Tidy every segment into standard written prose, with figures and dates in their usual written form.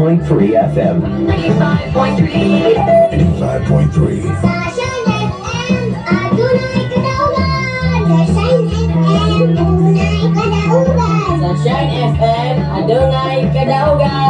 95.3 FM. 95.3. 95.3. Sunshine FM, adunay kadaugan. Sunshine FM, adunay kadaugan. Sunshine FM, adunay kadaugan.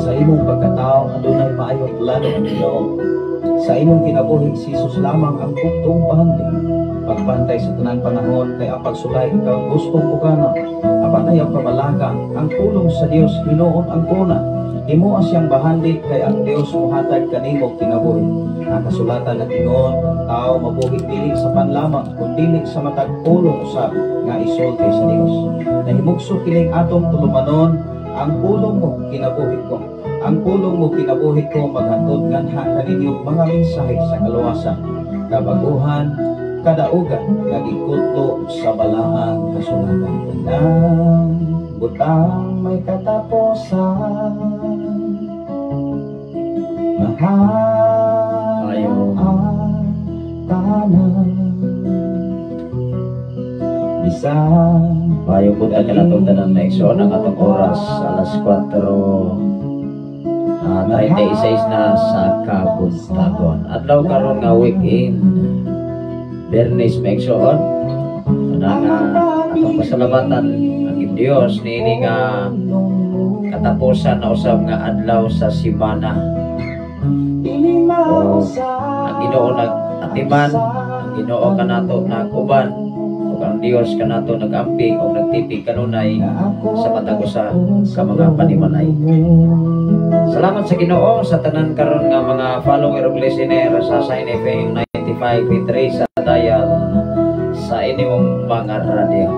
Sa imong pagkatao adunay maayong plano ang Ginoo. Sa imong kinabuhi si Jesus lamang ang buktong bahandi. Pagbantay sa tanan panahon kay ang pagsulay ikaw gustong ugana. Apan ayaw kabalaka ang pulong sa Dios hinuon ang kuna. Himoa siyang bahandi kay ang Dios mohatag kanimo kinabuhi. Ang kasulatan nag-ingon ang tao mabuhi dili sa panlamang kun dili sa matag pulong usab nga isulti sa Dios. Nahimugso kining atong tulumanon, ang pulong mo kinabuhi ko. Ang pulong mo kinabuhi ko maghatod nganha kaninyo mga mensahe sa kaluwasan, kabaguhan, kadaugan nga gikutlo sa balaang kasulatan. Tanang butang may katapusan. Mahal Ayo. Ang tanan. Bisan Maayong buntag kanatong tanan, mga igsoon. Ang atong oras, alas 4:36 na sa kabuntagon. Adlaw karon nga weekend. Biyernes, mga igsoon. Una nga atong pasalamatan ang Dios niini nga katapusan na usab nga adlaw sa simana. O ang Ginoo nag-atiman, ang Ginoo kanato nag-uban, ug ang Dios kanato nag-amping ug nagtipig kanunay sa matag usa ka mga panimalay. Salamat sa Ginoo sa tanan karon nga mga follower ug listener sa Sign FM 95.3 sa dial sa inyong mga radyo.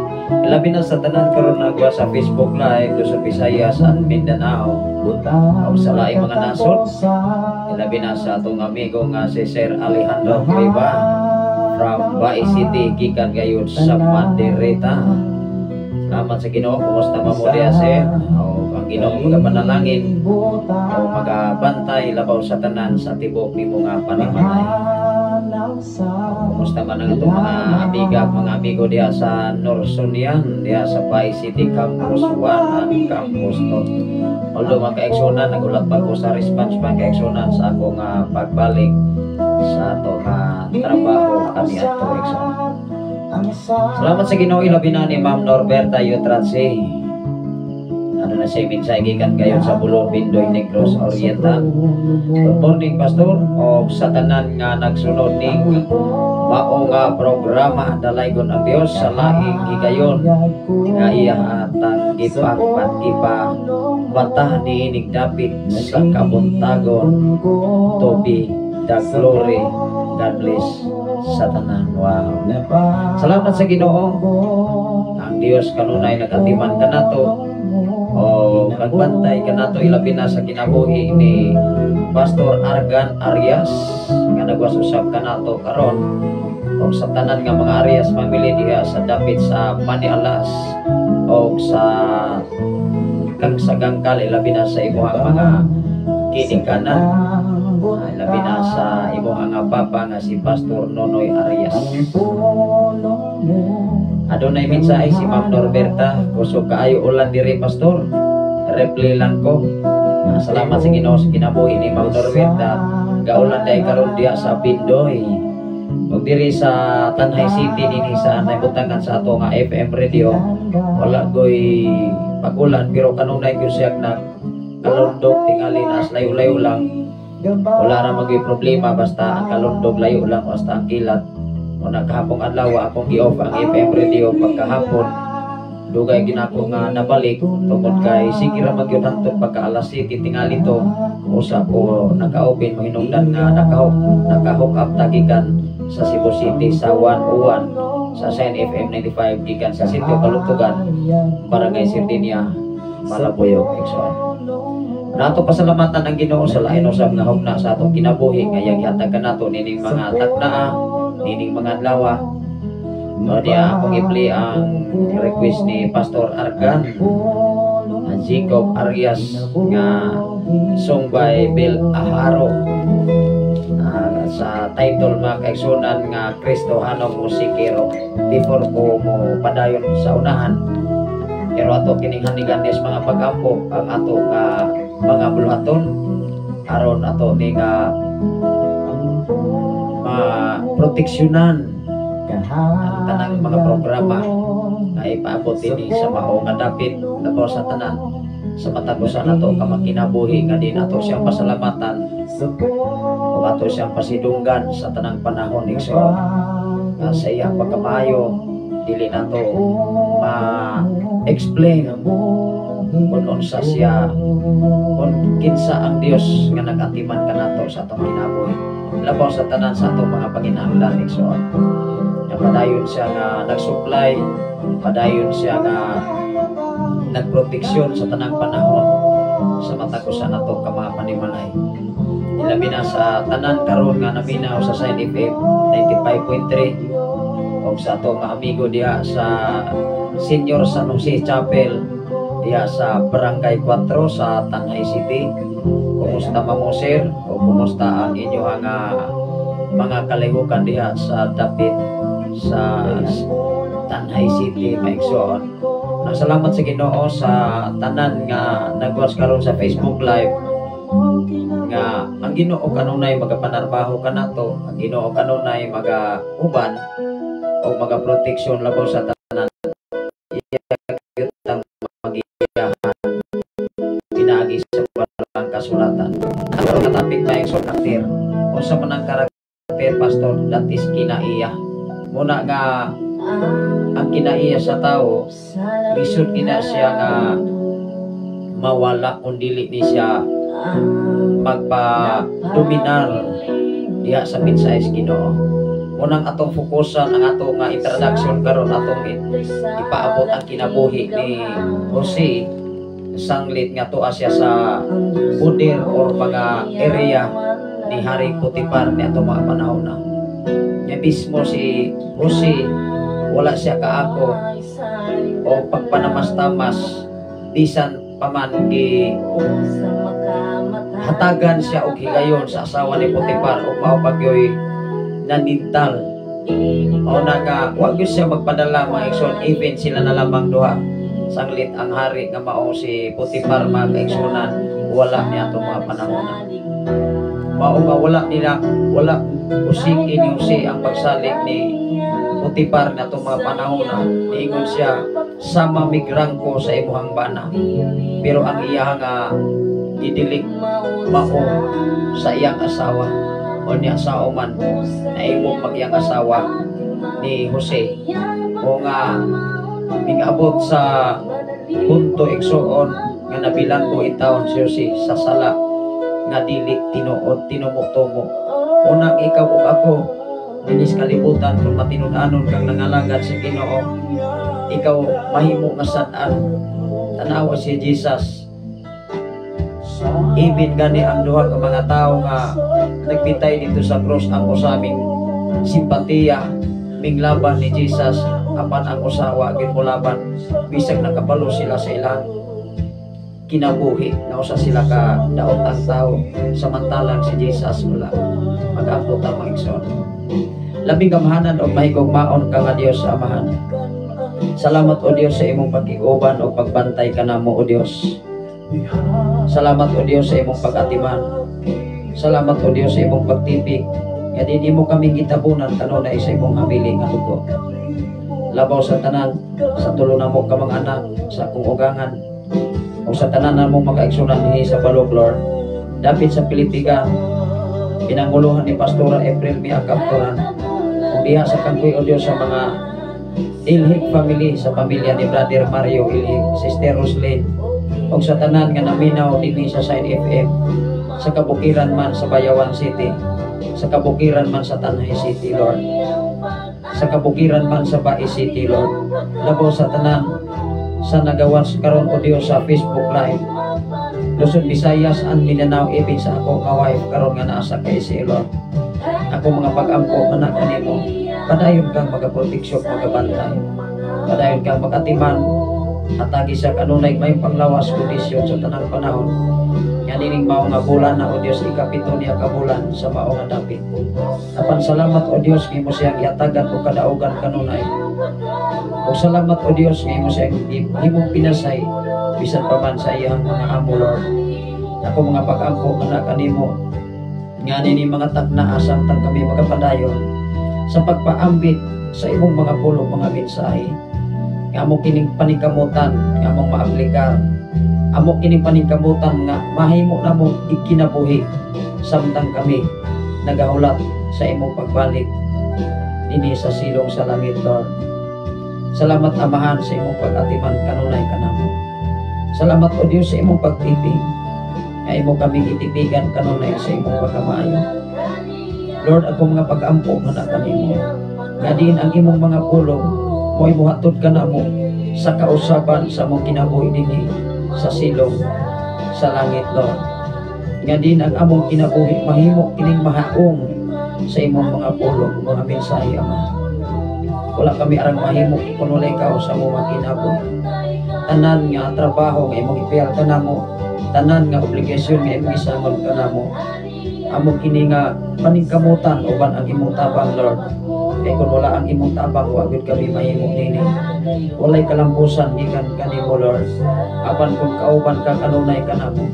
Labi na sa tanan karon nagwa sa Facebook Live sa Visayas and Mindanao o sa laing mga nasod. Labi na sa atong amigo nga si Sir Alejandro Cueva from Bais City, gikan gayud sa Maderita. Salamat sa Ginoo. Kumusta man mo diya, sir? O ang Ginoo magapanalangin o magabantay labaw sa tanan sa tibok nimo nga panimalay. Kumusta man ang atong mga amiga at mga amigo diha sa Norsonian, diha sa Bais City Campus 1 and Campus 2? Although, mga kaigsuonan, nagulat pa ko sa response, mga kaigsuonan, sa ako nga pagbalik sa ato nga trabaho kami ato, igsoon. Salamat sa Ginoo, ilabi na ni Ma'am Norberta Yutratsi. Ano na siya mensahe gikan gayon sa Bulon, Bindoy, Negros Oriental. "Good morning, Pastor. O sa tanan nga nagsunod ning mao nga programa, dalaygon ang Dios sa laing higayon nga iya atang gipagpat gipa mata niining dapit sa kabuntagon. To be the glory. God bless sa tanan." Wow. Salamat sa Ginoo. Ang Dios kanunay nagatiman kanato o nagbantay kanato, ilabi na sa kinabuhi ni Pastor Argan Arias nga nagwas usab kanato karon, o sa tanan nga mga Arias family diha sa dapit sa Panialas o sa kang sa Gangkal, ilabi na sa imuhang mga kinikanan, ilabi na sa imuhang nga papa nga si Pastor Nonoy Arias. Adunay mensahe si Ma'am Norberta: "Kusog kaayo ulan diri, Pastor. Reply lang ko." Salamat sa Ginoo sa kinabuhi ni Ma'am Norberta. Gaulan dahil karon diha sa Bindoy. Ug diri sa Tanjay City, dinhi sa naibutangan sa ato nga FM radio, wala goy pagulan, pero kanunay gyud siya nag kalundog tingali na layo-layo lang. Wala ra magay problema basta ang kalundog layo lang, basta ang kilat. O nagkahapong adlaw akong gi-off ang FM radio pagkahapon. Dugay ginako nga nabalik tungod kay sige ra magyud hantod pagka alas 7 tingali to usa ko naka-open, mahinungdan nga naka-hook up tagikan sa Cebu City sa 101 sa Shine FM 95 gikan sa Sitio Kalugtugan, Barangay Sardinia, Malabuyok, igsoon. Nato pasalamatan ang Ginoo sa lain usab nga hugna sa atong kinabuhi nga iyang gihatag kanato nining mga taknaa, nining mga adlaw. No, diya akong i-play ang request ni Pastor Argan, ang Jacob Arias nga song by Bill Aharo. Sa title, mga kaigsunan, nga "Kristohanong Musikero". Before ko mo padayon sa unahan, pero ato kining hanigan sa mga pagampo ang ato nga mga buluhaton aron ato ni nga ma-proteksyonan ang tanang mga programa nga ipaabot dinhi sa mao nga dapit, labaw sa tanan sa matag usa nato ka makinabuhi nga di nato siyang pasalamatan ug ato siyang pasidunggan sa tanang panahon, igsoon, nga sa iyang pagkamaayo dili nato ma-explain kung unsa siya, kung kinsa ang Dios nga nag-atiman kanato sa atong kinabuhi, labaw sa tanan sa atong mga panginahanglan, igsoon, nga padayon siya nga nag-supply, padayon siya nga nagproteksyon sa tanang panahon sa matag usa nato ka mga panimalay, ilabi na sa tanan karon nga naminaw sa Sign FM 95.3 o sa atong mga amigo diha sa Senior San Jose Chapel diha sa Barangay 4 sa Tanjay City. Kumusta mamo, sir, o kumusta ang inyong mga kalihukan diha sa dapit sa Tanjay City, maigsoon? Salamat sa Ginoo sa tanan nga nagwas karon sa Facebook Live nga ang Ginoo kanunay magapanarbaho kanato, ang Ginoo kanunay maga-uban o magaproteksyon labaw sa kasulatan. Ang topic, mga igsoon, karakter. Unsa man ang karakter, Pastor? That is kinaiya. Muna nga ang kinaiya sa tao, lisod kina siya nga mawala kung dili ni siya magpa-dominar diha sa mensahe sa Ginoo. Unang atong fokusan ang ato nga introduction karon, atong ipaabot ang kinabuhi ni Jose sanglit nga tuwa siya sa poder or mga area ni Hari Potifar ni atong mga panahon na. Nga mismo si Jose, wala siya kaako o pagpanamastamas bisan paman gi hatagan siya og higayon sa asawa ni Potifar ug mao pagyoy nanintal o nga wa gyud siya magpadala, mga igsoon, even sila na lamang duha, sanglit ang hari nga mao si Potifar, mga kaigsunan, wala niya atong mga panahon na. Mao nga wala nila, wala usiki ni Jose ang pagsalig ni Potifar na atong mga panahon na niingon siya, "Sama migrangko sa imuhang bana," pero ang iya nga gidilik mao sa iyang asawa. O niya sa man naimong magyang asawa ni Jose o nga mingabot sa punto, igsuon, nga nabilanggo intawon si Jose sa sala nga dili tinuod, tinumo-tumo. Unang ikaw ug ako dinis kalibutan, kung matinud-anon kang nangalagad sa Ginoo, ikaw mahimo nga sad-an. Tanawa si Jesus, even gani ang duha ka mga tawo nga nagpitay dito sa cross, ang usa ming simpatiya, minglaban ni Jesus, apan ang usa wa gyud molaban bisag nakabalo sila sa ilang kinabuhi nga usa sila ka daotang tao, samantalang si Jesus wala. Mag-ampo ta, mga igsoon. Labing gamhanan og mahigugmaon ka nga Dios sa Amahan. Salamat, O Dios, sa imong pagkiguban o pagbantay kanamo, O Dios. Salamat, O Dios, sa imong pag-atiman. Salamat, O Dios, sa imong pagtipik nga di mo kami gitabunan kanunay sa imong hamili nga dugo. Labaw sa tanan, sa tulo namo ka mga anak, sa akong ugangan o sa tanan namong mga igsunan dinhi sa Balog, Lord. Dapit sa Pilipigan, pinanguluhan ni Pastora April Mia Kapturan. Ug diha sa Kangkoy, O Dios, sa mga Ilhig family, sa pamilya ni Brother Mario Ilhig, Sister Roslyn, ug sa tanan nga naminaw dinhi sa Sign FM, sa kabukiran man sa Bayawan City, sa kabukiran man sa Tanay City, Lord, sa kabukiran man sa Bais City, Lord. Labaw sa tanan sa nagawas karon, O Dios, sa Facebook Live, Luzon, Visayas and Mindanao, even sa ako nga wife karon nga naa sa KSA, Lord. Ako mga pag-ampo anak kanimo, padayon kang magaproteksyon, magabantay, padayon kang magatiman, hatagi sa kanunay may panglawas kondisyon sa tanang panahon nga nining mao nga bulan na, O Dios, ikapito niya ka bulan sa mao nga dapit. Apan salamat, O Dios, nga imo siyang gihatagan og kadaugan kanunay. Ug salamat, O Dios, nga imo siyang himong pinasay bisan pa man sa iyang mga amo, Lord. Ako mga pag-ampo anak kanimo nga nini mga takna samtang kami magapadayon sa pagpaambit sa imong mga pulong, mga mensahe nga amo kining paningkamutan nga among maaplikar, amo kining paningkamutan nga mahimo namong ikinabuhi samtang kami nagahulat sa imong pagbalik dinhi sa silong sa langit, Lord. Salamat, Amahan, sa imong pag-atiman kanunay kanamo. Salamat, O Dios, sa imong pagtipig nga imo kaming itipigan kanunay sa imong pagkamaayo. Lord, ako mga pag-ampo nga kanimo nga diin ang imong mga pulong mo imuhatod ka namo sa kausaban sa among kinabuhi dinhi sa silong sa langit, Lord, nga din ang among kinabuhi mahimo kining mahaong sa imong mga pulong, mga mensahe, Ama. Wala kami arang mahimo kung wala ikaw sa among mga kinabuhi. Tanan nga trabaho nga imong ipiyal kanamo, tanan nga obligasyon nga imong isangon kanamo, amo kini nga paningkamutan uban ang imong tabang, Lord, kay kung wala ang imong tabang, wa gyud kami mahimo nini. Walay kalampusan gikan kanimo, Lord, apan kung kauban ka kanunay kanamo,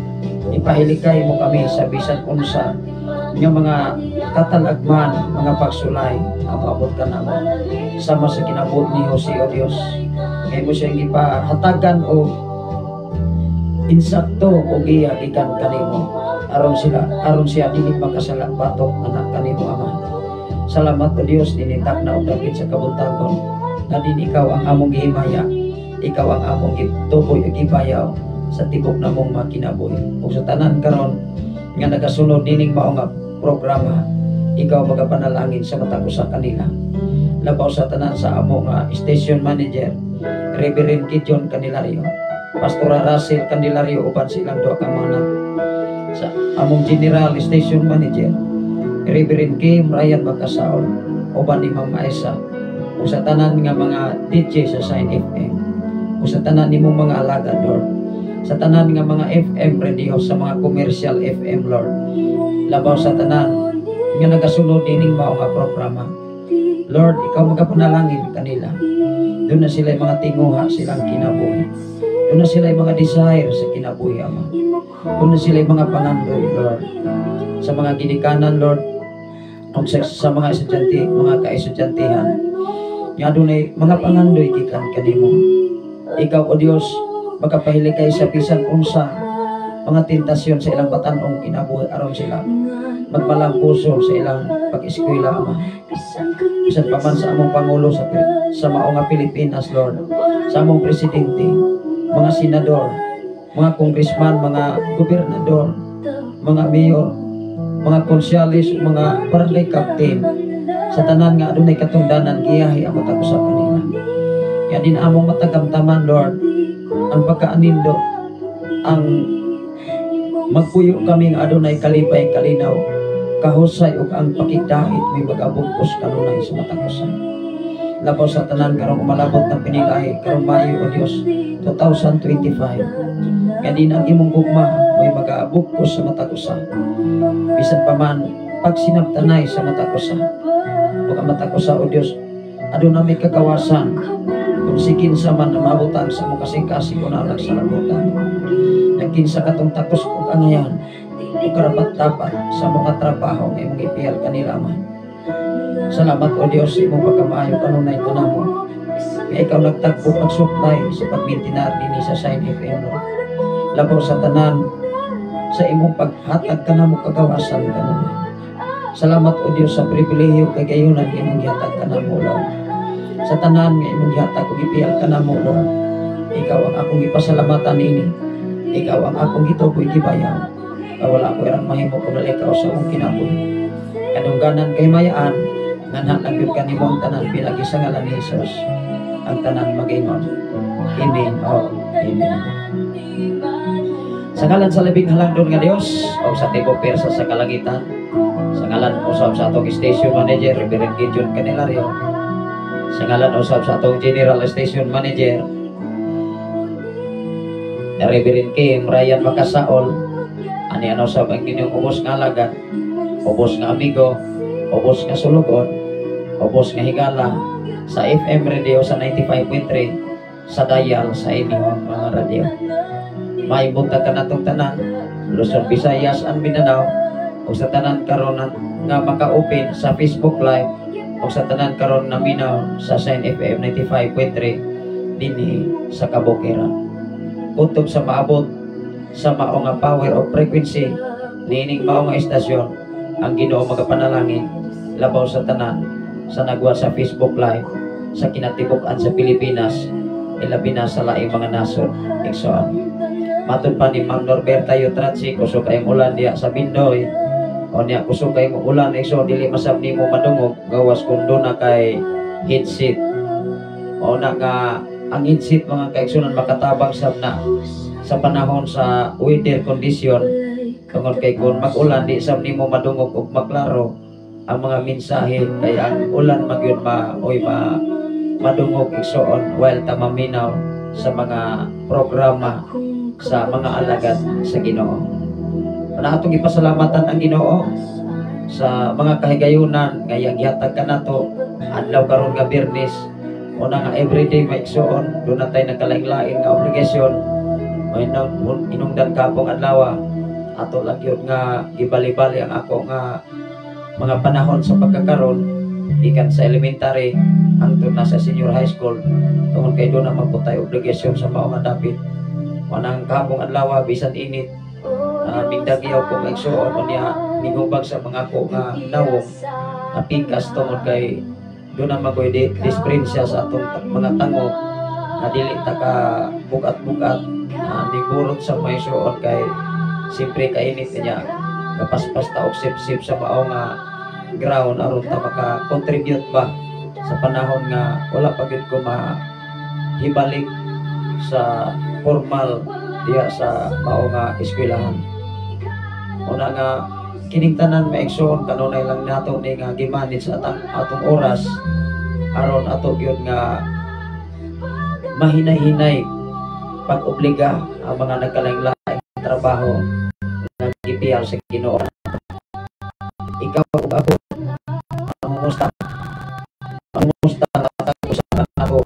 ipahilikay mo kami sa bisan unsa nga mga katalagman, mga pagsulay ang maabot kanamo, sama sa kinabuhi ni Jose, O Dios, kay mo siyang gipahatagan og Insakto o giya gikan kanimo aron sila, aron siya dili makasala batok anak kanimo, Ama. Salamat, O Dios, ninitak na og dapit sa kabuntagon nga din ikaw ang among gihimaya, ikaw ang among gituboy ug gibayaw sa tibok namong mga kinabuhi. Ug sa tanan karon nga nagasunod nining mao nga programa, ikaw magapanalangin sa matag usa kanila. Labaw sa tanan sa amo nga station manager, Reverend Gideon Candelario, Pastora Russell Candelario uban silang duha ka mga anak. Sa among general station manager, Reverend Kim Ryan Macasaol uban ni Ma'am Aisa, ug sa tanan nga mga DJ sa Sign FM, ug sa tanan nimong mga alagad, Lord, sa tanan nga mga FM radio, sa mga commercial FM, Lord. Labaw sa tanan nga nagasunod ining mao nga programa, Lord, ikaw magapanalangin kanila. Duna sila mga tinguha silang kinabuhi, duna sila mga desire sa kinabuhi, Ama. Duna sila mga pangandoy, Lord, sa mga ginikanan, Lord, ug sa mga estudyante, mga kaestudyantehan nga dunay mga pangandoy gikan kanimo. Ikaw, O Dios, makapahilikay sa bisan unsa mga tentasyon sa ilang batan-ong kinabuhi aron sila magmalampuso sa ilang pag-eskwela, Ama. Bisan pa man sa among pangulo sa mao nga Pilipinas, Lord, sa among presidente, mga senador, mga congressman, mga gobernador, mga mayor, mga konsyales, mga barangay captain, sa tanan nga adunay katungdanan, giyahi ang matag usa kanila. Ya din among matagamtaman, Lord, ang pagkaanindo, ang magpuyo kami nga adunay kalipay, kalinaw, kahusay ug ang pakigdait may magabugkos kanunay sa matag usa. Labaw sa tanan karong umalabot ng pinilahi karong Mayo, O Dios, 2025, nga din ang imong gugma may magabugkos sa matag usa bisan pa man pagsinabtanay sa matag usa. Ug ang matag usa, O Dios, aduna may kagawasan kung si kinsa man na mabutan sa among kasing-kasing unalag sa labutan nga kinsa katong takos ug angayan ug karapat dapat sa mga trabaho nga imong ipihal kanila man. Salamat, O Dios, sa imong pagkamaayo kanunay kanamo. Nga ikaw nagtagpo, nagsupply sa pagmintinar dinhi sa Sign FM, Lord. Labaw sa tanan sa imong paghatag kanamo kagawasan kanunay. Salamat, O Dios, sa pribilehiyo kay gayunan imong gihatag kanamo, Lord. Sa tanan nga imong gihatag ug gipihal kanamo, Lord. Ikaw ang akong gipasalamatan ini. Ikaw ang akong gituboy, gibayaw. Wala ko irang mahimo kung wala ikaw sa akong kinabuhi. Kadungganan kay mayaan, nganha lang gyud kanimo ang tanan pinagi sa ngalan ni Jesus. Ang tanan mag-ingon, "Amen o Amen." Sa ngalan sa labing halangdon nga Dios o sa tibok persa sa kalangitan, sa ngalan usab sa atong station manager, Reverend Gideon Candelario, sa ngalan usab sa atong general station manager, Reverend Kim Ryan Macasaol, ani ano usab ang inyong ubos nga alagad, ubos nga amigo, ubos nga sulugon, ubos nga higala sa FM radio sa 95.3 sa dial sa inyong mga radyo. Maayong buntag kanatong tanan, Luzon, Visayas and Mindanao, ug sa tanan karon nga maka-open sa Facebook Live, ug sa tanan karon na minaw sa Sign FM 95.3 dinhi sa Kabukiran. Kutob sa maabot sa mao nga power of frequency niining mao nga istasyon, ang Ginoo magapanalangin labaw sa tanan sa nagwa sa Facebook Live sa kinatibuk-an sa Pilipinas, ilabi na sa laing mga nasod, igsoon. Matud pa ni Ma'am Norberta Yutratsi, kusog kayong ulan diya sa Bindoy. O niya, kusog kayong ulan, igsoon, dili masab nimo madungog gawas kung duna kay headset. O na nga ang headset, mga kaigsunan, makatabang sab na sa panahon sa weather condition tungod kay kung mag-ulan, di sab nimo madungog og maklaro ang mga mensahe kay ang ulan magyud ma oy ma madungog, igsoon, while ta maminaw sa mga programa sa mga alagad sa Ginoo. Na atong ipasalamatan ang Ginoo sa mga kahigayunan nga iyang gihatag kanato adlaw karon nga Biyernes. Una nga everyday, maigsoon, duna tay nagkalain-lain nga obligasyon. May inungdan kapong adlaw, ato lang gyud nga gibali-bali ang ako nga mga panahon sa pagkakaron gikan sa elementary hangtod na sa senior high school tungod kay duna man pud tay obligasyon sa mao nga dapit. Manang kahapong adlaw, bisan init, migdagyaw ko, mga igsuon. Unya migubag sa mga ako nga nawong, napikas tungod kay doon na magoy disprensya sa atong mga tango na dili ta ka bugat-bugat, nigurot sa mga igsuon kay siyempre kainit niya, kapaspas ta og sip-sip sa mao nga ground aron ta maka-contribute ba sa panahon nga wala pa gyud ko mahibalik sa formal diha sa mao nga eskwelahan. Una nga kining tanan, mga igsoon, kanunay lang nato ni nga gimanage atang atong oras aron ato gyud nga mahinay-hinay pag-obliga ang mga nagkalaing-laing trabaho nga gipiyal sa Ginoo. Ikaw ug ako, mangumusta, mangumusta nga usapan ako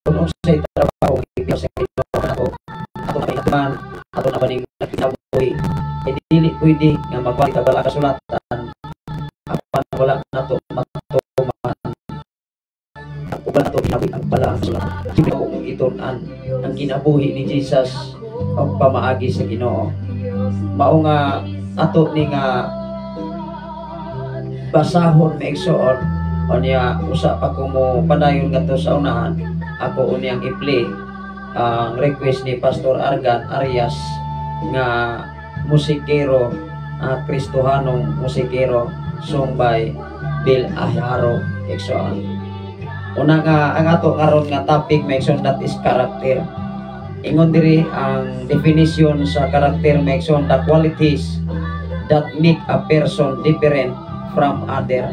kung unsay trabaho gipiyal sa Ginoo nato, ato na ato na baning nagkinabuhi? Eh dili pwede nga magwali ta bala kasulatan apan wala nato matuman ang uban nato kinabuhi ang bala kasulatan. Siyempre kung gitun-an ang kinabuhi ni Jesus og pamaagi sa Ginoo. Mao nga ato ni nga basahon, mga igsoon. Unya usa pa ko mo padayon ngadto sa unahan, ako unyang i-play ang request ni Pastor Argan Arias nga musikero, Kristohanong musikero, song by Bill Aharo, igsoon. Una nga ang ato karon nga topic, mga igsoon, that is character. Ingon diri ang definition sa karakter, mga igsoon: the qualities that make a person different from other.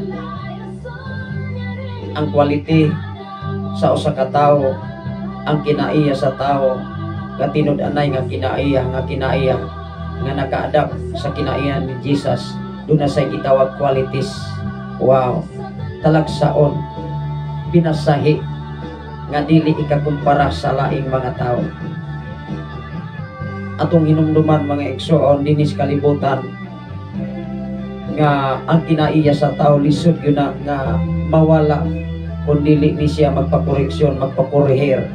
Ang quality sa usa ka tawo, ang kinaiya sa tawo, katinud-anay nga kinaiya nga naka-adapt sa kinaiya ni Jesus, doon na sa gitawag qualities. Wow, talagsaon, pinasahi nga dili ikakumpara sa laing mga tao. Atong hinumduman, mga igsoon, dinhi sa kalibutan nga ang kinaiya sa tao lisod yun na nga mawala kung dili ni siya magpakoreksyon, magpakorehir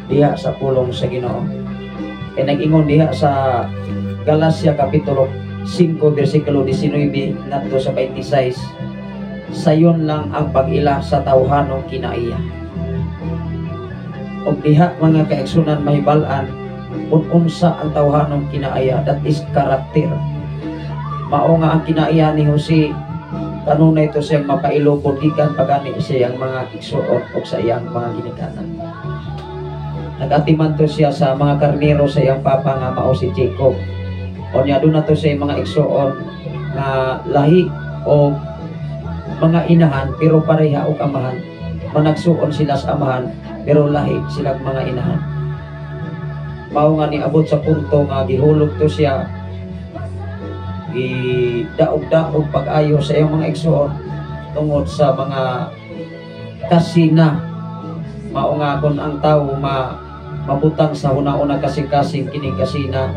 diha sa pulong sa Ginoo. E nag-ingon diha sa Galacia kapitulo 5 versikulo 19 ngadto sa 26, sayon lang ang pag-ila sa tawhanong kinaiya. Og diha, mga kaigsunan, mahibal-an kung unsa ang tawhanong kinaiya, that is karakter. Mao nga ang kinaiya ni Jose, kanunay to siyang mapailobon gikan pagani sa iyang mga igsuon o sa iyang mga ginikanan. Nagatiman to siya sa mga karnero sa iyang papa nga mao si Jacob. Unya doon na to sa mga igsuon nga lahi o mga inahan pero pareha og amahan. Managsuon sila sa amahan pero lahi silang mga inahan. Mao nga niabot sa punto nga gihulog to siya, gidaog-daog pag-ayo sa iyang mga igsuon tungod sa mga kasina. Mao nga kung ang tao mabutang sa huna-una kasing-kasing kining kasina,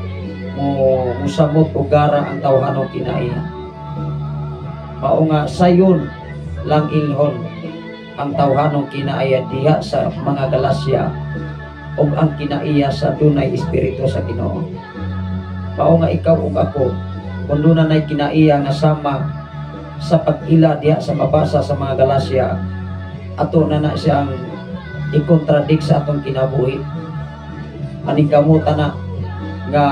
mo musamot og gara ang tawhanong kinaiya. Mao nga sayon lang ilhon ang tawhanong kinaiya diha sa mga Galacia ug ang kinaiya sa dunay espiritu sa Ginoo. Mao nga ikaw ug ako, kung duna nay kinaiya nga sama sa pag-ila diha sa mabasa sa mga Galacia, ato na na siyang i-contradict sa atong kinabuhi. Paningkamutan na nga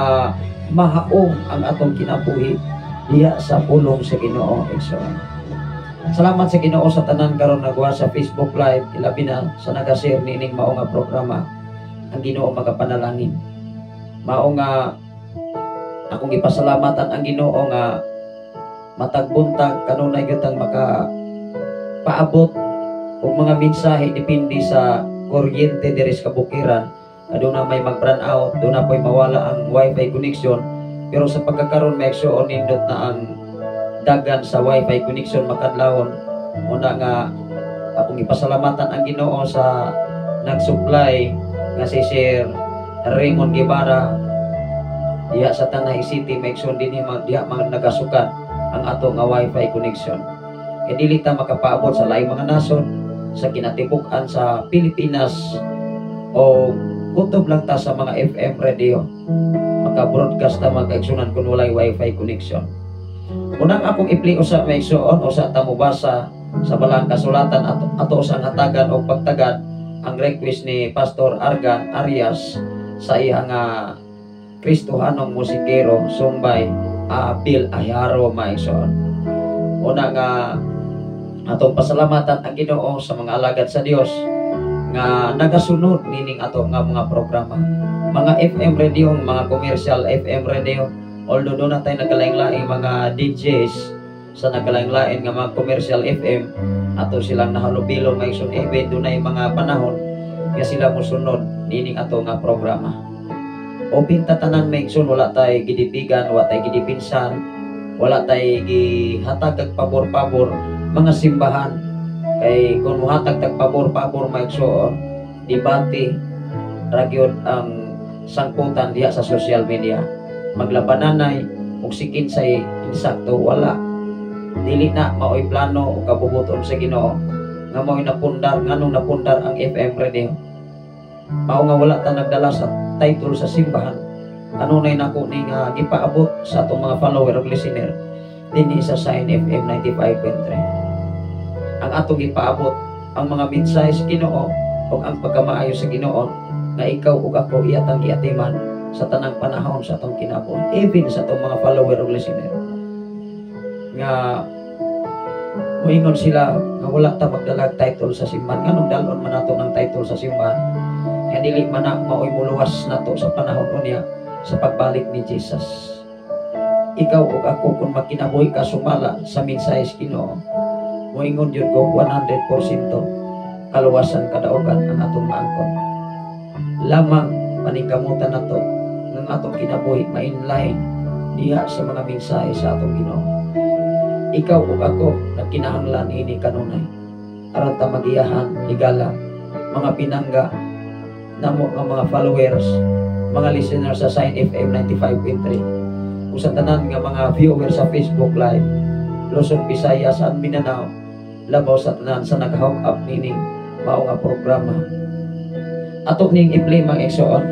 mahaom ang atong kinabuhi diha sa pulong sa Ginoo, igsoon. Salamat sa Ginoo sa tanan karon nagwa sa Facebook Live, ilabi na sa nagashare niining mao nga programa. Ang Ginoo magapanalangin. Mao nga akong ipasalamatan ang Ginoo nga matag buntag kanunay gyud tang maka paabot og mga mensahe, depende sa kuryente diri sa kabukiran. Aduna may mag-brown out, doon na po'y mawala ang wifi connection. Pero sa pagkakaroon, may igsuon, nindot na ang dagan sa wifi connection makadlawon. Una nga akong ipasalamatan ang Ginoo sa nag-supply nga si Sir Raymond Guevara diha sa Tanay City, may igsoon, dinhi diha mga nagasukat ang ato nga wifi connection. Kay dili ta makapaabot sa laing mga nasod sa kinatibuk-an sa Pilipinas o Kutob lang ta sa mga FM radio. Maka-broadcast ta mga kaigsunan kung walay wifi connection. Unang akong i-play usa may igsuon, usa ta mobasa sa balang kasulatan ato, ato usang hatagan o pagtagad ang request ni Pastor Argan Arias sa iyang Kristohanong musikero sumbay Bill Ayaro mga igsuon. Una nga atong pasalamatan ang Ginoo sa mga alagad sa Dios nga nagasunod nining ato nga mga programa. Mga FM radio, mga commercial FM radio, although doon na tayo nagkalain-laing mga DJs sa nagkalain-lain nga mga commercial FM, ato silang nahalubilo mga igsoon, even doon na mga panahon nga sila mosunod nining ato nga programa. Open tatanan mga igsoon, wala tay gidipigan, wala tay gidipinsan, wala tay gihatag og pabor-pabor mga simbahan. Kay kung muhatag tag pabor-pabor mga igsoon, debate ra gyud ang sangkutan diha sa social media. Maglabananay ug si kinsay insakto, wala. Dili na maoy plano o kabubuton sa Ginoo nga maoy napundar, nganong napundar ang FM radio. Mao nga wala ta nagdala sa title sa simbahan. Kanunay nako ni nga gipaabot sa atong mga follower ug listener dinhi sa Shine FM 95.3. Ang atong gipaabot ang mga mensahe sa Ginoo ug ang pagkamaayo sa Ginoo nga ikaw ug ako iyatang giatiman sa tanang panahon sa atong kinabuhi, even sa atong mga follower ug listener. Nga moingon sila nga wala ta magdalag title sa simbahan. Nganong dalon man nato ng title sa simbahan? Nga dili man na maoy muluwas nato sa panahon unya sa pagbalik ni Jesus. Ikaw ug ako kung magkinabuhi ka sumala sa mensahe sa Ginoo, moingon jud ko 100% kaluwasan kadaugan ang atong maangkon. Lamang paningkamutan nato ng atong kinabuhi ma-inline diha sa mga mensahe sa atong Ginoo. Ikaw ug ako nagkinahanglan ini kanunay aron ta magiyahan higala mga pinangga namo nga mga followers, mga listeners sa Shine FM 95.3, ug sa tanan nga mga viewers sa Facebook Live, Luzon, Visayas and Mindanao, labaw sa tanan sa nag-hook up nining mao nga programa. Ato ning i-play mga igsoon.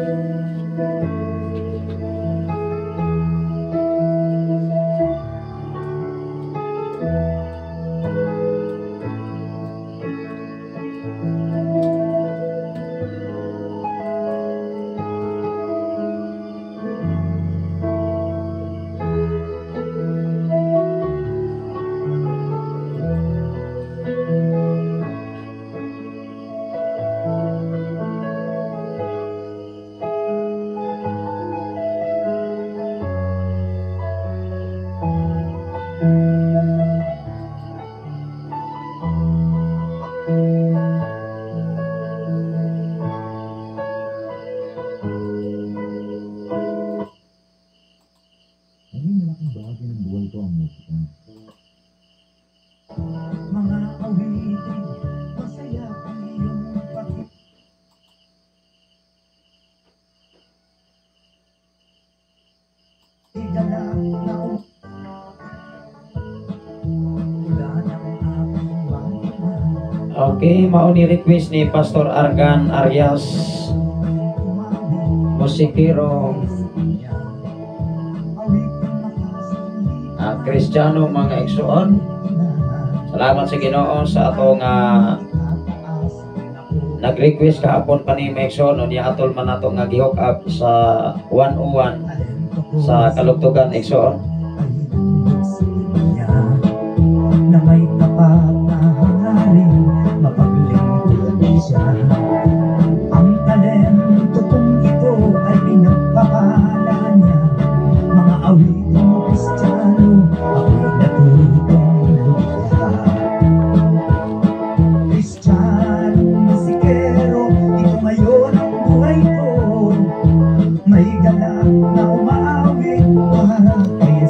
Naging malaking bahagi ng buhay ko ang musika. Mga awitin, masaya ang iyong pakikigala na ulan ang aking makina. Okay, mao ni request ni Pastor Argan Arias, musikero, Kristiyano mga igsoon. Salamat sa Ginoo sa atong nag-request kahapon pa ni mga igsoon, unya atol man nato nga gi-hook up sa 101 sa Kalugtugan igsoon. Na may tapat na hangarin, mapaglingkod siya. Ang talento kong ito ay pinagpapala niya. Mga awiting Kristiyano, ako'y natutong lumikha. Kristiyanong musikero, ito ngayon ang buhay ko. May galak na umaawit para kay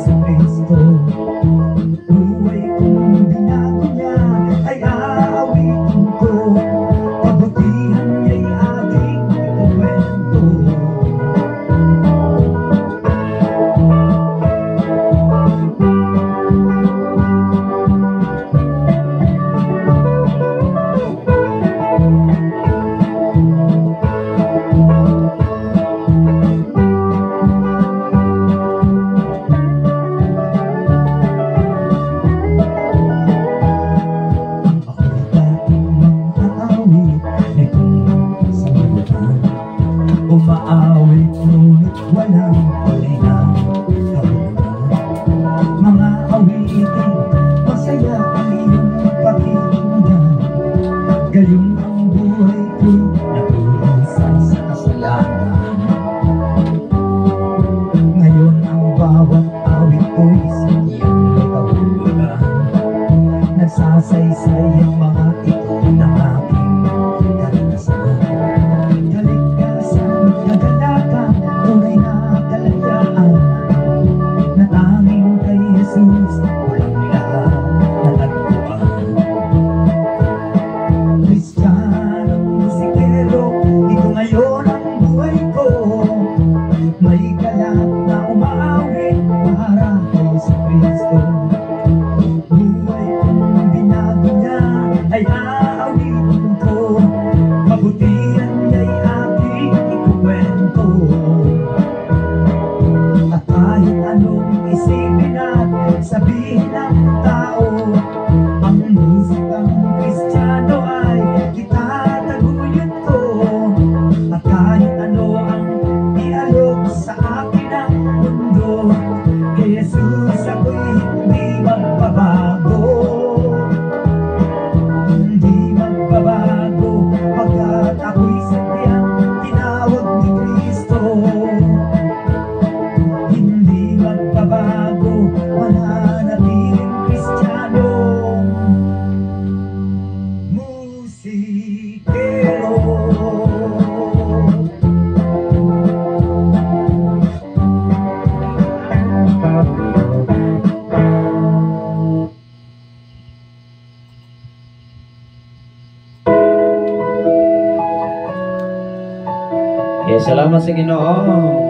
Salamat sa Ginoo,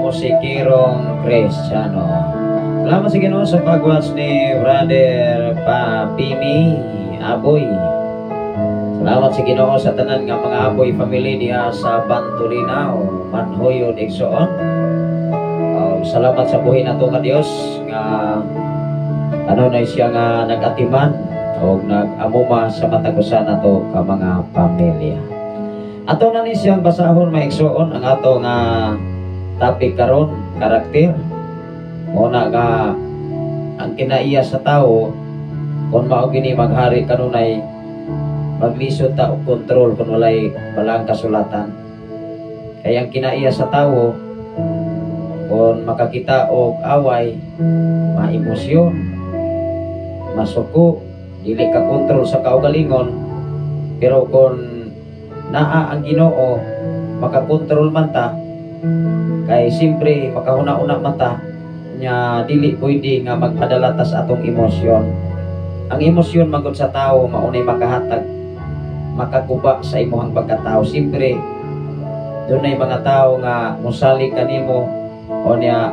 musikirong Kristiyano. Salamat sa Ginoo sa pag-watch ni Brother Papimi Aboy. Salamat sa Ginoo sa tanan nga mga Aboy family diha sa Bantulinao, Manhuyod, igsoon. Salamat sa buhi nato nga Dios nga ano na siya nga nag-atiman o nag-amuma sa matag usa nato ka mga pamilya. Ato na ni siyang basahon, mga igsoon, ang ato nga topic karon, karakter. Muna nga ang kinaiya sa tao, kung mao gini maghari kanunay, maglisod ta og kontrol kung walay balang kasulatan. Kaya ang kinaiya sa tao, kung makakita og away, maemosyon, masuko, dili ka kontrol sa kaugalingon. Pero kung naa ang Ginoo, makakontrol man ta, kay siyempre makahuna-una man ta nya dili pwede nga magpadala ta sa atong emosyon. Ang emosyon magod sa tao maunay makahatag, makaguba sa imuhang pagkatao. Siyempre dunay mga tao nga musali kanimo o niya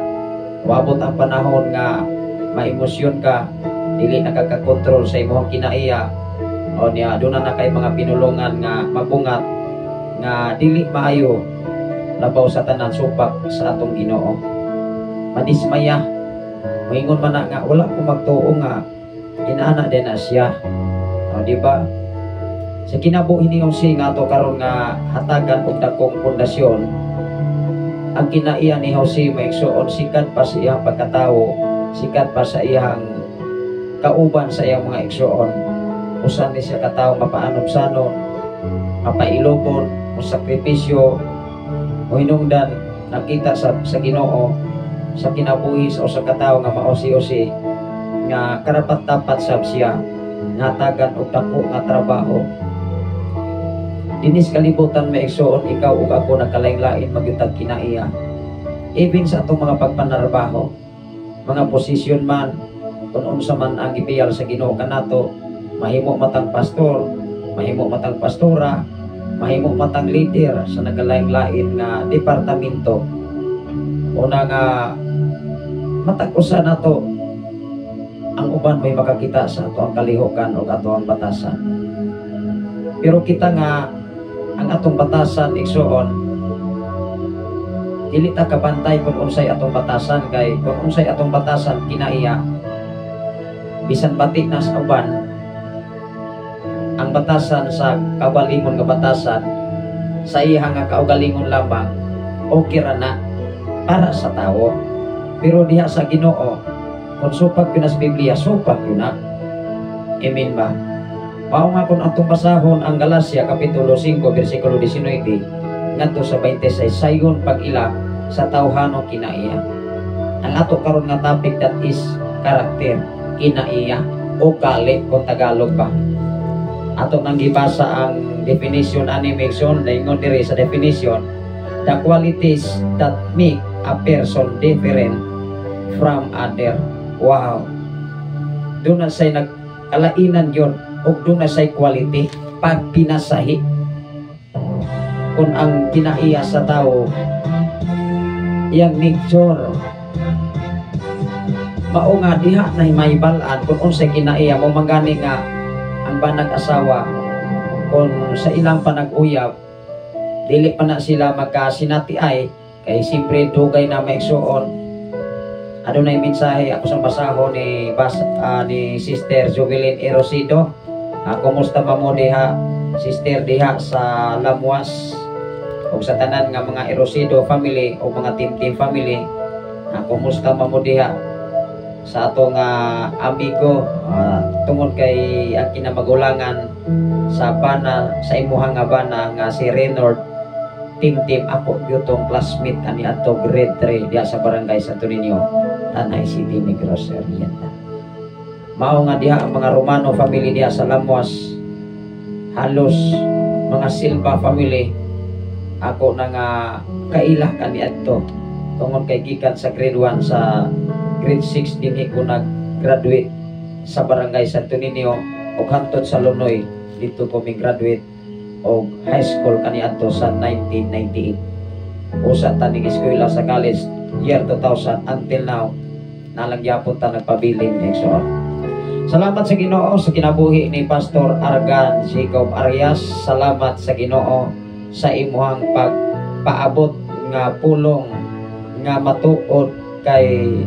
wabot ang panahon nga maemosyon ka, dili nakakakontrol sa imong kinaiya, o niya doon na kay mga pinulungan nga mabungat nga dili maayo, labaw sa tanan supak sa atong Ginoo. Madismaya, moingon man na nga wala ko magtuo nga inaana din na siya. O, di ba? Sa kinabuhi ni Jose nga ato karon nga hatagan og dakong pundasyon, ang kinaiya ni Jose, mga igsoon, sikat pa sa iyang pagkatao, sikat pa sa iyang kauban sa iyang mga igsoon. Usa ni siya katawo mapaanumsanon, mapailobon, mo sakripisyo, mohinungdan, nakita sa Ginoo sa kinabuhi sa usa ka tawo nga mao si Jose nga karapat dapat sab siya ngatagan og dako nga trabaho. Dinis kalibutan, mga igsoon, ikaw ug ako nagkalain-lain magyutag kinaiya. Even sa atong mga pagpanarbaho, mga posisyon man, kung unsa man ang gipiyal sa Ginoo kanato, mahimo matang pastor, mahimo matang pastora, mahimo matang leader sa nagkalain-lain nga departamento. Una nga matag usa nato, ang uban may makakita sa ato ang kalihukan o ato ang batasan. Pero kita nga ang atong batasan, igsoon, dili ta kabantay kung unsay atong batasan, kay kung unsay atong batasan kinaiya, bisan bati na sa uban ang batasan sa kaugalingon nga batasan sa iya nga kaugalingon lamang, okay ra na para sa tao. Pero diha sa Ginoo, kung supak yun sa Biblia, supak yun na. Amen ba? Mao nga kung atong basahon ang Galacia Kapitulo 5 versikulo 19 ngadto sa 26, sayon pag-ila sa tawhano kinaiya. Ang ato karon nga topic, that is karakter, kinaiya o kali kung Tagalog ba. Ato nang gibasa ang definition ani, mga igsoon. Ingon diri sa definition, the qualities that make a person different from other. Wow. Doon na siya'y nagkalainan yun o doon na siya'y quality pag pinasahi. Kung ang kinaiya sa tao, iyang nature, mao nga diha na mahibalaan kung unsay kinaiya mo. Manggani nga ang banag asawa, kung sa ilang panag-uyab dili pa na sila magkasinati ay kay siyempre dugay na, mga igsoon. Adunay mensahe ako sa basahon ni Sister Jubilin Erosido. Kumusta ba mo diha, Sister, diha sa Lamuas o sa tanan nga mga Erosido family o mga team team family? Kumusta ba mo diha sa atong amigo, tungod kay ang kinamagulangan sa bana sa imuhang nga bana nga si Renord Team Team, ako gyud tong classmate ani adto grade 3 diha sa Barangay Santo Niño, Tanay City, Negros Oriental. Mao nga diha ang mga Romano family diha sa Lamuas, halos mga Silva family, ako na nga kaila kani adto tungod kay gikan sa grade 1 sa grade 6 dinhi ko nag-graduate sa Barangay Santo Niño ug hantod sa Lunoy dito ko mi graduate og high school kaniadto sa 1998. Usa ta ning eskwela sa college year 2000 until now, nalang gyapon ta nagpabilin, igsoon. Salamat sa Ginoo sa kinabuhi ni Pastor Argan Jacob Arias. Salamat sa Ginoo sa imuhang pagpaabot nga pulong nga matuod, kay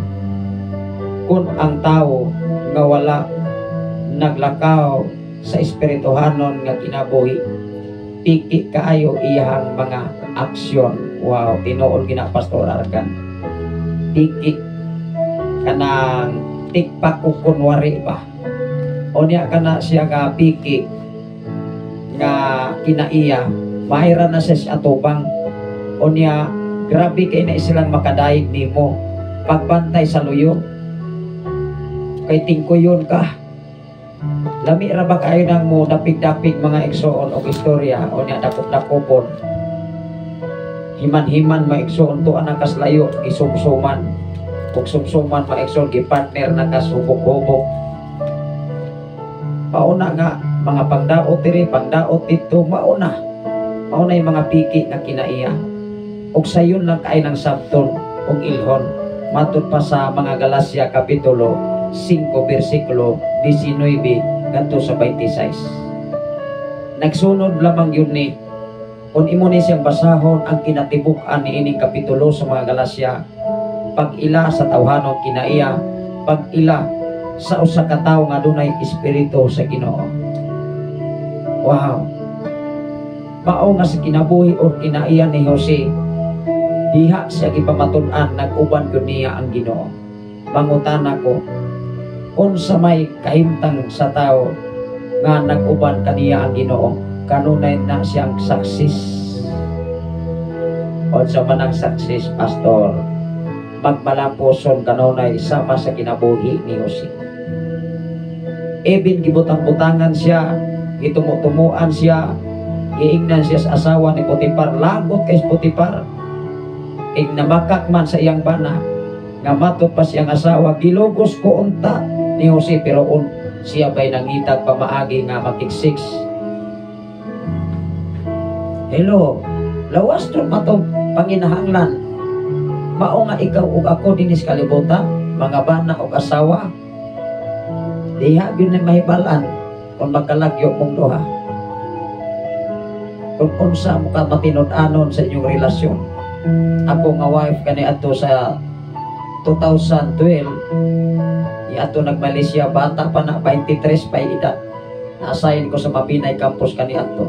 kung ang tao nga wala naglakaw sa espirituhanon nga kinabuhi, piki kaayo iyahang mga aksyon. Wow, tinuod gina, Pastor Argan. Piki, kanang tikpak o kunwari ba. Unya kana siya nga piki nga kinaiya, mahira na siya sa atubang. Unya grabe kay na silang makadaig nimo pagbantay sa luyo kay tingkuyon ka. Lami ra ba kayo nang mo dapig-dapig, mga igsoon, og istorya? Unya dakop-dakopon, himan-himan, mga igsoon, tuan ang kaslayo, gisumsuman kung sumsuman, mga igsoon, gipartner na kas hubok-hubok. Mauna nga mga pangdaot diri, pangdaot dito. Mauna, mauna yung mga piki nga kinaiya og sayon lang kay ng sabton og ilhon, matud pa sa mga Galacia kapitulo 5 bersikulo 19 ngadto sa 26. Nagsunod lamang yun ni kung imo ni siyang basahon ang kinatibuk-an ni ining kapitulo sa mga Galacia, pag-ila sa tawhanong kinaiya, pag-ila sa usa ka tawo nga dunay espiritu sa Ginoo. Wow, mao nga sa kinabuhi or kinaiya ni Jose, diha siya gipamatud-an nag-uban gyud niya ang Ginoo. Mangutana ko, unsa may kahimtang sa tao nga nag-uban kaniya ang Ginoo, kanunay na siyang success? Unsa man ang success, Pastor? Magmalampuson kanunay sama sa kinabuhi ni Jose. Even gibutang-butangan siya, gitumo-tumuan siya, giingnan siya sa asawa ni Potifar, lagot kay Potifar. Ig namakak man sa iyang bana, nga matot pa siyang asawa, gilugos ko unta ni Jose, pero siya ba'y nangitag pamaagi nga makiksix? Hello, lawas to matong panginahanglan. Mao nga ikaw ug ako dinis kalibutan, mga bana ug asawa, diha gyud ni mahibalan kung magkalagyo mong duha, kung unsa mo ka matinud-anon sa inyong relasyon. Ako nga wife kani adto sa 2012, iato nag Malaysia, bata pa na, 23 pa edad. Na-assign ko sa Mabinay Campus kani adto.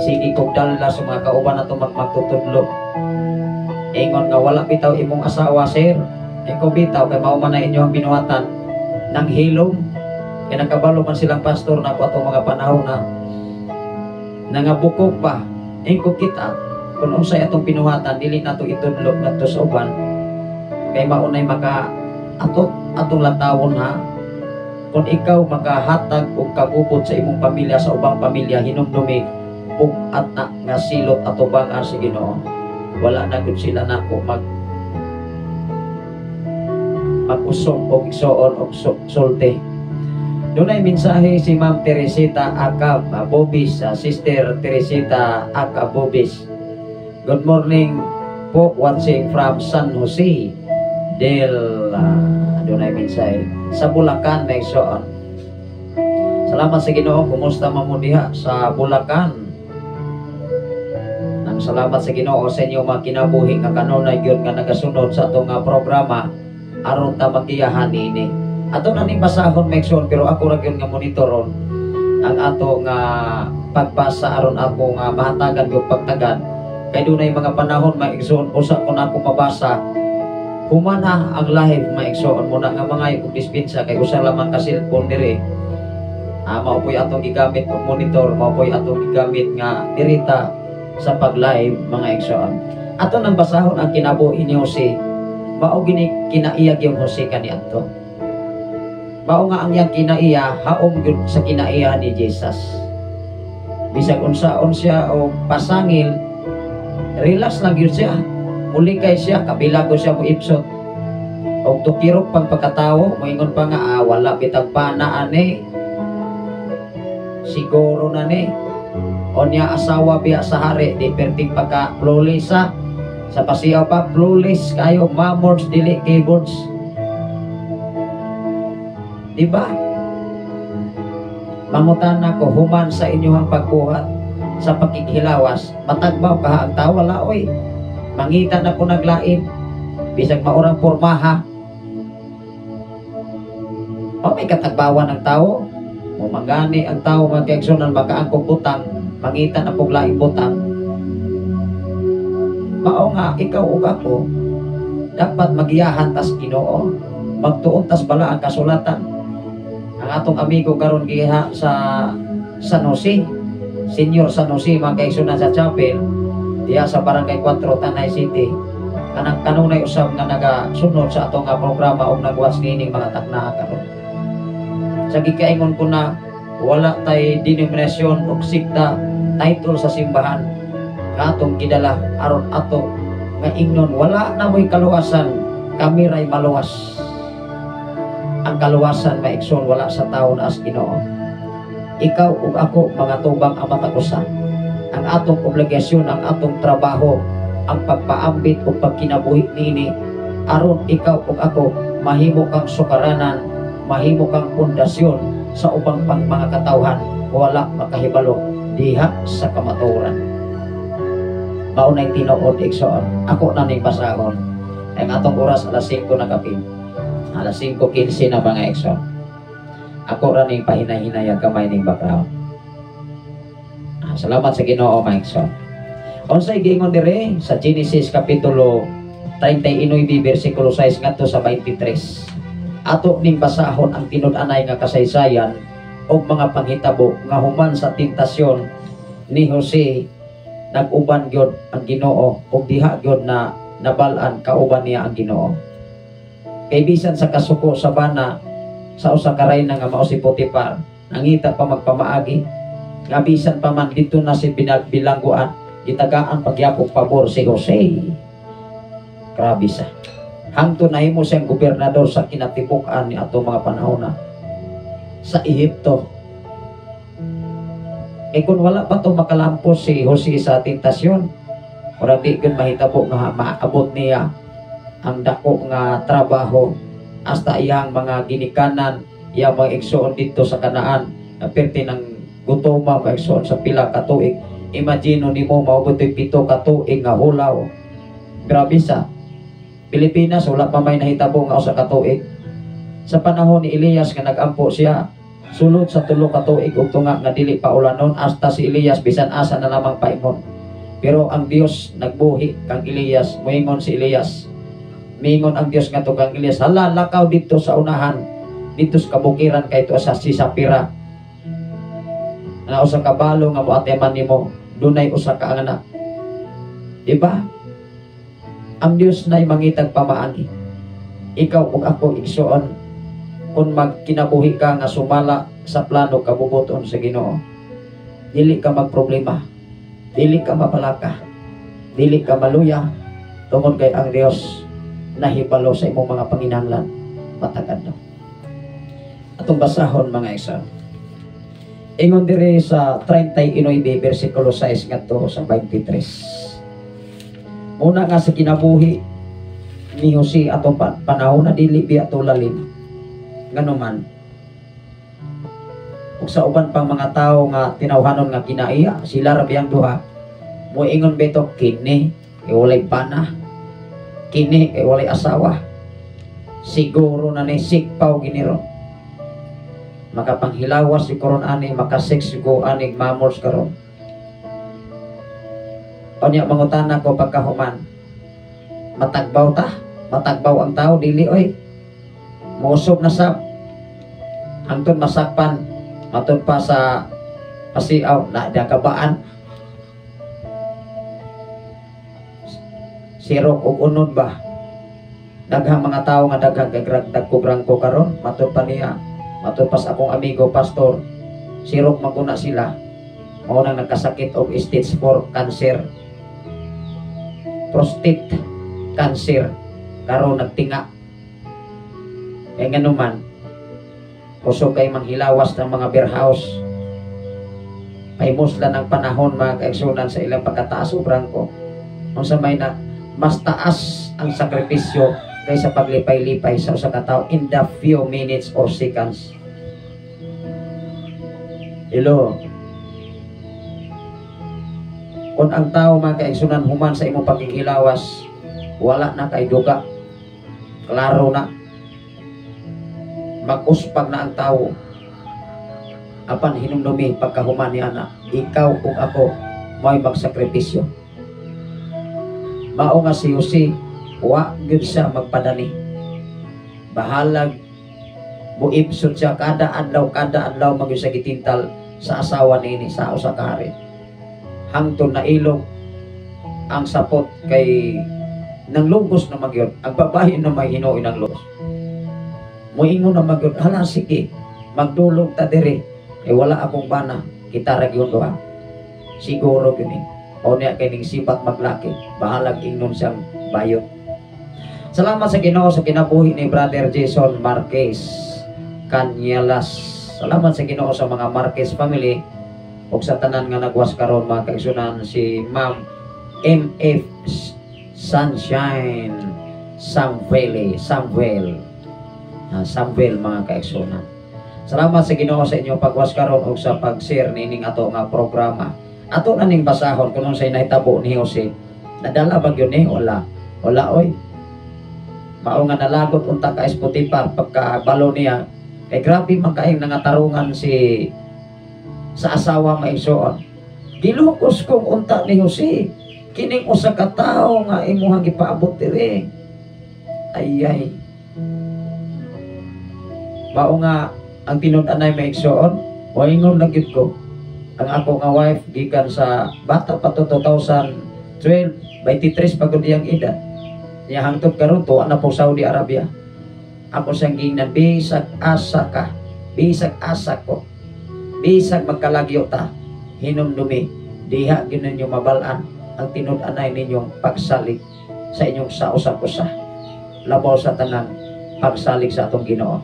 Sige kog dala sa mga kauban nato magtutudlo. Ingon nga wala bitaw imong asawa, sir. Ikaw bitaw kay mao man na inyong binuhatan nang hilom. Kay nakabalo man silang pastor na ako atong mga panahon na nangabukog pa. Ingko kita kung unsay atong binuhatan, dili nato itudlo ngadto sa uban. Kay maunay maka ato atong lantawon ha. Kung ikaw makahatag og kagubot sa imong pamilya sa ubang pamilya, hinumdumi bug-at na nga silot atubangan sa Ginoo. Wala na gud sila nako mag-usok og igsoon og sulti. Dunay mensahe si Ma'am Teresita Acab Bobis, Sister Teresita Acab Bobis. Good morning po, watching from San Jose del dunay mensahe sa Bulacan, may igsoon. Salamat sa Ginoo, kumusta man mo diha sa Bulacan? Nang salamat sa Ginoo sa inyo mga kinabuhi nga kanunay gyud nga nagasunod sa atong nga programa aron ta magiyahan niini. Ato na ning basahon, Mekson, pero ako ra gyud nga monitoron ang ato nga pagbasa aron ako nga mahatagan gyud pagtagad, kay dunay mga panahon, mga igsoon, usa kon ako mabasa, humana ang live, mga igsoon. Muna nga mga og dispensa kay usa lamang ka cellphone diri. Mao po'y atong gigamit og monitor, mao po'y atong gigamit nga dirita sa pag-live, mga igsoon. Ato nang basahon ang kinabuhi ni Jose. Mao gini kinaiyag yung Jose kaniadto. Mao nga ang iyang kinaiya haom gyud sa kinaiya ni Jesus. Bisag unsaon siya o pasangil, relax lang gyud siya. Mulikay siya, kabila ko siya mo ipsot. Og tukirok pang pagkatawo, moingon pa nga wala bitag pana ani. Siguro na ni. Onya asawa biya sa hari, di perting pagka plolisa. Sa pasiyaw pa, flawless kayo, mamords, dili keyboards. Diba? Mangutana ko, human sa inyong pagbuhat sa pakighilawas, matagbaw ka ang tao, wala oy. Mangita na ko naglain, bisag maurang pormaha. O may katagbawan ang tao, mumangani ang tao mga kaigsunan, makaangkong butang, mangita na pong laing butang. Mao nga ikaw ug ako dapat magiyahan tas Ginoo, magtuon tas bala ang kasulatan. Ang atong amigo karon giha sa San Jose, Senior San Jose mga kaigsunan sa chapel diha sa Barangay 4 Tanay City. Kanang kanunay usab nga nagasunod sa atong nga programa og nagwatch niining mga takna karon. Sa gikaingon ko na wala tay denominasyon og sikta title sa simbahan katong gidala aron ato nga ingnon wala na mo'y kaluwasan, kami ray maluwas. Ang kaluwasan maigsoon wala sa tawo na as Ginoo. Ikaw ug ako mga tubang ang matakusa. Ang atong obligasyon, ang atong trabaho, ang pagpaambit ug pagkinabuhi niini aron ikaw ug ako mahimo kang sukaranan, mahimo kang pundasyon sa ubang pang mga katawhan wala makahibalo diha sa kamatuoran. Mao nay tinuod igsoon. Ako na ning basahon. Ang atong oras alas 5 na kapin. Alas 5:15 na mga igsoon. Ako ra ning pahinay-hinay ang kamay ning background. Salamat sa Ginoo mga igsoon. Unsay giingon dire sa Genesis kapitulo 39 bersikulo 6 ngadto sa 23. Ato ning basahon ang tinud-anay nga kasaysayan og mga panghitabo nga human sa tentasyon ni Jose nag-uban gyud ang Ginoo ug diha gyud na nabal-an kauban niya ang Ginoo. Kay bisan sa kasuko sa bana sa usa ka rayna nga mao si Potifar, nangita pa magpamaagi nga bisan pa man didto na si bilangguan, gitagaan pagyapok pabor si Jose. Grabe sa. Hangtod nahimo siyang gobernador sa kinatibuk-an ni atong mga panahona sa Ehipto. E kung wala pa to makalampos si Jose sa tentasyon, ora di gyud mahitabo nga maabot niya ang dako nga trabaho hasta iyang mga ginikanan, iyang mga igsoon didto sa Kanaan, na perti ng gutoma mga igsoon sa pila ka tuig. Imagine nimo maubot 7 ka tuig nga hulaw. Grabe sa Pilipinas, wala pa may nahitabo nga usa ka tuig. Sa panahon ni Elias nga nagampo siya, sulod sa 3 ka tuig ug tunga nga dili pa ulanon, hasta si Elias bisan asa na lamang paingon. Pero ang Dios nagbuhi kang Elias, moingon si Elias. Miingon ang Dios ngadto kang Elias, hala lakaw didto sa unahan, didto sa kabukiran kay tuwa sa Sisapira. Nga usa ka balo nga moateman nimo, dunay usa ka anak. Diba? Ang Dios na'y mangitag pamaagi. Ikaw ug ako igsoon, kung magkinabuhi ka nga sumala sa plano kabubuton sa Ginoo, dili ka magproblema, dili ka mapalaka, dili ka maluya, tungod kay ang Dios nahibalo sa imong mga panginahanglan matagad no. Atong basahon mga igsoon. Ingon diri sa 39 bersikulo 6 ngadto sa 23. Muna nga sa kinabuhi ni Jose atong panahon na dili biya to lalim. Nganuman ug sa uban pang mga tawo nga tinawhanon nga kinaiya, sila ra biyang duha. Moingon beto kini kay walay bana, kini kay walay asawa. Siguro na ni sikpaw giniro. Makapanghilawas si koron ani, makasex ko ani mamors karon. Unya mangutana ko pagkahuman, matagbaw ta, matagbaw ang tao dili oy. Mousog na sab. Hangtod masakpan, matud pa sa pasiaw na kabaan. Sirok ug unod ba? Daghang mga tawo nga daghang kay dagko karon, matud pa niya, matud pa sa akong amigo pastor, sirok maguna sila. Mao nang nagkasakit og stage 4 cancer. Prostate cancer karon nagtinga. Kay nganuman kusog kay manghilawas ng mga beer house. Pahimuslan ang panahon mga kaigsunan sa ilang pagkataas og brangko. Unsa may na Mas taas ang sakripisyo kaysa paglipay-lipay sa usa ka tawo in the few minutes or seconds. Hello. Kung ang tao, mga kaigsunan, human sa imong pagkikilawas, wala na kay duga. Klaro na. Mag-uspag na ang tao. Apan hinumdumi, pagkahuman ni ana, ikaw ug ako mo'y magsakripisyo. Mao nga si Jose, wa gyud siya magpadani. Bahalag muibsot siya kada adlaw magyud siya gitintal sa asawa niini sa usa ka hari. Hangtod nailog ang sapot kay nang lugos na magyud. Ang babae na may hinuoy ng lugos. Moingon na magyud, "Hala, sige, magdulog ta diri. Eh wala akong bana, kita ra gyud duha." Siguro gyud ni. O niya kay ning sipat maglaki, bahalag ingnon siyang bayot. Salamat sa Ginoo sa kinabuhi ni Brother Jason Marquez Canyelas. Salamat sa Ginoo sa mga Marquez family ug sa tanan nga nagwas karon, mga kaigsunan, si Ma'am MF Sunshine Samvele Samvel, Samvel, mga kaigsunan. Salamat sa Ginoo sa inyong pagwas karon ug sa pag-share nining ato nga programa. Ato na ning basahon kung unsay nahitabo ni Jose. Nadala ba gyud ni? Wala. Wala oy. Mao nga nalagot unta ka Potifar pagkabalo niya. Kay grabe man kaayong nangatarungan si sa asawa, maigsoon. Gilukos kong unta ni Jose. Kining usa ka tawo nga imuhang gipaabot diri. Ay ay. Mao nga ang tinud-anay, maigsoon, moingon lang gyud ko. Ang ako nga wife gikan sa bata pa to, 2012, 23 pa gud iyang edad. Niya hangtod karon tuwa na po Saudi Arabia. Ako siyang gingnan, bisag asa ka, bisag asa ko, bisag magkalagyo ta, hinumdumi, diha gyud ninyo mabal-an ang tinud-anay ninyong pagsalig sa inyong sausap-usa. Labaw sa tanan, pagsalig sa atong Ginoo.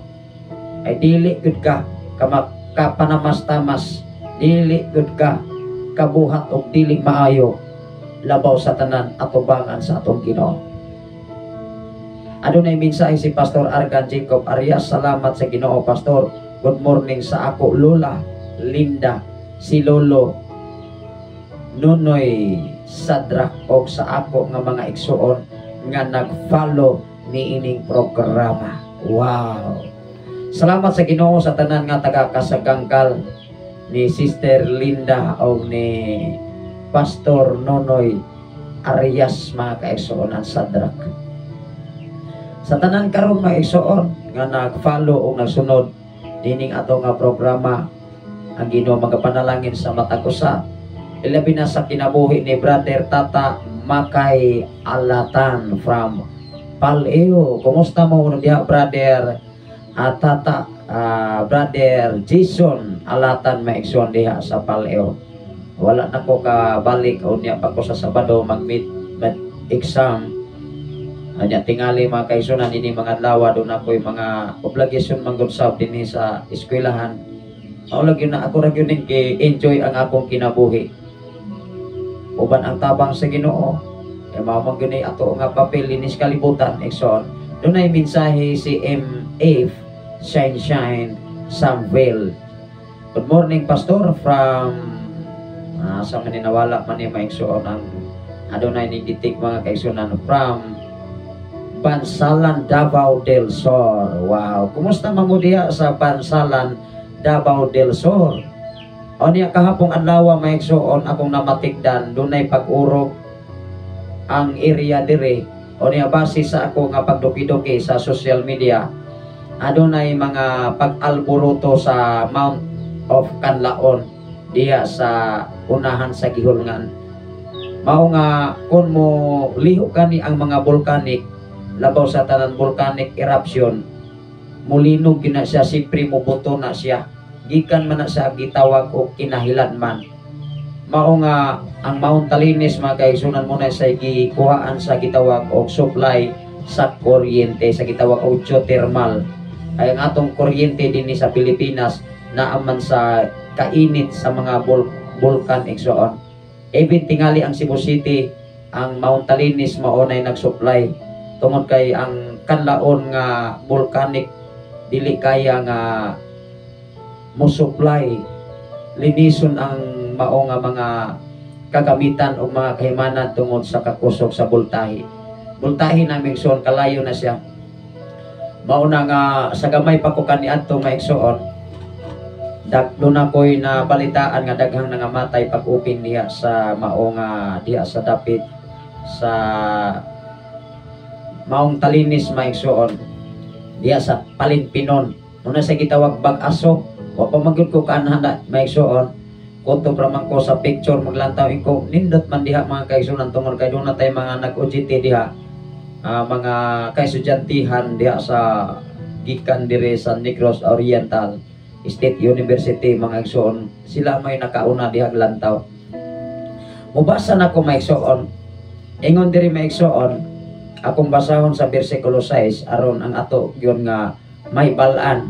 Ay dili gud ka kapanamas-tamas, dili gud ka kabuhat og dili maayo, labaw sa tanan atubangan sa atong Ginoo. Adunay mensahe si Pastor Argan Jacob Arias. Salamat sa Ginoo, Pastor. Good morning sa ako Lola Linda, si Lolo Nunoy Sadrak og sa ako nga mga igsuon nga nag-follow niining programa. Wow. Salamat sa Ginoo sa tanan nga taga Kasagangkal ni Sister Linda o ni Pastor Nonoy Arias, mga kaigsuonan Sadrak. Sa tanan karon, mga igsoon, nga nag-follow o nagsunod nining ato nga programa, ang Ginoo magapanalangin sa matag usa, ilabi na sa kinabuhi ni Brother Tata Makay Alatan from Paleo. Kumusta mo diha, brother Tata, Brother Jason Alatan, maigsoon, diha sa Paleo? Wala na ko kabalik unya pa ko sa Sabado mag mid exam. Anya tingali, mga kaigsunan, ini mga adlaw doon ako'y mga obligasyon manggod sab dinhi sa eskwelahan. Mao lagi na ako ra gyud ning enjoy ang akong kinabuhi. Uban ang tabang sa Ginoo, kay mao man gyud ni ato nga papel linis kalibutan, igsoon. Dunay mensahe si MF Shine Shine Samvel. Good morning, Pastor, from sa maninawala man ni maigsoon ang adunay ni gitik, mga kaigsunan, from Bansalan, Davao del Sur. Wow, kumusta man mo diha sa Bansalan, Davao del Sur? O niya kahapong adlaw, maigsoon, akong namatikdan dunay pag-urog ang area dire. O niya base sa ako nga pagduki-duki sa social media, adunay mga pag-alboroto sa Mount of Kanlaon diha sa unahan sa Gihulngan. Mao nga kung mo liho kani ang mga volcanic, labaw sa tanan volcanic eruption, mulinog gyud na siya, siyempre mubuto na siya gikan man na sa gitawag og kinahilanman. Mao nga ang Mount Talinis, mga kaigsunan, mo na sa gikuhaan sa gitawag og supply sa kuryente sa gitawag og geothermal. Ay ang atong kuryente dinhi sa Pilipinas naaman sa kainit sa mga bulkan, igsoon. Even tingali ang Cebu City Ang Mount Talinis mao nay nag-supply tungod kay ang kanlaon nga volcanic dili kaya nga mo supply, linison ang mao nga mga kagamitan o mga kahimanan tungod sa kakusog sa voltahe. Voltahe na, mga igsoon, kalayo na siya. Mao na nga sa gamay pa ko kaniadto, mga igsoon, doon ako'y nabalitaan nga daghang nangamatay pag open diha sa mao nga diha sa dapit sa maong Talinis, mga igsoon, diha sa Palinpinon. Muna sa gitawag Bag-aso. Wa pa man gyud ko kaanhan na, mga igsoon. Kutob ra man ko sa picture maglantaw ko, nindot man diha, mga kaigsuonan, tungod kay doon na tay mga nag-OJT diha, mga kaestudyantihan diha sa gikan dire sa Negros Oriental State University, mga igsoon. Sila may nakauna diha lantaw. Mubasa na ko, mga igsoon. Ingon diri, mga igsoon, akong basahon sa bersikulo 6 aron ang ato gyud nga may balaan.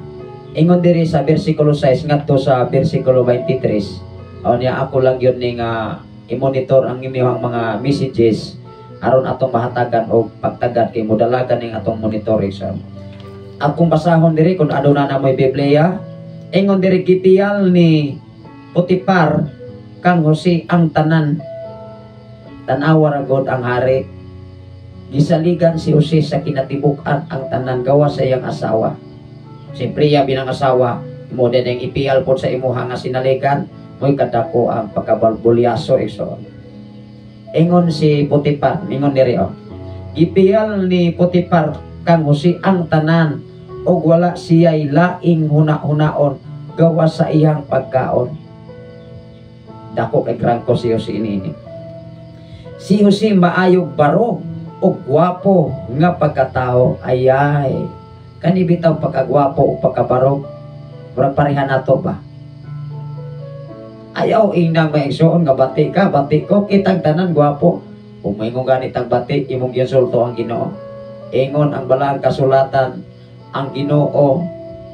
Ingon diri sa bersikulo 6 ngadto sa bersikulo 23. O niya, ako lang yun ni nga i-monitor ang inyong mga messages aron atong mahatagan og pagtagad kay modalagan ning atong monitoring. So akong basahon diri kung aduna na mo'y Biblia. Ingon diri, gipiyal ni Potifar kang Jose ang tanan. Tan-awa ra god ang hari. Gisaligan si Jose sa kinatibuk-an ang tanan gawa sa iyang asawa. Siyempre, iya binang asawa mo din ang ipiyal pod sa imuha nga sinaligan, mo'y kadako ang pagkabalbulyaso, igsoon. Ingon si Potifar, ingon diri oh. Gipiyal ni Potifar kang Jose ang tanan ug wala siya'y laing huna-hunaon gawa sa iyang pagkaon. Dako kay krangko si Jose ini. Si Jose maayog barog ug gwapo nga pagkatao. Ayay. Kani bitaw pagkagwapo ug pagkabarog. Murag pareha nato ba? Ayaw inang maigsoon nga bati ka, bati ko, kitang tanan gwapo. Kung maingon ganit ang bati, imong giinsulto ang Ginoo. Ingon ang balaang kasulatan, ang Ginoo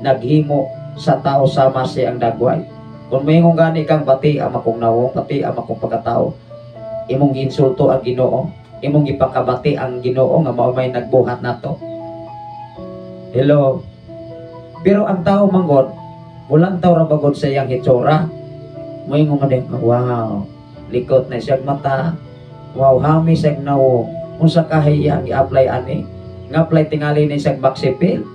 naghimo sa tao sama siya ang dagway. Kung maingon gani kang bati ang akong nawong, bati ang akong pagkatao, imong giinsulto ang Ginoo, imong gipakabati ang Ginoo nga mao may nagbuhat nato. Hello. Pero ang tao manggod, mulantaw ra bagod sa iyang hitsura. Moingon man din, "Wow, likot na siyang mata. Wow, hami siyang nawong. Unsa kahay iyang i-apply ani?" Nga apply tingali ni siyang Maxipil.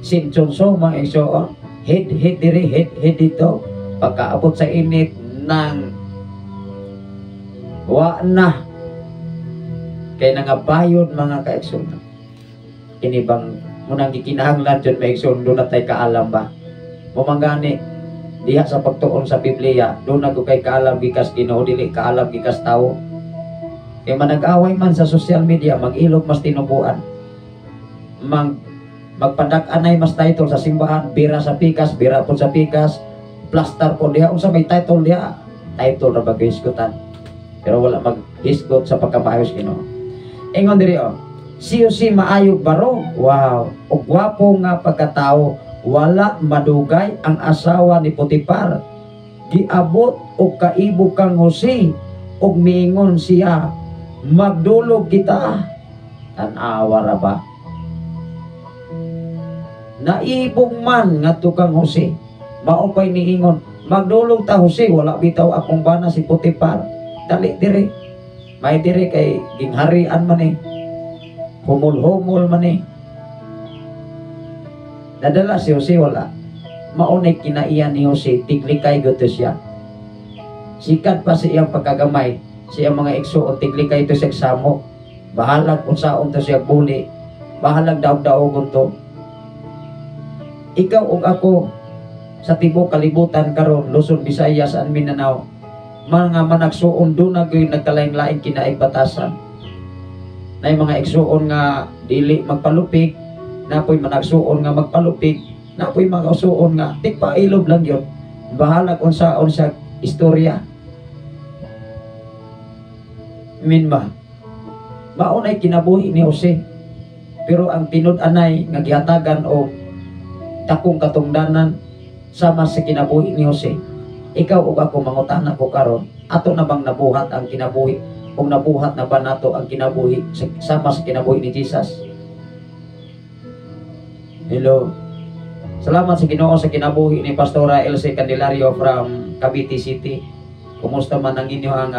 Sinchonso, mga igsoon. Head, head diri, head, head dito. Pagkaabot sa init ng wa na. Kay nangabayod, mga kaigsoon. Ini bang munang gikinahanglan jud, mga igsoon, doon na tay kaalam ba? Mumanggani diha sa pagtuon sa Biblia, doon na kay kaalam gikas Ginoo, dili kaalam gikas tao. Kay manag-away man sa social media, mag-ilog mas tinubuan. Magpadak-anay mas title sa simbahan, bira sa pikas, bira po sa pikas, plaster po diha, unsa may title diha, title ra ba hisgutan. Pero wala maghisgot sa pagkamaayos Ginoo. Ingon diri oh, si Jose maayog barog, wow, ug gwapo nga pagkatao. Wala madugay ang asawa ni Potifar giabot og kaibo kang Jose ug miingon siya, "Magdulog kita." Tan-awa ra ba? Naibog man ngadto kang Jose. Mao pa'y niingon, "Magdulog ta, Jose." Wala bitaw akong bana si Potifar. Dali dire. May dire kay gingharian man eh. Humol-humol man eh. Nadala si Jose, wala? Maunay kinaiyan ni Jose, tiglikay guto siya. Sikat pa sa iyang pagkagamay, sa iyang mga igsuon, tiglikay ito sa samo. Bahalag unsaon to siya buli. Bahalag daog-daogon to. Ikaw ug ako sa tibuok kalibutan karon, Luzon, Visayas, and Mindanao, mga managsuon doon na gyud nagkalain-lain kinaig batasan. Nay mga igsuon nga dili magpalupig, napoy managsuon nga magpalupig, napoy mga usuon nga tigpailob lang yun. Bahalag unsaon sa istorya. Min ba? Maunay kinabuhi ni Jose. Pero ang tinud-anay nga gihatagan o dakong katungdanan sama sa kinabuhi ni Jose. Ikaw ug ako, mangutana ko karon, ato na bang nabuhat ang kinabuhi Kung nabuhat na ba nato ang kinabuhi sama sa kinabuhi ni Jesus? Hello. Salamat sa Ginoo sa kinabuhi ni Pastora Elsie Candelario from Cavite City. Kumusta man ang inyong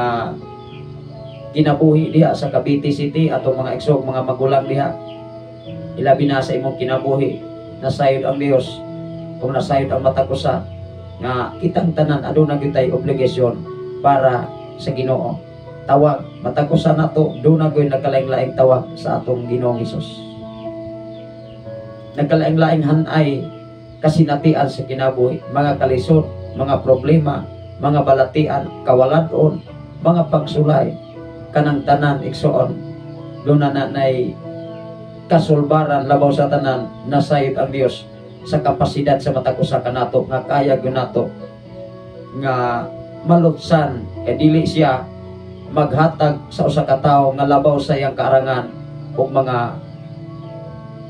kinabuhi diha sa Cavite City, atong mga igsoon, mga magulang diha? Ilabi na sa imong kinabuhi, nasayod ang Dios kung nasayod ang matag usa nga kitang tanan aduna gyud tay obligasyon para sa Ginoo. Tawag matag usa nato, duna gyud nagkalaing-laing tawag sa atong Ginoong Hesus, nagkalaing-laing hanay kasinatian sa kinabuhi, mga kalisod, mga problema, mga balatian, kawaladon, mga pagsulay. Kanang tanan, igsoon, duna na nay kasulbaran. Labaw sa tanan, nasayod ang Dios sa kapasidad sa matag usa kanato nga kaya gyud nato nga malutsan, kay dili siya maghatag sa usa ka tawo nga labaw sa iyang kaarangan ug mga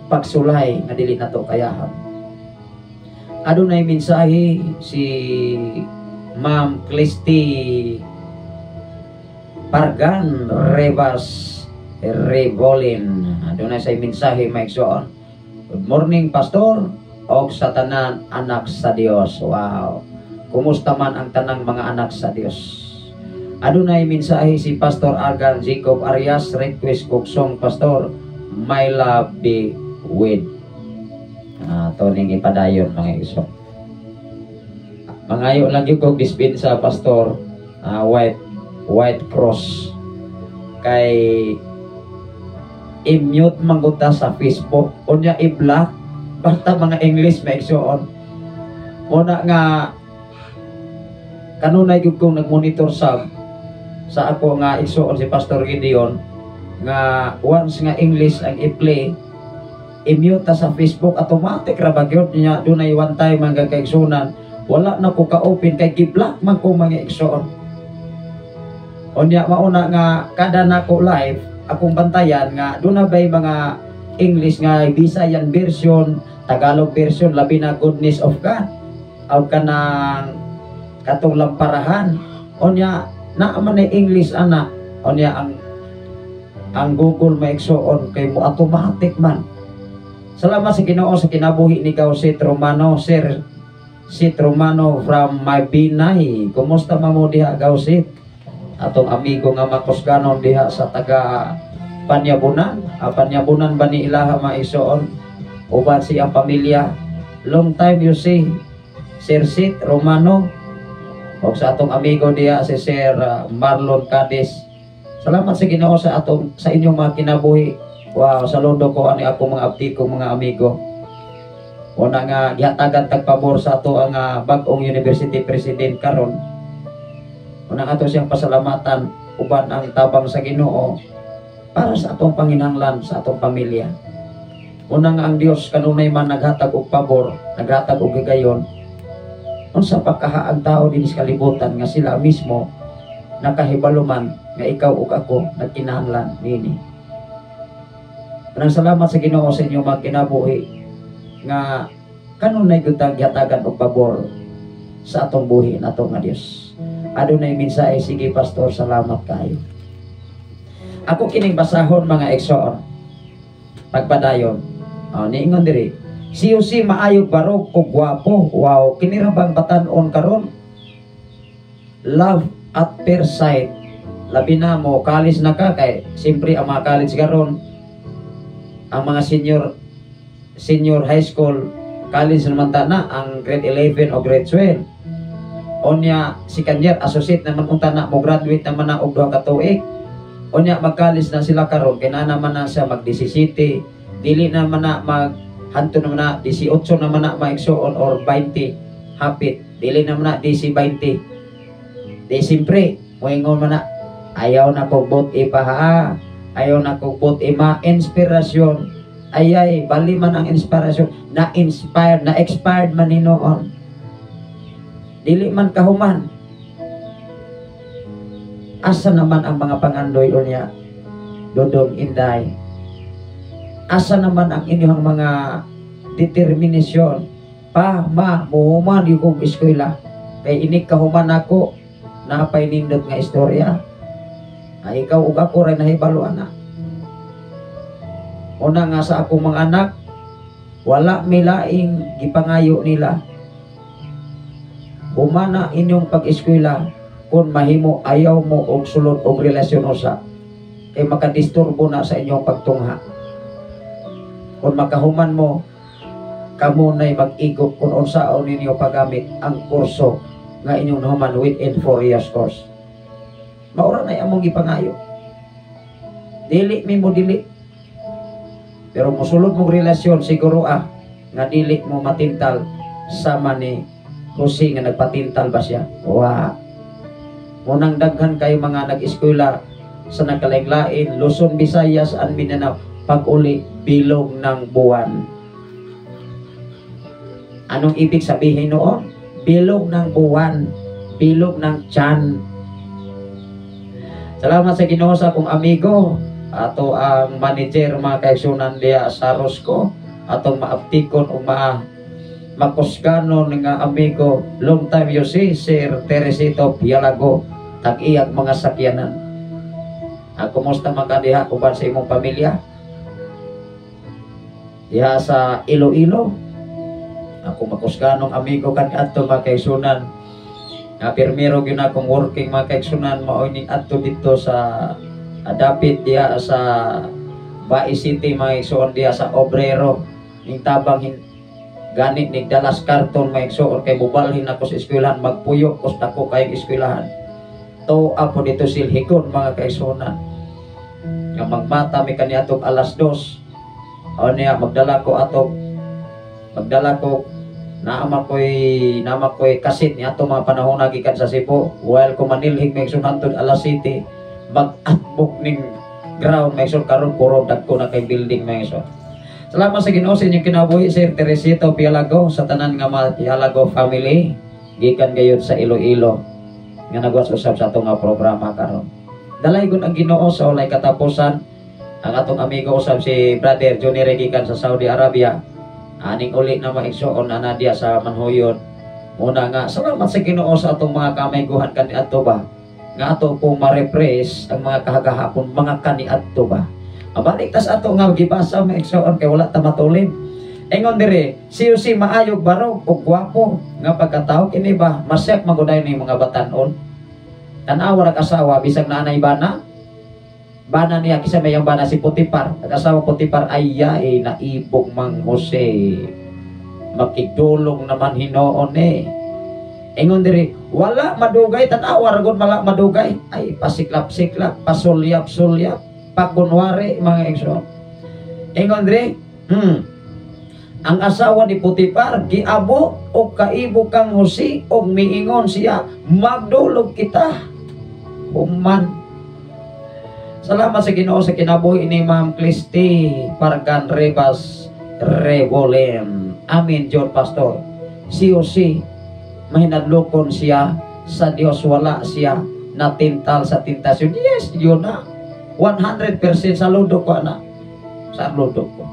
pagsulay nga dili nato kayahan. Adunay mensahe si Ma'am Christy Pargan Rivas Revolin. Adunay say mensahe, mga igsoon. "Good morning, Pastor, og sa tanan anak sa Dios." Wow. Kumusta man ang tanang mga anak sa Dios? Adunay mensahe si Pastor Argan Jacob Arias, request kog song, Pastor, "My Love Be With". To ning ipadayon, mga igsoon. Mangayo lang gyud kog dispensa, Pastor, white white cross, kay i-mute man gud ta sa Facebook, unya i-block basta mga English, mga igsoon. Muna nga kanunay gyud kong nagmonitor sa ako nga igsoon si Pastor Gideon nga once nga English ang i-play, i-mute ta sa Facebook, automatic ra ba gyud niya. Dunay one time, mga kaigsunan, wala na ko ka-open kay gi-block man ko, mga igsoon. Unya mauna nga kada nako live, akong bantayan nga duna bay mga English nga Visayan version, Tagalog version, labi na "Goodness of God" aw kanang katong "Lamparahan". Unya naa man ay English ana, unya ang Google, mga igsoon, kay mo automatic man. Salamat sa Ginoo sa kinabuhi ni Gausit Romano, Sir Sit Romano from Mabinay. Kumusta man mo diha, Gausit? Atong amigo nga makusganon diha sa taga Panyabunan. Panyabunan ba ni ilaha, mga igsoon? Uban siyang pamilya. Long time you see. Sir Sit Romano. O sa atong amigo diha si Sir Marlon Cadiz. Salamat sa Ginoo sa atong sa inyong mga kinabuhi. Wow, saludo ko ani ako mga abdi ko mga amigo. Una nga gihatagan tag pabor sa ato ang bag-ong university president karon. Una ato siyang pasalamatan uban ang tabang sa Ginoo para sa atong panginahanglan sa atong pamilya. Una nga ang Dios kanunay man naghatag og pabor, naghatag og higayon. Unsa pa kaha ang tao dinhi sa kalibutan nga sila mismo nakahibalo man nga ikaw ug ako nagkinahanglan nini? Kanang salamat sa Ginoo sa inyong mga kinabuhi nga kanunay gyud tang gihatagan og pabor sa atong buhi nato nga Dios. Adunay mensahe, sige, Pastor, salamat kayo. Ako kining basahon, mga igsoon. Pagpadayon. Oh, niingon diri. Si Jose maayo barog og gwapo. Wow, kini ra bang batan-on karon? Love at first sight. Labi na mo college na ka, kay siyempre ang mga college karon, ang mga senior senior high school, college naman ta na ang grade 11 o grade 12. Onya second year associate naman unta na, mo graduate naman na og 2 ka tuig. Unya mag-college na sila karon, kay naa naman na siya mag 17, dili naman na mag hanto naman na 18 naman na, mga igsoon, or 20 hapit, dili naman na DC 20. Di siyempre moingon man na, "Ayaw na kog but ipaha, ayaw na kog but ima." Inspirasyon ayay, bali man ang inspirasyon na inspired na, expired man hinuon, dili man kahuman. Asa naman ang mga pangandoy unya, Dodong, Inday? Asa naman ang inyong mga determinasyon? "Pa, ma, muhuman yung kong eskwela. Kay inig kahuman ako, napay nindot nga istorya." Ay ikaw ug ako ray nahibalo ana. Una nga sa akong mga anak, wala milaing gipangayo nila. Humana inyong pag-eskwela, kung mahimo ayaw mo og sulod og relasyon usa kay makadisturbo na sa inyong pagtungha. Kung makahuman mo, kamo na'y mag-igop kung unsaon ninyo paggamit ang kurso nga inyong nahuman within 4 years course. Maura na among gipangayo. Dili mi mo dili. Pero musulod mong relasyon, siguro nga dili mo matintal sama ni Jose nga nagpatintal ba siya? Wa. Munang daghan kayo mga nag-eskwela sa nagkalain-lain, Luzon, Visayas, and Mindanao, pag-uli, bilog ng buwan. Anong ibig sabihin noon? Bilog ng buwan, bilog ng tiyan. Salamat sa Ginoo sa akong amigo, ato ang manager mga kaigsunan diya sa Rosco, atong maaptikon o makusganon nga amigo, long time you see, Sir Teresito Pialago, tag-iyag mga sakyanan. Kumusta man ka diha uban sa imong pamilya? Diha sa Iloilo. Ako makusganong amigo kan adto mga kaigsunan. Nga pirmiro gyud akong working mga kaigsunan, mao ning adto didto sa dapit diha sa Bais City mga igsoon, diha sa Obrero. Ning tabang ganit nig dalas karton mga igsoon kay mubalhin ako sa eskwelahan, magpuyo ko sa dako kayong eskwelahan. To apo dito silhikon mga kaigsunan. Nga magmata mi kaniadtong alas 2. O niya magdala ko ato, magdala ko naama ko'y kasit ni ato mga panahon gikan sa Cebu while ko manilhig may igsoon hantod alas 7 mag-atbok ning ground may igsoon karon puro dagko na kay building may igsoon. Salamat sa Ginoo sa inyong kinabuhi, Sir Teresito Pialago, sa tanan nga mga Pialago family gikan gayud sa Iloilo nga nagwas usab sa atong nga programa karon. Dalaygon ang Ginoo sa walay katapusan. Ang atong amigo usab si Brother Johnny gikan sa Saudi Arabia, aning uli na maigsoon ana diya sa Manhuyon. Muna nga salamat sa Ginoo sa atong mga kamayguhan kaniadto ba, nga ato pong ma-refresh ang mga kahagahapon mga kaniadto ba. Mabalik tas ato nga gibasa maigsoon kay wala ta matulin. Ingon dire, si Jose maayog barog og gwapo nga pagkatao kini ba masyak maguday ni mga batanon. Tan-awa ra asawa bisag naanay bana. Bana niya kisa may bana si Potifar. Ang asawa Potifar ay yae naibog mang Jose. Makigdulong naman hinoon eh. Ingon diri, wala madugay, tan-awa ra gud wala madugay. Ay pasiklap-siklap, pasulyap-sulyap, pakunwari mga igsoon. Ingon diri, ang asawa ni Potifar giabot og kaibog kang Jose og miingon siya, magdulog kita. Human. Salamat sa Ginoo sa kinabuhi ni Ma'am Christy Pargan Rivas Revolem. Amen, John Pastor. Si Jose, mahinadlokon siya sa Dios, wala siya natintal sa tentasyon. Yes, yun na. 100% sa ludo ko, ana. Sa ludo ko.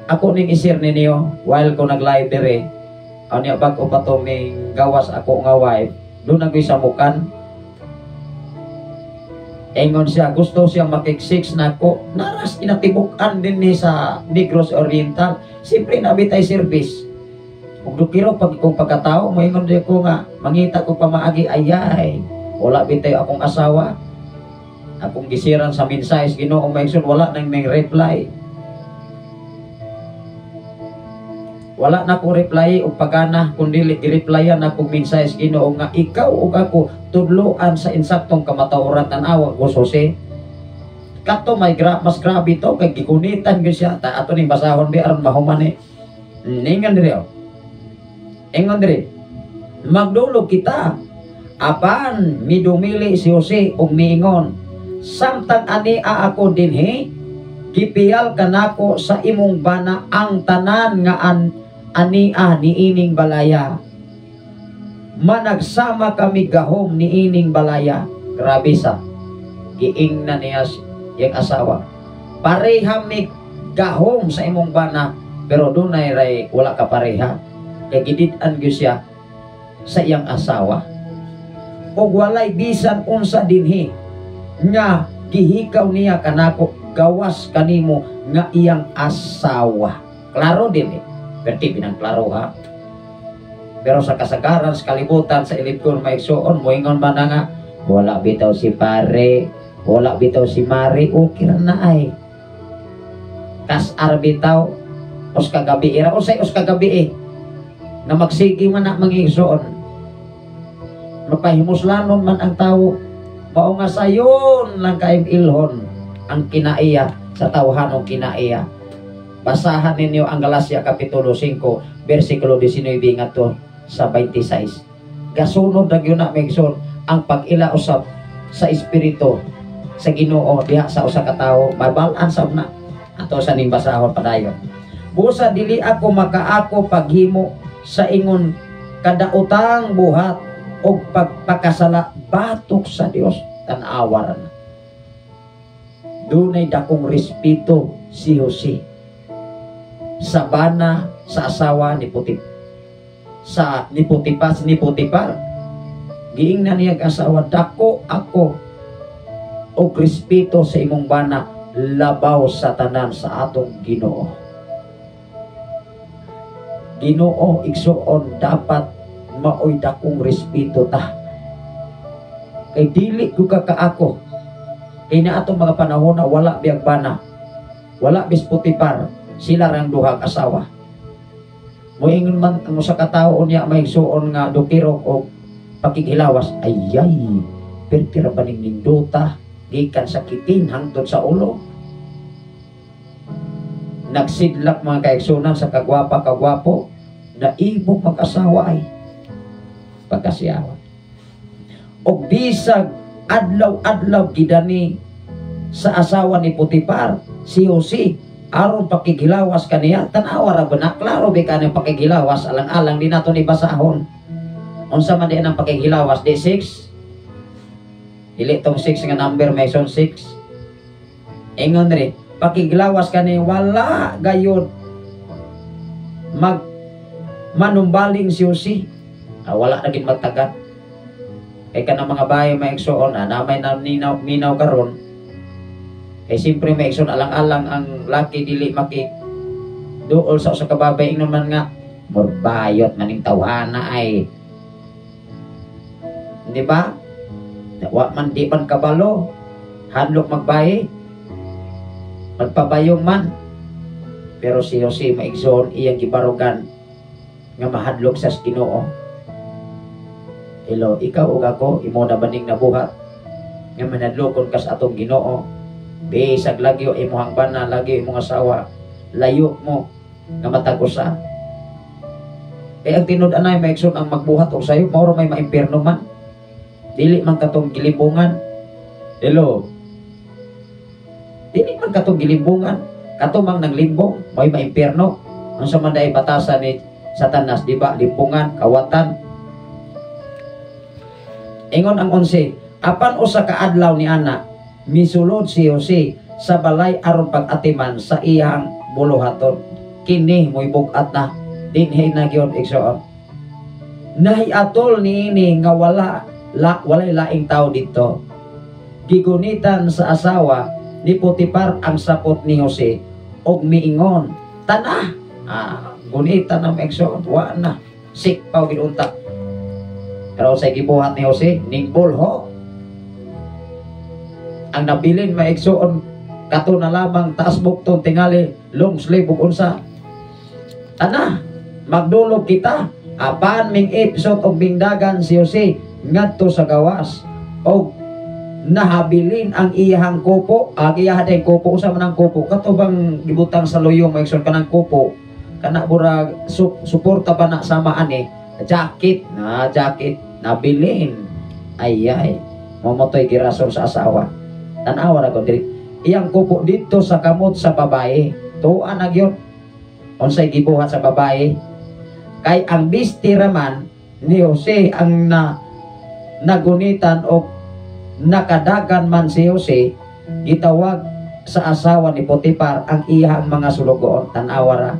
Ako ning isir ninyo while ko nag-live dire. Anya bag-o pa to ning gawas ako nga wife, doon ako'y samukan. Ingon siya, gusto siya makiksix na ako. Naras kinatibuk-an din ni sa Negros Oriental. Siyempre, nabitay service. Ug dukiro pag ikong pagkatao, moingon di ko nga, mangita ko pamaagi, ayay. Wala bitay akong asawa. Akong gisiran sa mensahe, Ginoo maigsoon, wala nang may reply. Wala na ko reply og pagana, kundi gireplyan na kong mensahe sa Ginoo nga ikaw ug ako tudloan sa insaktong kamataoran. Tan-awa ko Jose. Kato may mas grabe to kay gikunitan gyud siya. Ta ato ning basahon bi aron mahuman ni. Ningan diri oh. Ingon diri. Magdulog kita. Apan midumili si Jose ug miingon, samtang ani ako dinhi, gipiyal kanako sa imong bana ang tanan nga ania niining balaya. Managsama kami gahom niining balaya. Grabe sa giingna niya iyang asawa. Pareha mi gahom sa imong bana, pero dunay ray wala ka pareha. Kay gidid-an gyud siya sa iyang asawa. Ug walay bisan unsa dinhi nga gihikaw niya kanako gawas kanimo nga iyang asawa. Klaro dili? Perti binang klaro ha. Pero sa kasagaran sa kalibutan sa ilibgon maigsuon, moingon man na nga wala bitaw si pare, wala bitaw si mari, okay ra na ay. Kas-ar bitaw os kagabi era usay os kagabi eh. Na magsige man na mangigsuon. Mapahimuslanon man ang tawo. Mao nga sayon lang kayong ilhon ang kinaiya sa tawhanong kinaiya. Basahan ninyo ang Galacia Kapitulo 5, versikulo 19 ngadto sa 26. Gasunod na gyud na migson ang pag-ila usab sa espiritu sa Ginoo diha sa usa ka tawo, mabal-an sa una. Ato sa ning basahon padayon. Busa dili ako makaako paghimo sa ingon kadaotang buhat og pagpakasala batok sa Dios. Tan-awa ra na. Dunay dakong respeto si Jose sa bana sa asawa ni Putip sa ni Putipas ni Putipar. Giingnan niya ang asawa, dako ako og respeto sa imong bana labaw sa tanan sa atong Ginoo. Ginoo igsuon dapat maoy dakong respeto ta. Kay dili ko kakaako. Kay na atong mga panahon na wala biyag bana, wala bis Putipar, sila rang duha ka asawa. Moingon man ang usa ka tawo unya may igsuon nga dukirok og pakighilawas, ayay, perti ra ba ning nindota gikan sa kitin hangtod sa ulo. Nagsidlak mga kaigsunan sa kagwapa kagwapo, naibog mag-asawa ay pagkasiyawan. Og bisag adlaw-adlaw gidani sa asawa ni Putipar si Jose aron pakighilawas kaniya. Tan-awa ra ba na, klaro ba kanang pakighilawas, alang-alang di nato ni basahon. Unsa man di ang pakighilawas? Di 6, dili tong 6 nga number, may son 6. Ingon ri pakighilawas kani, wala gayud mag manumbaling si Jose. Wala na gid magtagat. Kay kanang mga bahay may igsuon na may naminaw minaw karon. Kay siyempre may igsuon alang-alang ang laki dili maki duol sa usa ka babay, ingnon man nga murbayot maning tawhana ay. Di ba? Wa man di man kabalo, hadlok magbahi, magpabayong man. Pero si Jose maigsoon iyang gibarugan nga mahadlok sa Ginoo. Hello, ikaw ug ako, imo na baning nabuhat nga manadlokon kas atong Ginoo. Bisag lagyo imong bana, lagyo imong asawa, layo mo nga matag usa. Kay ang tinud anay maigsoon ang magbuhat og sayo, mao ra may maimpierno man. Dili man katong gilimbungan. Hello. Dili man katong gilimbungan, kato mang nanglimbong, may maimpierno. Unsa man dai batasan ni Satanas, di ba? Limbungan, kawatan. Ingon ang 11, apan usa ka adlaw ni ana, misulod si Jose sa balay aron pag-atiman sa iyang buluhaton. Kini mo'y bug-at na dinhi na gyud igsoon. Nahiatol niini nga wala la, walay laing tao dito. Gigunitan sa asawa ni Potifar ang sapot ni Jose og miingon, tana. Gunitan ang igsoon, wa na sikpaw gid unta. Pero sa gibuhat ni Jose, ningbulho. Ang nabilin maigsuon kato na lamang taas bukton tingali long sleeve ug unsa. Tana, magdulog kita. Apan ming episode og mingdagan si Jose ngadto sa gawas og nahabilin ang iyahang kupo. Ang iyahan ay kupo, usa man ang kupo kato bang gibutang sa luyong maigsoon kanang kupo kana burag suporta pa na sama ani jacket na jacket nabilin. Ay ay momotoy girason sa asawa. Tan-awa ra ko diri iyang kupo dito sa kamot sa babae. Tuan na gyud unsay gibuhat sa babae. Kay ang bisti raman ni Jose ang na nagunitan og nakadagan man si Jose, gitawag sa asawa ni Potifar ang iyang mga sulugoon. Tan-awa ra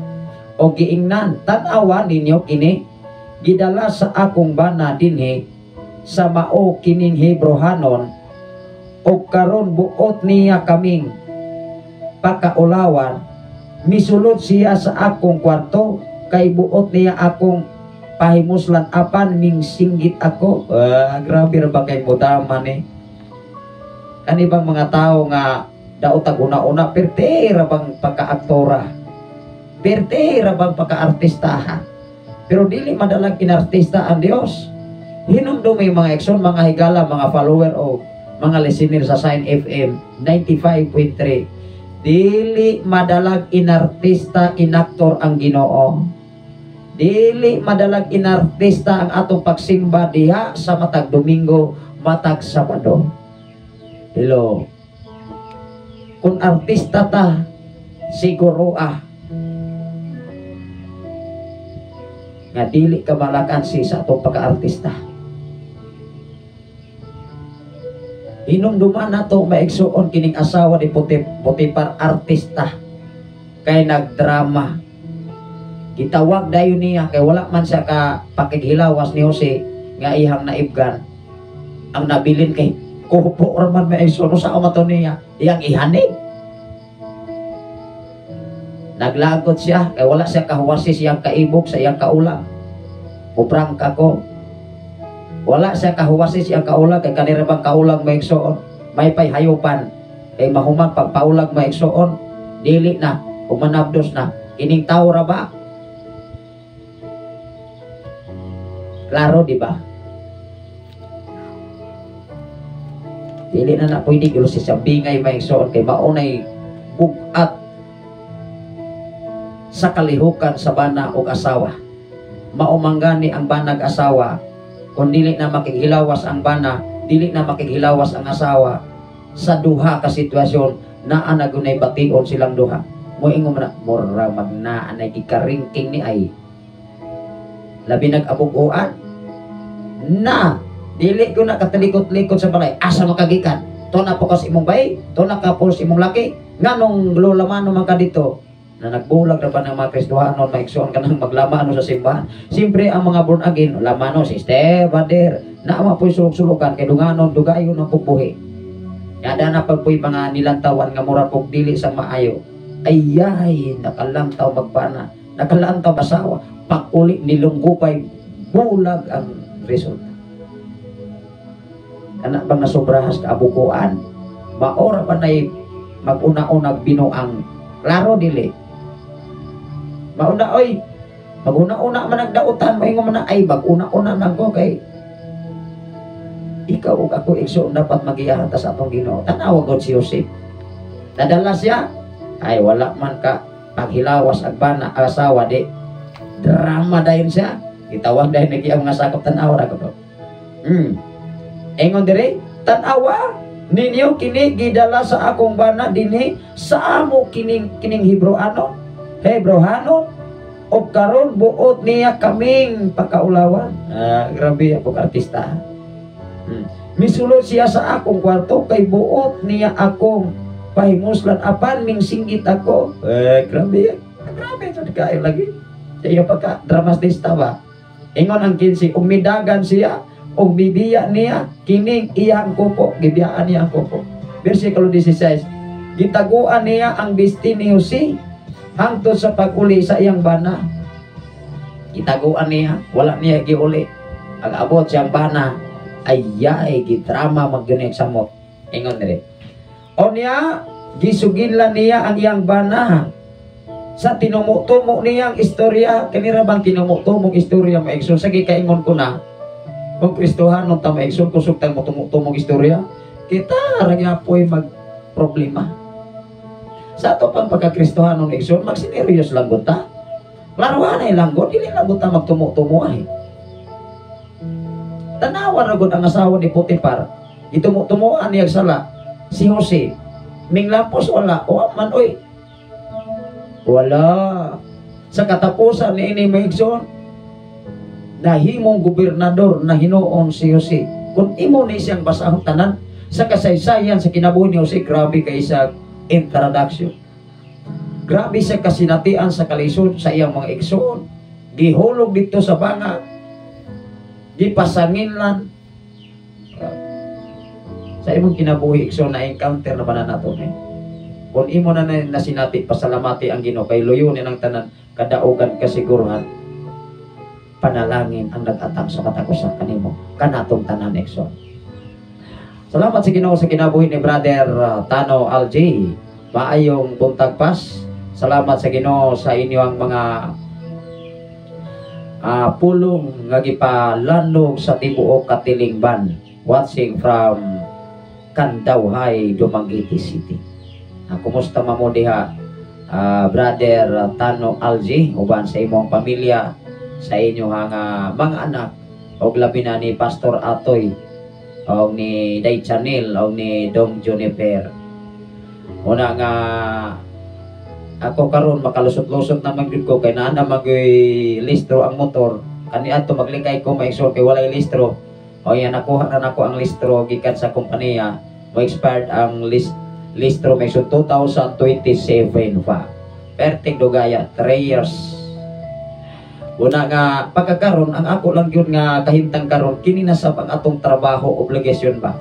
o giingnan, tan-awa ninyo kini, gidala sa akong bana dinhi sa mao kining Hebrohanon Og karon buot niya kaming pakaulawan. Misulod siya sa akong kwarto kay buot niya akong pahimuslan apan mingsinggit ako. Ah, grabe ra ba kay mudama ni. Kani bang mga tao nga daot tag una-una perte ra bang pagka-aktora. Perte ra bang pagka-artistaha. Pero dili madalang inartista ang Dios. Hinumdumi mga ekson, mga higala, mga follower o mga listener sa Sign FM 95.3. Dili madalag inartista, inaktor ang Ginoo. Dili madalag inartista ang atong pagsimba diha sa matag Domingo, matag Sabado. Hello. Kung artista ta, siguro nga dili ka malakansi sa atong pagka-artista. Hinumduman nato maigsuon kining asawa ni Potifar, artista kay nagdrama. Gitawag dayon niya kay wala man siya ka pakighilawas ni Jose nga iyang naibgan. Ang nabilin kay kupo ra man maigsuon sa mato niya iyang ihanig. Naglagot siya kay wala siya kahuwasi siyang kaibog sa iyang kaulang. Uprangka ko. Wala siya kahuwasi siyang kaulang kay kanira bang kaulang maigsuon may payhayupan kay mahuman pagpaulag maigsuon dili na umanabdos na ining tawo ra ba? Klaro di ba? Dili na na pwede gulo siya bingay maigsuon kay maunay bugat sa kalihukan sa bana og asawa. Maumanggani ang banag asawa kung dili na makighilawas ang bana, dili na makighilawas ang asawa sa duha ka sitwasyon naa na gunay bation silang duha. Moingon man na mura magnaa nay gikaringking ni ay labi nag-abuguan na dili ko na katalikot-likot sa balay asa makagikan to na po kas imong bay, to na ka po imong laki nganong lola man man ka dito na nagbulag na ba ng mga Kristohanon maigsoon ka nang maglamano sa simbahan. Siyempre ang mga born again lamano sister, brother naama po'y sulok-sulukan kay dunganon dugayon ang pugbuhi. Yada na pag po'y mga nilantawan nga mura pog dili sa maayo. Ayay, nakalantaw magbana, nakalantaw asawa, pag-uli nilunggupay bulag ang resulta. Kana bang nasobrahas ka abukuan? Maora ba na'y mag-una-unag binuang? Klaro dili. Mauna oy, mag-una-una man nagdautan, maingon man na ay mag-una-una man ko kay ikaw ug ako igsoon dapat magiyahan ta sa atong Ginoo. Tanawa gud si Joseph. Nadala siya ay wala man ka paghilawas ag bana asawa di drama dayon siya. Gitawag dayon nagi ang mga sakop tan-awa ra ko. Ingon diri, tan-awa ninyo kini gidala sa akong bana dinhi sa amo kining kining Hebreano. Hebreano og karon buot niya kaming pagkaulawan. Ah, grabe ako artista. Misulod siya sa akong kwarto kay buot niya akong pahimuslan apan ming singgit ako. Eh, grabe. Grabe jud kayo lagi. Sa iyo pagka dramatista ba? Ingon ang 15, umidagan siya og bibiya niya kining iyang kupo, gibiyaan niya ang kupo. Versikulo 16, gitaguan niya ang bisti ni Jose hangtod sa pag-uli sa iyang bana. Gitaguan niya, wala niya giuli. Ang abot siyang bana, ayay gitrama magyunig samot. Ingon diri. O niya, gisuginlan niya ang iyang bana. Sa tinumutumo niyang istorya, kanira bang tinumutumong istorya maigsoon? Sige, kaingon ko na. Kung Kristohanon ta maigsoon, kusog tang mutumutumong istorya, kita ra gyapoy magproblema. Sa ato pang pagka-Kristohanon igsoon, magsineryos lang gud ta. Klaruhanay lang gud, dili lang gud ta magtumo-tumo ay. Tanawa ra gud ang asawa ni Potifar. Gitumo-tumuan niya sala si Jose. Minglapos wala, o man oy. Wala. Sa katapusan ni ini maigsoon, nahimong gobernador na hinuon si Jose. Kung imo ni siyang basahon tanan sa kasaysayan sa kinabuhi ni Jose, grabe kay sa introduction. Grabe sa kasinatian sa kalisod sa iyang mga igsoon. Gihulog dito sa banga. Gipasanginlan. Sa imong kinabuhi, igsoon, na encounter na ba na nato ni? Kung imo na nasinati, pasalamati ang Ginoo kay luyunin ang tanan kadaugan, kasiguruhan, panalangin ang nag-atang sa matag usa kanimo, kanatong tanan, igsoon. Salamat sa Ginoo sa kinabuhi ni Brother Tano Alj. Maayong buntag, pas. Salamat sa Ginoo sa inyong mga pulong nga gipalanog sa tibuok katilingban. Watching from Kandawhay, Dumaguete City. Kumusta man mo diha, Brother Tano Alji, uban sa imong pamilya, sa inyong mga anak, og labi na ni Pastor Atoy, og ni Day Chanel, og ni Dong Juniper. Una nga ako karon makalusot-lusot naman gyud ko kay naa na magoy listro ang motor. Kani adto maglikay ko, maigsoon, kay walay listro. O yan, nakuha na nako ang listro gikan sa kompanya. Mo expired ang listro, maigsoon, 2027 pa. Perting dugaya, 3 years. Una nga pagkakaron, ang ako lang gyud nga kahimtang karon kini na sab ang atong trabaho, obligasyon ba.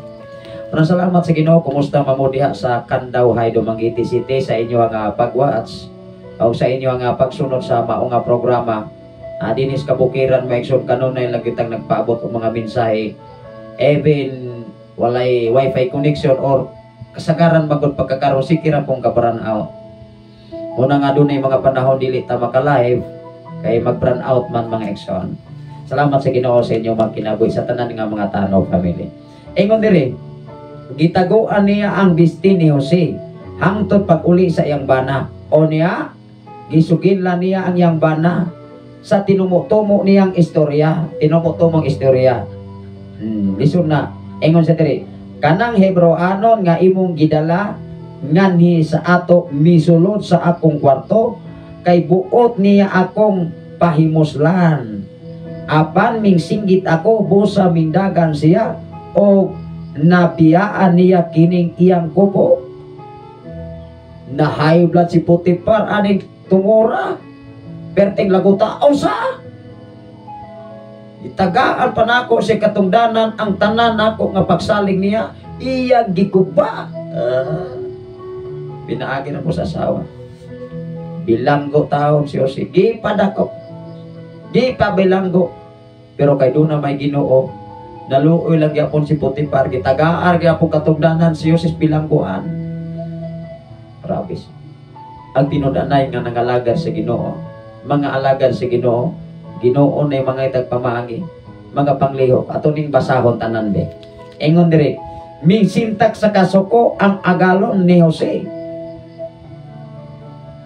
Maraming salamat sa Ginoo. Kumusta man mo diha sa Kandawhay, Dumaguete City, sa inyo nga pag-watch o sa inyo nga pagsunod sa mao nga programa? Dinis kabukiran, maigsoon, kanunay lang kitang nagpaabot og mga mensahe even walay wifi connection or kasagaran magod pagkakaroon sige ra pong ka-brown out. Muna nga dunay mga panahon dili ta maka-live kay mag-brown out man, mga igsoon. Salamat sa Ginoo sa inyong mga kinabuhi, sa tanan nga mga Tano family. Ingon diri, gitaguan niya ang bisti ni Jose hangtod pag-uli sa iyang bana. O niya, gisuginlan niya ang iyang bana sa tinumo-tumo niyang istorya, tinumo-tumong istorya. Lisod na. Ingon sa diri, kanang Hebreanon nga imong gidala nganhi sa ato misulod sa akong kwarto kay buot niya akong pahimuslan. Apan mingsinggit ako, busa mindagan siya o nabiyaan niya kining iyang kupo. Na high blood si Potifar aning tungura. Perting laguta, usa! Itagaan pa nako si katungdanan ang tanan nako nga pagsalig niya, iya gikuba. Pinaagi na po sa asawa. Bilanggo taon si Jose. Gipadako. Gipabilanggo. Pero kay doon na may Ginoo, naluoy lang gyapon si Potifar, gitagaan gyapon katungdanan si Jose bilanggoan. Grabe siya. Ang tinud-anay nga nangalagad sa Ginoo, mga alagad sa Ginoo, Ginoo na mga itagpamaagi, mga panglihok, ato ning basahon tanan be. Ingon diri, mingsintak sa kasuko ang agalon ni Jose.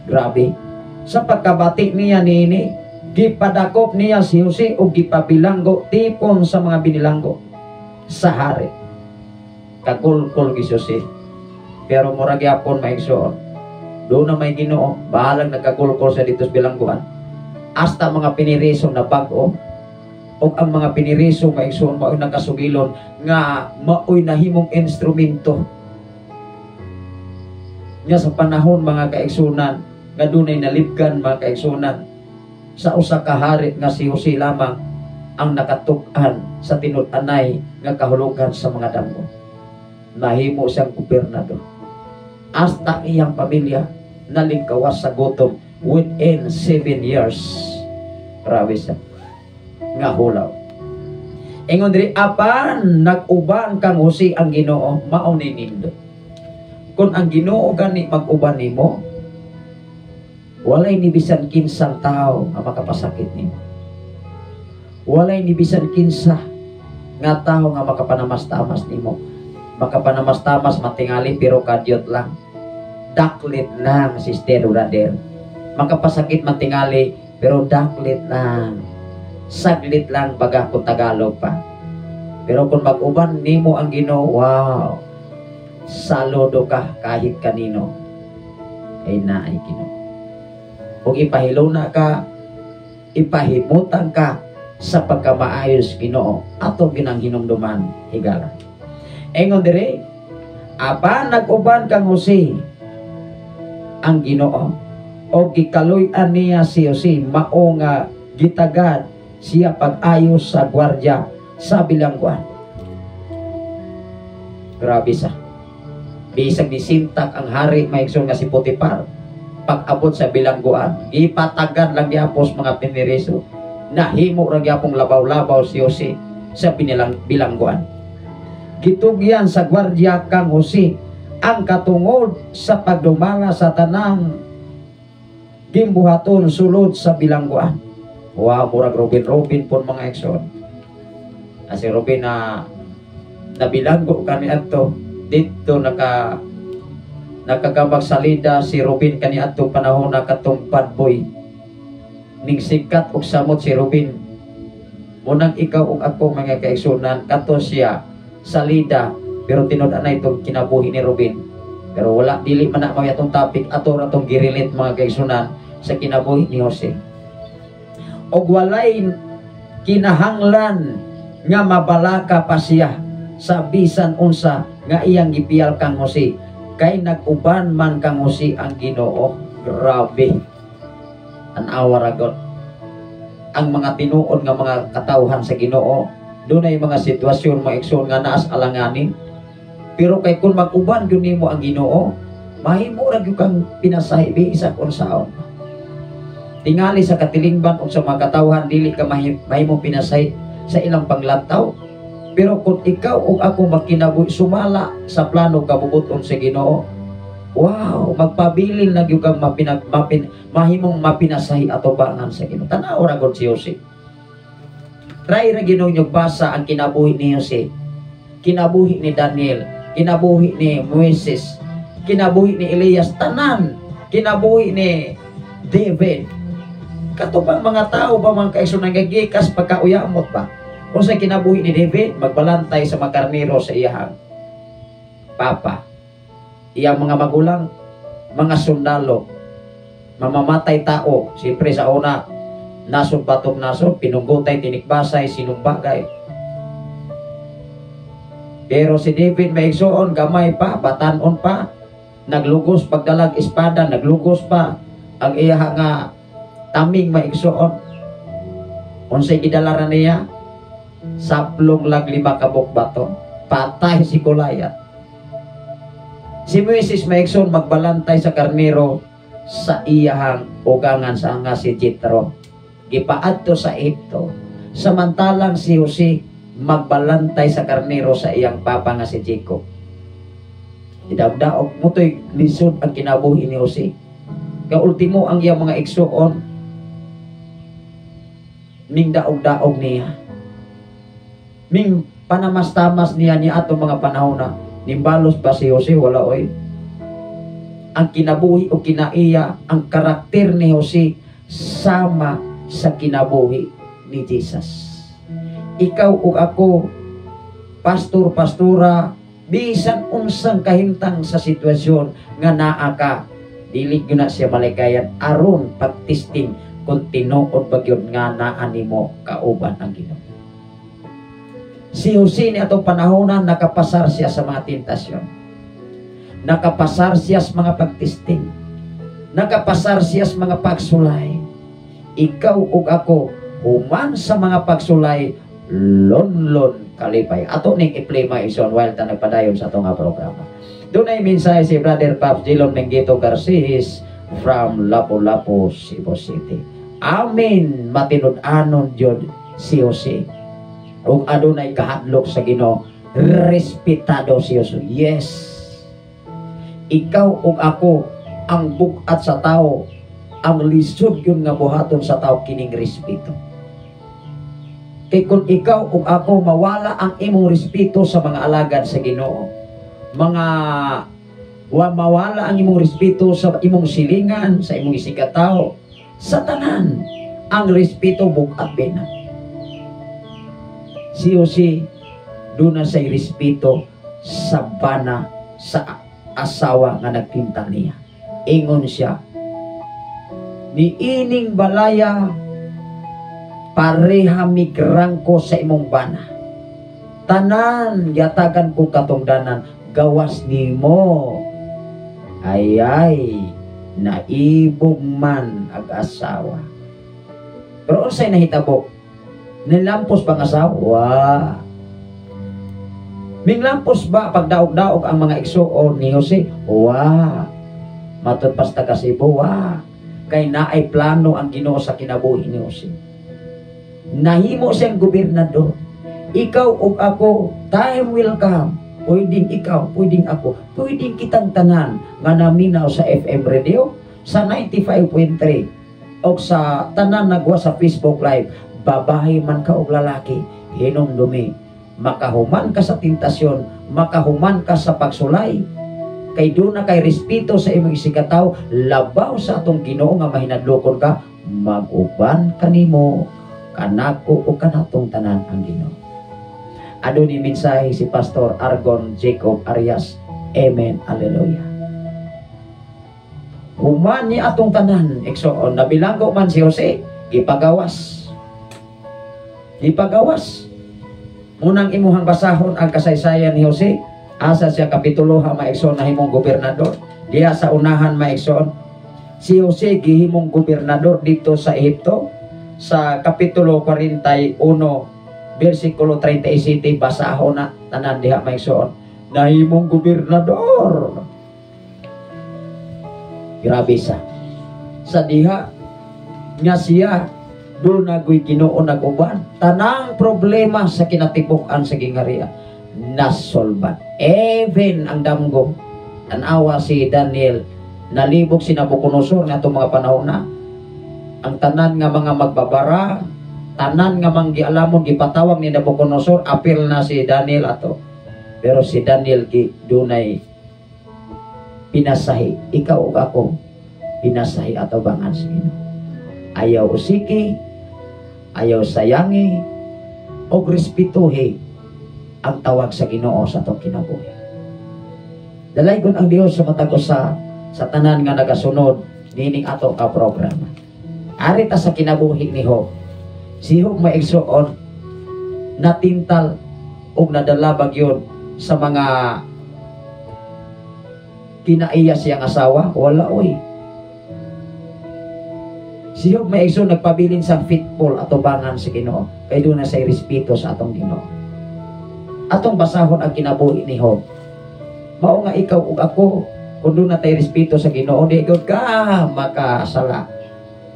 Grabe. Sa pagkabati niya niini, gipadakop niya si Jose o gipabilanggo tipon sa mga binilanggo sa hari. Kagulkol gi Jose. Pero mura gyapon, maigsoon. Doon na may Ginoo, bahalang nagkagulkol sa dito sa bilangguan. Hasta mga piniriso na bag-o, o ang mga piniriso, maigsoon, mao'y nakasugilon nga mao'y nahimong instrumento nga sa panahon, mga kaigsunan, nga dunay nalibgan, mga kaigsunan, sa usa ka hari nga si Jose lamang ang nakatuk-an sa tinud-anay nga kahulugan sa mga damgo. Nahimo siyang gobernador. Hasta iyang pamilya nalingkawas sa gutom within 7 years. Grabe siya nga hulaw. Ingon diri, apan nag-uban kang Jose ang Ginoo, mao ni nindot. Kung ang Ginoo gani mag-uban nimo, walay ni bisan kinsang tao nga makapasakit nimo. Walay ni bisan kinsa nga tao nga makapanamas-tamas nimo. Makapanamas-tamas matingali pero kadyot lang. Daklit lang, sister, brother. Makapasakit matingali pero daklit lang. Saglit lang baga kung Tagalog pa. Pero kung mag-uban nimo ang Ginoo, wow. Saludo ka kahit kanino. Kay naay Ginoo. Kung ipahiluna ka, ipahimutan ka sa pagkamaayos Ginoo, ato ginang hinumduman higala. Ingon dire, apan nag-uban kang Jose ang Ginoo o gikaluy-an niya si Jose, mao nga gitagad siya pag-ayos sa gwardya sa bilangguan. Grabe sa. Bisag nisintak ang hari, mga igsoon, nga si Potifar. Pag-abot sa bilangguan, gipatagan lang gyapos mga piniriso. Nahimo ra gyapong labaw-labaw si Jose sa bilangguan. Gitugyan sa gwardya kang Jose ang katungod sa pagdumala sa tanang gimbuhaton sulod sa bilangguan. Wow, murag Robin-Robin po, mga igsoon. Si Robin na nabilanggo kami adto dito, nakagabag salida si Robin kani adto panahon na katong bad boy. Ning sikat og samot si Robin. Munang ikaw ug ako, mga kaigsunan, kato siya salida, pero tinud na itong kinabuhi ni Robin. Pero wala, dili man na mao atong topic, ato ra tong gi-relate, mga kaigsunan, sa kinabuhi ni Jose. Og walay kinahanglan nga mabalaka pa siya sa bisan unsa nga iyang gipiyal kang Jose kay nag-uban man kang Jose ang Ginoo. Grabe. An-awa ra god. Ang mga tinuod nga mga katawhan sa Ginoo, dunay mga sitwasyon, mga igsoon, nga naas alanganin. Pero kay kung mag-uban gyud nimo ang Ginoo, mahimo ra gyud kang pinasahi bisan unsaon. Tingali sa katilingban o sa mga katawhan, dili ka mahimong pinasahi sa ilang panglantaw. Pero kung ikaw o ako magkinabuhi sumala sa plano kabubuton sa Ginoo, wow, magpabilin na gyud kang mahimong mapinasahi atubangan sa Ginoo. Tanaw ra gud si Jose. Try ra Ginoo nyo basa ang kinabuhi ni Jose, kinabuhi ni Daniel, kinabuhi ni Moises, kinabuhi ni Elias, tanan, kinabuhi ni David. Kato pang mga tao ba, mga kaigsoon, nagagikas pagkauyamot ba? Kung sa kinabuhi ni David, magbalantay sa mga karnero sa iyahang papa. Iyang mga magulang, mga sundalo, mamamatay tao. Siyempre sa una, nasod batok nasod, pinunggutay, tinikbasay, sinumbagay. Pero si David, may igsoon, gamay pa, batanon pa, naglugos pagdalag espada, naglugos pa ang iya nga taming, maigsoon. Unsay gidala ra niya? Saplong lag lima kabuk bato. Patay si Goliath. Si Moises, maigsoon, magbalantay sa karnero sa iyahang ugangan sa nga si Jethro. Gipaadto sa Ehipto. Samantalang si Jose magbalantay sa karnero sa iyang papa nga si Jacob. Idagdaog mo to'y lisod ang kinabuhi ni Jose. Kaya ultimo ang iyang mga igsuon ning daog-daog niya. Ming panamastamas niya niya atong mga panahon na nimbalos ba si Jose? Wala oy. Ang kinabuhi o kinaiya, ang karakter ni Jose sama sa kinabuhi ni Jesus. Ikaw ug ako, pastor, pastora, bisan unsang kahimtang sa sitwasyon nga naa ka, dili gyud na siya malikayan aron pagtesting kung tinuod ba gyud nga naa nimo kauban ang Ginoo. Si Jose ni atong panahonan, nakapasar siya sa mga tentasyon. Nakapasar siya sa mga pagtesting. Nakapasar siya sa mga pagsulay. Ikaw ug ako, human sa mga pagsulay, lonlon kalipay. Ato ning i-play, mga igsoon, while ta nagpadayon sa atong nga programa. Dunay mensahe si Brother Pops Dillon Mengito Garcis from Lapu-Lapu, Cebu City. Amen. Matinud-anon jud si Jose. Ug adunay kahadlok sa Ginoo, respetado si Jose. Yes. Ikaw ug ako, ang bug-at sa tao, ang lisod yun nga buhaton sa tao kining respeto. Kay kung ikaw ug ako mawala ang imong respeto sa mga alagad sa Ginoo, mga wa mawala ang imong respeto sa imong silingan, sa imong isigkatawo, sa tanan, ang respeto bug-at bina. Si Jose doon na say respeto sa bana, sa asawa nga nagpinta niya. Ingon siya, "Niining balaya pareha migrangko sa imong bana. Tanan yatagan ko katungdanan gawas nimo." Ay ay, naibog man ag asawa. Pero unsay nahitabo? Nilampos pang asawa? Wa. Minglampos ba pagdaog-daog ang mga igsuon ni Jose? Wa. Matud pa sa taga Cebu, wa. Kay naay plano ang Ginoo sa kinabuhi ni Jose. Nahimo siyang gobernador. Ikaw ug ako, time will come. Pwedeng ikaw, pwedeng ako, pwedeng kitang tanan nga naminaw sa FM radio, sa 95.3 o sa tanan nagwa sa Facebook Live, babae man ka og lalaki, hinumdumi, makahuman ka sa tentasyon, makahuman ka sa pagsulay, kay duna kay respeto sa imong isigkatawo, labaw sa atong Ginoo nga mahinadlokon ka, mag-uban kanimo, kanako o kanatong tanan ang Ginoo. Adunay mensahe si Pastor Argon Jacob Arias. Amen. Hallelujah. Human ni atong tanan, igsoon, nabilanggo man si Jose, gipagawas. Gipagawas. Munang imuhang basahon ang kasaysayan ni Jose, asa siya kapitulo ha, mga igsoon, nahimong gobernador. Diha sa unahan, mga igsoon, si Jose gihimong gobernador dito sa Ehipto sa kapitulo 41 versikulo 37, basahon na tanan diha, mga igsoon. Nahimong gobernador. Grabe sa diha nga siya duna goy Ginoo nag-uban, tanang problema sa kinatibuk-an sa gingaria nasolban. Even ang damgo, tanawa si Daniel, nalibog si Nabucodonosor nga mga panahon na ang tanan nga mga magbabara, tanan nga manggialamon, gipatawag ni Nabucodonosor, apil na si Daniel ato. Pero si Daniel gi dunay pinasahi. Ikaw ug ako, pinasahi ato bangan sa Ginoo. Ayaw usiki, ayaw sayangi, og respetuhi ang tawag sa Ginoo sa atong kinabuhi. Dalaygon ang Dios sa matag usa sa tanan nga nagasunod nining ato ka programa. Ari ta sa kinabuhi ni Job. Si Job, mga igsoon, natintal og nadala bagyon sa mga kinaiya siyang asawa, wala oy. Si Job, mga igsoon, nagpabilin sa faithful atubangan sa Ginoo kay duna say respeto sa atong Ginoo. Atong basahon ang kinabuhi ni Job. Mao nga ikaw ug ako, kung duna tay respeto sa Ginoo, di gud ka makasala.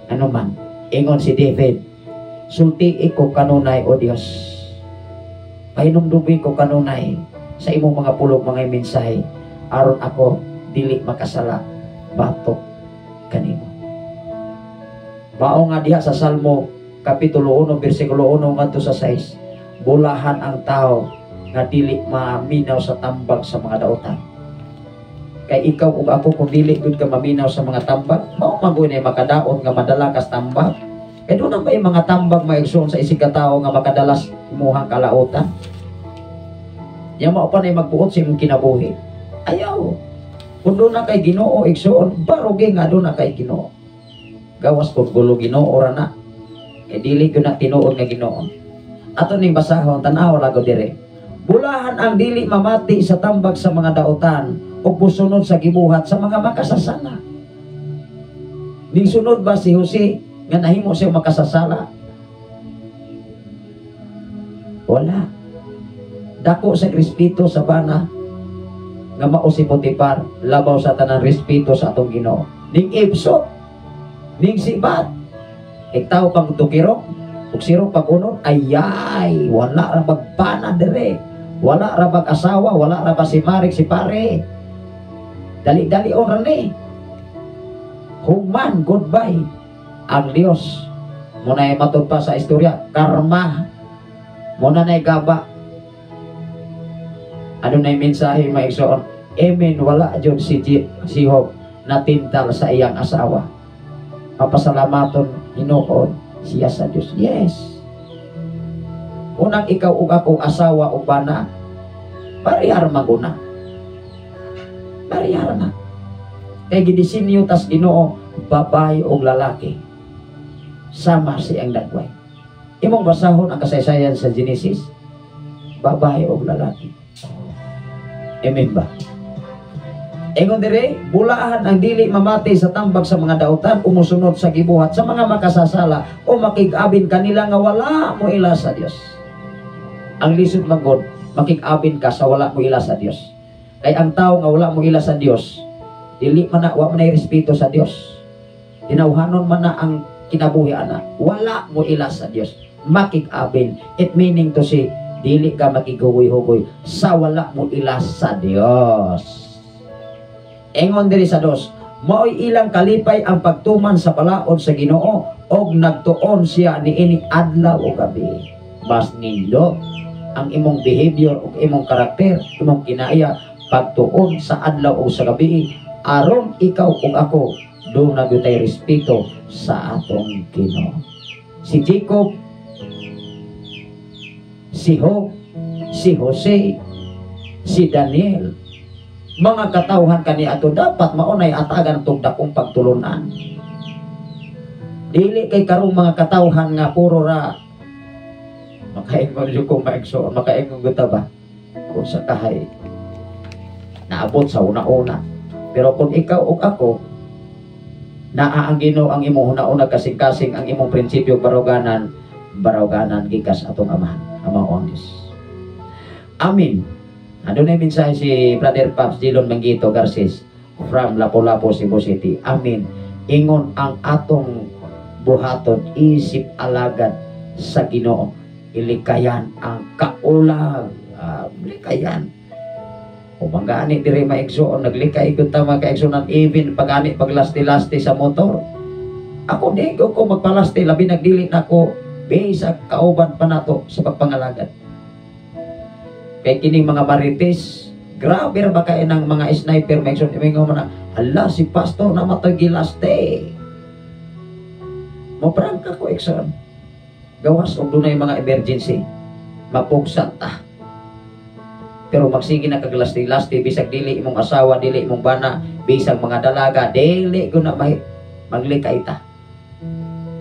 Ano man, ingon si David, "Sulti ko kanunay, o Dios. Pahinumdumi ko kanunay sa imong mga pulong, mga mensahe, aron ako dili makasala batok kanimo." Mao nga diha sa Salmo kapitulo 1 bersikulo 1 ngadto sa 6, bulahan ang tao nga dili maminaw sa tambag sa mga dautan. Kay ikaw ug ako, kung dili gud ka maminaw sa mga tambag, mao man gud makadaot nga madala kas tambag. Kay duna ba yung mga tambag, mga igsoon, sa isig ka tawo nga makadalas imuhang kalautan? Yang mao pa na magbuot sa imong kinabuhi. Ayaw. Kung duna kay Ginoo, igsoon, barugi nga duna kay Ginoo. Gawas kung gulo Ginoo ra na. Kay dili gyud na tinuod nga Ginoo. Ato ning basahon, tan-aw lago dire. Bulahan ang dili mamati sa tambag sa mga dautan o musunod sa gibuhat sa mga makasasala. Ning sunod ba si Jose nga nahimo siya makasasala? Wala. Dako sa respeto sa bana nga mao si Potifar, labaw sa tanang respeto sa atong Ginoo. Ning ibsot, ning sibat, ikaw pang tukiro, ug siro pag unod, ayay, wala ra magpana dire. Wala ra mag-asawa, wala ra ba si Marik, si pare. Dali-dali on ni. Human, goodbye. Ang Dios. Muna ay matud pa sa istorya, karma. Muna na gaba. Ano na yung mensahe, mga igsoon? Amen, wala jud si Job natintal sa iyang asawa. Mapasalamaton hinuon siya sa Dios. Yes. Unang ikaw ug akong asawa o bana, parehar maguna. Parehar na. Kay gidisinyo tas Ginoo babae o lalaki. Sama siyang dagway. Imong basahon ang kasaysayan sa Genesis, babae o lalaki. Amen ba? Ingon dire, bulahan ang dili mamati sa tambag sa mga dautan, umusunod sa gibuhat sa mga makasasala o makig-abin kanila nga wala mo ila sa Dios. Ang lisod man gud makig-abin ka sa wala mo ila sa Dios. Kay ang tao nga wala mo ila sa Dios, dili man na, wa man na respeto sa Dios. Tinawhanon man na ang kinabuhi ana, wala mo ila sa Dios. Makig-abin, it meaning to say, dili ka makighugoy-hugoy sa wala mo ila sa Dios. Ingon diri sa 2, maoy ilang kalipay ang pagtuman sa balaod sa Ginoo og nagtuon siya niini adlaw o gabi. Mas nindo ang imong behavior ug imong karakter, imong kinaiya pagtuon sa adlaw o sa gabi aron ikaw ug ako duna gyud tay respeto sa atong Ginoo. Si Jacob, si Job, si Jose, si Daniel, mga katawhan kani ato dapat maunay atagan tong dakong pagtulunan. Dili kay karong mga katawhan nga puro ra makaingon jud kong maigsoon, makaingon gyud ta ba kung sa kahay naabot sa una-una. Pero kung ikaw ug ako naa ang Ginoo ang imong huna-una, kasing-kasing ang imong prinsipyo baruganan, baruganan gikas atong Amahan, Ama o ang Diyos. Amin. Adunay mensahe si Brother Pops Dillon Manguito Garces from Lapu-Lapu, Cebu City. Amin. Ingon ang atong buhaton isip alagad sa Ginoo. Ilikayan ang kaulag. Likayan. O manggani diri maigsoon, naglikay gud ta mga kaigsuonan, even pagani paglasti-lasti sa motor. Ako di ko ko magpalasti, labi nagdili na ko bisag kauban pa nato sa pagpangalagad. Kay kining mga marites, grabe ra ba kay ng mga sniper maigsoon, ingon man na, hala si pastor na matoy gilaste. Mo prangka ko, igsoon. Gawas og dunay mga emergency, mapugsan ta. Pero magsige na kaglasti-lasti bisag dili imong asawa, dili imong bana, bisag mga dalaga, dili ko na maglikay ta.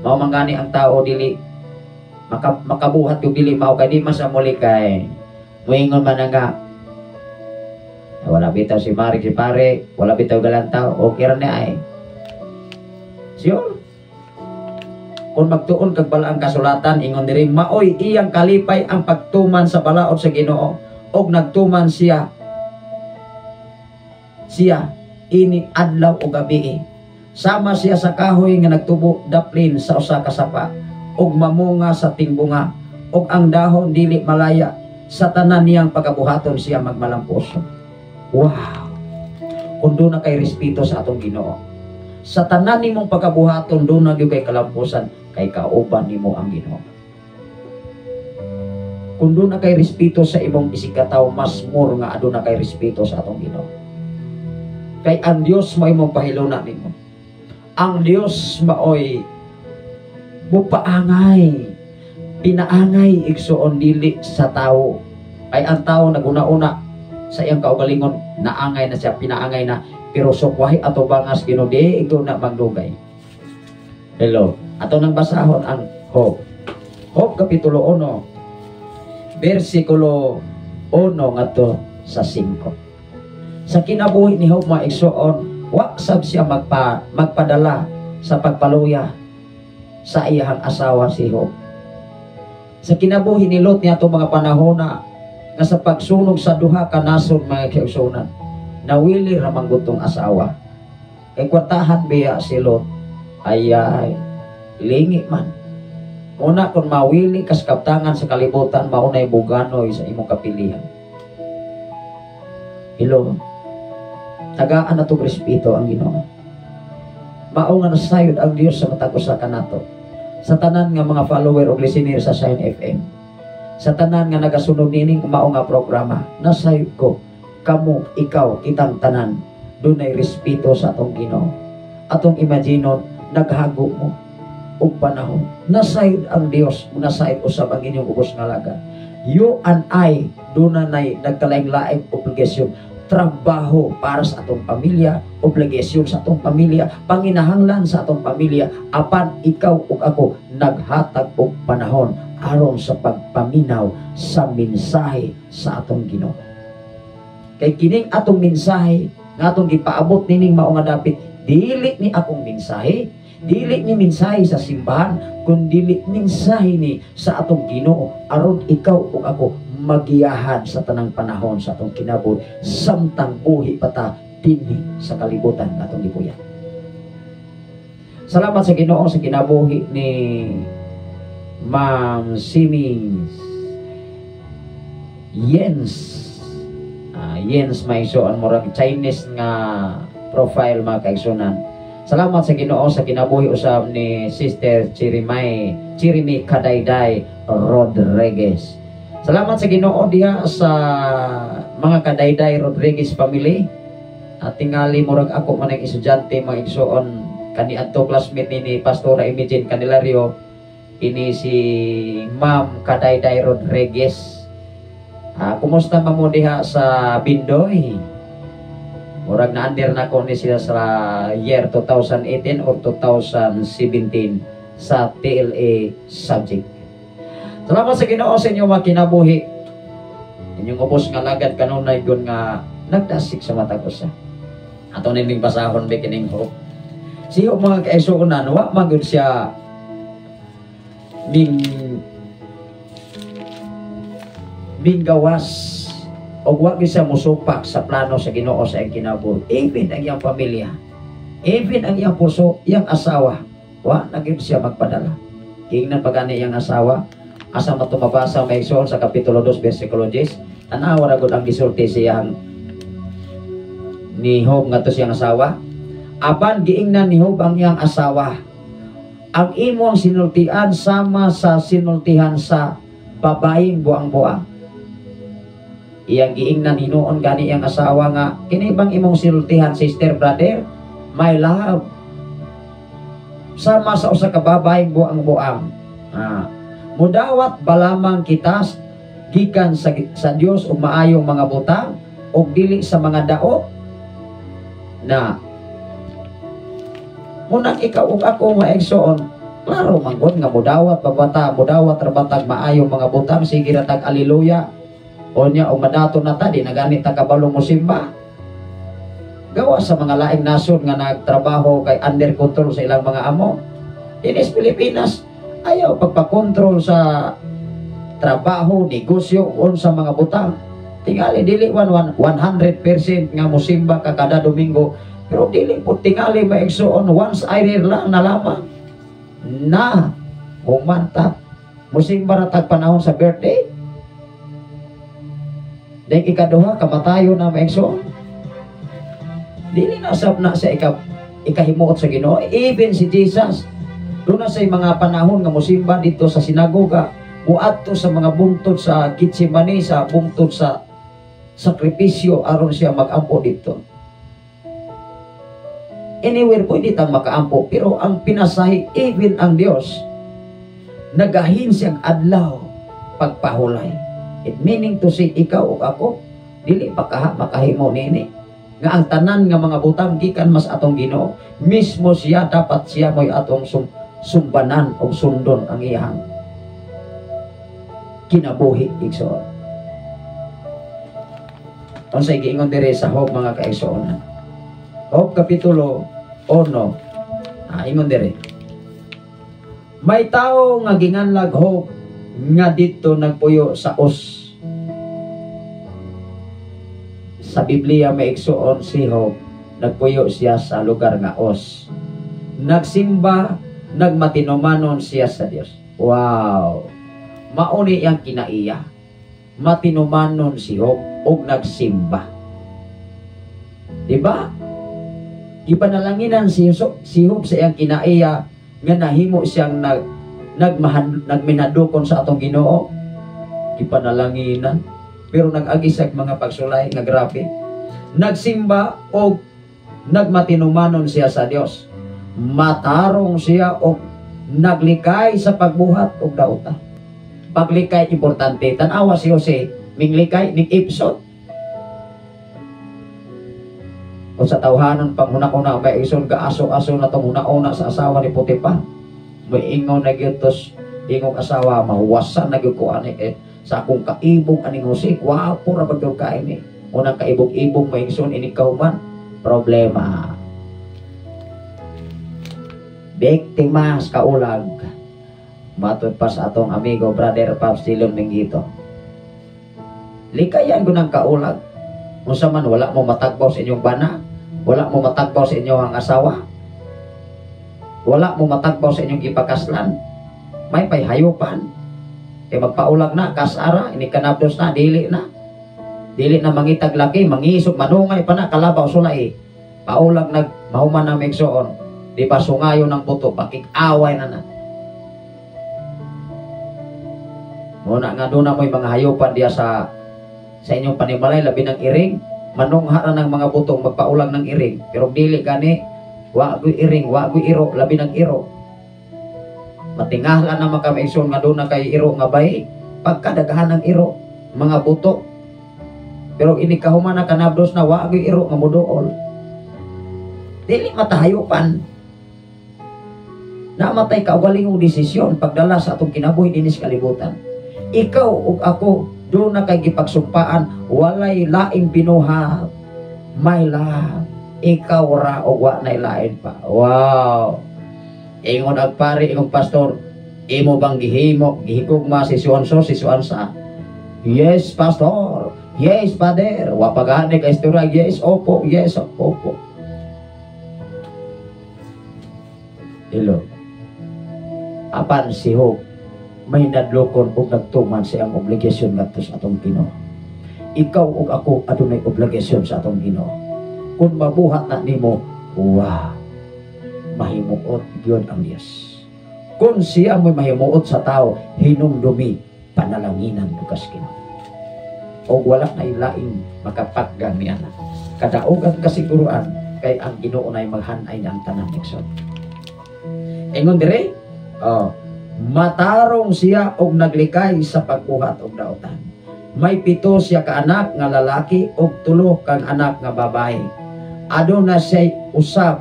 Mao man gani ang tao dili makabuhat yung dili mao kay di man sa mulikay. Muingon man na nga, wala bitaw si Mari, si pare, wala bitaw galantaw, okay ra ni ay. Sure. Kung magtuon kag balaang kasulatan, ingon diri, maoy iyang kalipay ang pagtuman sa balaod sa Ginoo og nagtuman siya siya ini adlaw o gabi. Sama siya sa kahoy nga nagtubo daplin sa usa ka sapa og mamunga sa tingbunga og ang dahon dili malaya, sa tanan niyang pagabuhaton siya magmalampuso. Wow! Kung duna kay respeto sa atong Ginoo, sa tanan nimong pagabuhaton duna gyud kay kalampusan, kay kauban nimo ang Ginoo. Kung duna kay respeto sa imong isigkatawo, mas more nga aduna kay respeto sa atong Ginoo. Kay ang Dios mo imong pahiluna nimo. Ang Dios maoy mupaangay, pinaangay, igsuon, dili sa tao. Kay ang tao naguna-una sa iyang kaugalingon, naangay na siya, pinaangay na, pero sukwahi ato bangas Ginoo, di ikaw na magdugay. Hello. Ato nang basahon ang Job. Job kapitulo 1, versikulo 1 ngadto sa 5. Sa kinabuhi ni Job, mga igsuon, wa sab siya magpadala sa pagpaluya sa iyang asawa si Job. Sa kinabuhi ni Lot niya mga panahon na nga sa pagsunog sa duha ka nasod, mga kaigsuonan, nawili ra man gud tong asawa. Kay kwartahan biya si Lot, ay, ay lingi man. Una kung mawili kas kaptangan sa kalibutan, maunay buganoy sa imong kapilihan. Hello. Tagaan na itong respeto ang Ginoo. Mao nga nasayod ang Dios sa matag usa kanato. Sa tanan nga mga follower o listener sa Shine FM. Sa tanan nga nagasunod nining mao nga programa, nasayod ko kamo, ikaw, kitang tanan dunay respeto sa atong Ginoo. Atong imaginon naghago mo og panahon. Nasayod ang Dios, nasayod usab ang inyong ubos nga alagad. You and I dunay nagkalaing-laing obligasyon, trabaho para sa atong pamilya, obligasyon sa atong pamilya, panginahanglan sa atong pamilya, apan ikaw ug ako naghatag og panahon aron sa pagpaminaw sa mensahe sa atong Ginoo. Kay kining atong mensahe nga atong gipaabot nining mao nga dapit, dili ni akong mensahe, dili ni mensahe sa simbahan, kun dili mensahe ni sa atong Ginoo aron ikaw ug ako magiyahan sa tanang panahon sa atong kinabuhi samtang buhi pa ta dinhi sa kalibutan nga atong gipuyan. Salamat sa Ginoo sa kinabuhi ni Ma'am Simi Jens. Jens maigsoon, murag Chinese nga profile, mga kaigsunan. Salamat sa Ginoo sa kinabuhi usab ni Sister Chirimay Chirimi Kadayday Rodriguez. Salamat sa Ginoo diha sa mga Kadayday Rodriguez family. At tingali murag ako man ang estudyante, mga igsoon, kaniadto classmate ni Pastora Imogene Candelario ini si Ma'am Kadayday Rodriguez. Kumusta man mo diha sa Bindoy? Murag na-under na ko ni sila sa year 2018 or 2017 sa TLA subject. Salamat sa Ginoo sa inyong mga kinabuhi. Inyong ubos nga lagad kanunay gun nga nagdasig sa matag usa. Ato nining basahon be kining Job. Si Job, mga kaigsuonan, wa man gyud siya minggawas og wa gyud siya musupak sa plano sa Ginoo sa iyang kinabuhi. Even ang iyang pamilya, even ang iyang puso, iyang asawa, wa na gyud siya magpadala. Giingnan pa gani iyang asawa, asa man to mabasa, mga igsoon, sa Kapitulo 2 versikulo 10? Tanawa ra gud ang gisulti siyang ni Job ngadto siyang asawa. Apan giingnan ni Job ang iyang asawa, "Ang imong sinultian sama sa sinultihan sa babaeng buang-buang." Iyang giingnan hinuon gani iyang asawa nga, "Kini bang imong sinultihan, sister, brother, my love, sama sa usa ka babaeng buang-buang? Mudawat ba lamang kita gikan sa Dios og maayong mga butang og dili sa mga daot?" Na munang ikaw ug ako, mga igsoon, klaro man gud nga mudawat pa bata, mudawat ra batag maayong mga butang? Sige ra tag aliluya unya og madato na ta, di na gani ta kabalo mosimba. Gawa sa mga laing nasod nga nagtrabaho kay under control sa ilang mga amo. Dinis Pilipinas, ayaw pagpakontrol sa trabaho, negosyo, unsa mga butang. Tingali dili one, one, 100% nga musimba ka kada Domingo, pero dili po tingali maigsoon once a year lang na lamang na humanta. Musimba ra tag panahon sa birthday. Then ikaduha, kamatayo na, maigsoon. Dili na sab na sa ikahimuot sa Ginoo. Even si Jesus, doon na sa mga panahon nga musimba dito sa sinagoga, muadto sa mga bungtod sa Gethsemane, sa bungtod sa sakripisyo aron siya magampo dito. Anywhere pwede tang makaampo, pero ang pinasahi, even ang Dios nagahin siyang adlaw pagpahulay. It meaning to say, ikaw ug ako dili pa kaha makahimo nini nga ang tanan nga mga butang gikan mas atong Ginoo mismo. Siya dapat, siya mo'y atong sumbanan og sundon ang iyang kinabuhi, igsoon. Unsay giingon diri sa Job, mga kaigsuonan? Job kapitulo 1. Ingon diri. May tao nga ginganlag Job nga didto nagpuyo sa Uz. Sa Biblia, may igsuon, si Job nagpuyo siya sa lugar nga Uz. Nagsimba, nagmatinumanon siya sa Dios. Wow. Mauni yang kinaiya. Matinumanon si Job og nagsimba. Diba? Gipanalanginan si Job sa iyang kinaiya nga nahimo siyang nagminadukon sa atong Ginoo. Gipanalanginan. Pero nag-agi siya mga pagsulay nga grabe. Nagsimba og nagmatinumanon siya sa Dios. Matarong siya og naglikay sa pagbuhat og dauta. Paglikay importante. Tanawa si Jose, minglikay ning ipsot. O sa tawhanon pang huna-huna may ison gaaso-aso na tong huna-huna sa asawa ni Potiphar. May ingon na gyud tos ingong asawa, "Mahuwasan na gyud ko ani eh, sa akong kaibong aning Jose, gwapo ra ba gyud kain ni." Unang kaibong-ibong, may ison, ini kauman problema. Biktima sa kaulag. Matod pa sa atong amigo Brother Pops Dilon Mengito. Likayan ko ng kaulag. Unsa man wala mo matagbaw sa inyong bana, wala mo matagbaw sa inyong asawa, wala mo matagbaw sa inyong gipakaslan, may payhayopan. Kay magpaulag na, kasara, ini kanabdos na, dili na. Dili na mangitag laki, mangisog, manungay pa na, kalabaw sulay. Paulag nag mahuman na migsoon. Di ba sungayo ng buto, pakig-away na na. Muna nga doon na mo'y mga hayopan diya sa inyong panimalay, labi ng iring, manungha na ng mga butong, magpaulag ng iring. Pero dili gani, wa go'y iring, wa go'y iro, labi ng iro. Matingala na makamaigsoon nga doon na kay iro nga bay, pagkadaghan ng iro, mga buto. Pero ini kahuman na kanabdos na wa go'y iro nga muduol. Dili matahayopan. Namatay kaugalingong desisyon pagdala sa atong kinabuhi dinis kalibutan. Ikaw ug ako doon na kay gipagsumpaan, walay laing binuhat, my love, ikaw ra o wa nay lain pa. Wow. Ingon ang pari, ingon pastor, imo bang gihimo, gihigugma si suanso, si suansa? Yes, pastor. Yes, father. Wa pa gani ka istorya. Yes, opo, yes, opo. Hello. Apan si Hope may nadlokon og nagtuman sa iyang obligasyon ngadto sa atong Ginoo. Ikaw ug ako adunay obligasyon sa atong Ginoo. Kung mabuhat na nimo, wow, mahimuot gyud ang Dios. Kung siya mo'y mahimuot sa tao, hinumdumi panalanginan bukas Ginoo. Og wala na ilaing makapatgan niya na. Kadaogan kasiguruan kay ang Ginoo nay maghanay ang tanan igsoon. Ingon dire, oh, matarong siya og naglikay sa pagbuhat og dautan. May 7 siya ka anak nga lalaki og 3 kang anak nga babae. Aduna siya usab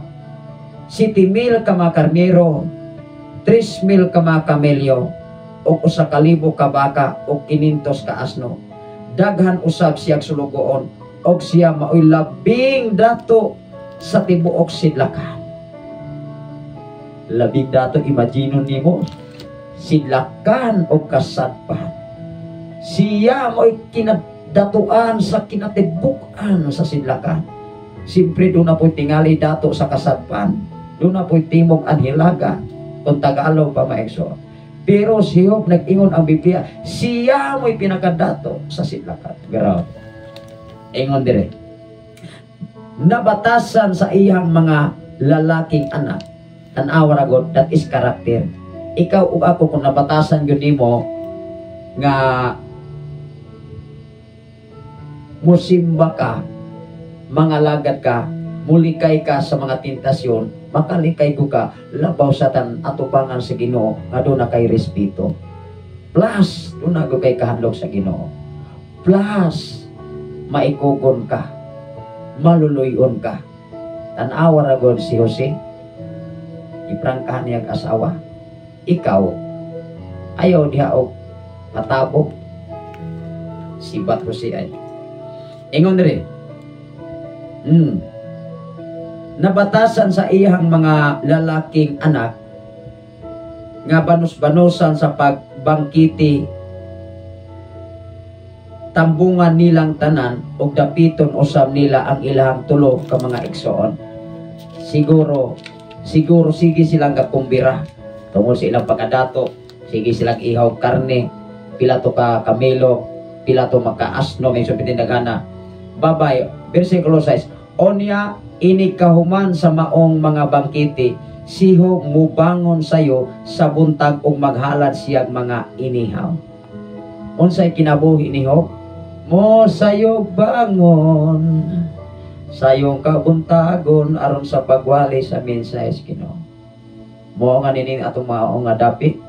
7,000 ka mga karnero, 3,000 ka mga kamelyo, og 1,000 ka baka og 500 ka asno. Daghan usab siyang sulugoon og siya maoy labing dato sa tibuok sidlakan. Labing dato, imagine nimo, sidlakan o kasadpan. Siya mo'y kinadatuan sa kinatibukan sa sidlakan. Siyempre doon na po'y tingali dato sa kasadpan. Doon na po'y timog anhilaga. Kung Tagalog pa maekso. Pero si Job, nag-ingon ang Biblia, siya mo'y pinakadato sa sidlakan. Grabe. Ingon dire. Nabatasan sa iyang mga lalaking anak. Tan-awa ra god, that is karakter. Ikaw ug ako kung nabatasan gyud nimo nga musimba ka, mangalagad ka, mulikay ka sa mga tentasyon, makalikay ko ka, labaw sa tan atubangan sa Ginoo nga doon na kay respeto. Plus, doon na kay kahandlok sa Ginoo. Plus, maikugon ka, maluluyon ka. Tan-awa ra god si Jose, iprangkahan niya ang asawa. Ikaw, ayaw diha og matabok. Sibat Jose ay. Ingon diri. Nabatasan sa iyang mga lalaking anak nga banus-banusan sa pagbangkiti tambungan nilang tanan og dapiton usab nila ang ilahang tulo ka mga igsoon. Siguro siguro sige silang gakumbira tungod sa ilang pagkadato, sige silang ihaw karne, pila to ka kamelo, pila to makaasno, may sumpitindagana. Babay, versikulo 6, onya ini kahuman sa maong mga bangkiti, siho mubangon sayo sa buntag ug maghalad siyag mga inihaw. Unsay kinabuhi ni Job? Mo sayo bangon sayong kabuntagon aron sa pagwali sa mensahe sa Ginoo. Mo nga nining atong mao nga dapit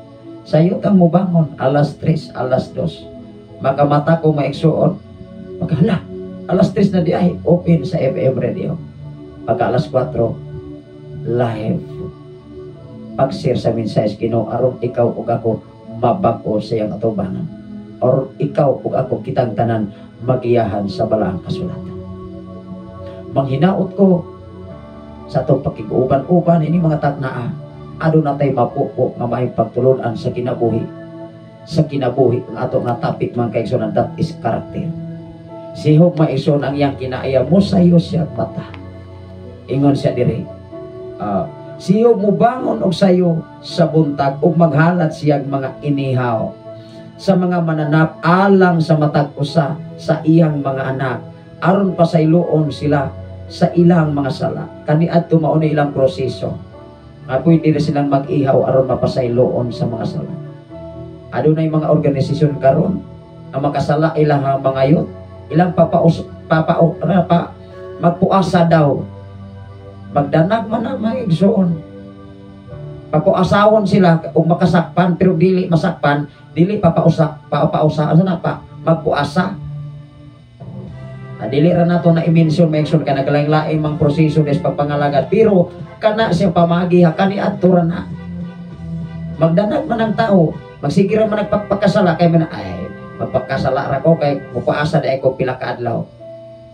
sayo tang mubangon alas 3, alas 2. Makamata ko maigsuon. Maghala, alas 3 na di ay open sa FM radio. Pagka alas 4 live. Pag-share sa mensahe sa Ginoo aron ikaw ug ako mabag-o sa iyang atubangan. Or ikaw ug ako kitang tanan magiyahan sa balaang kasulatan. Manghinaot ko sa atong pakig-uban-uban ini mga taknaa, aduna tay mapupo nga maayong pagtulon-an sa kinabuhi. Sa kinabuhi ang ato nga topic mga kaigsuonan, that is character. Si Job maison ang iyang kinaaya mo sayo siya mata. Ingon siya diri. Si Job mubangon og sayo sa buntag ug maghalat siyang mga inihaw sa mga mananap alang sa matag usa sa iyang mga anak aron pasayloon sila sa ilang mga sala. Kaniadto mao na ilang proseso. Nga pwede na silang mag-ihaw aron mapasayloon sa mga sala. Adunay mga organisasyon karon ang makasala ilang mga youth, ilang magpuasa daw. Magdanag man ang mga igsoon. Papuasawon sila og makasakpan pero dili masakpan, dili papausa, papausa asa na pa magpuasa. Dili ra nato na i-mention mga igsoon kay naglaing-laing mang proseso des pagpangalagad pero kana siya pamagi ha kani adto ra na. Magdanag man ang tao, magsige ra man nagpagpakasala kay man ay magpakasala ra ko kay mupuasa di ko pila ka adlaw.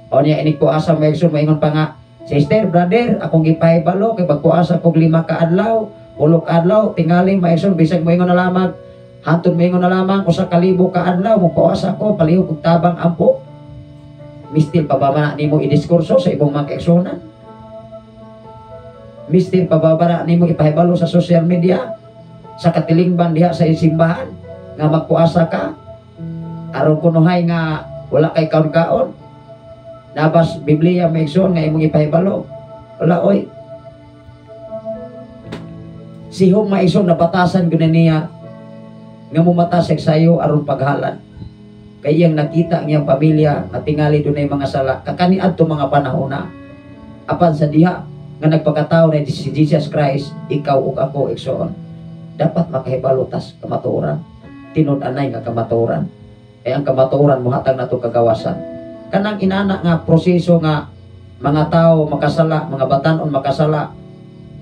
O niya inig puasa mga igsoon moingon pa nga, sister, brother, akong gipahibalo kay pagpuasa kog 5 ka adlaw, 8 ka adlaw, tingali mga igsoon bisag moingon na lamang, hantod moingon na lamang 1,000 ka adlaw mupuasa ko palihog og tabang ampo. Mistil pa ba man nimo idiskurso sa ibong mga kaigsuonan? Mistil pa ba ba nimo ipahibalo sa social media, sa katilingban diha sa simbahan nga magpuasa ka aron kunuhay nga wala kay kaon-kaon? Nabas Biblia mga igsoon nga imong ipahibalo? Wala oy. Si Job mga igsoon nabatasan gyud niya nga mumata siya sayo aron paghalan. Kay iyang nakita ang iyang pamilya nga tingali dunay mga sala kakaniadto mga panahon na. Apan sa diha nga nagpakatawo na si Jesus Christ, ikaw ug ako igsoon, dapat makahibalo tas kamatuoran, tinud-anay nga kamatuoran. Kay ang kamatuoran mohatag nato kagawasan. Kanang inana nga proseso nga mga tao makasala, mga batan-on makasala,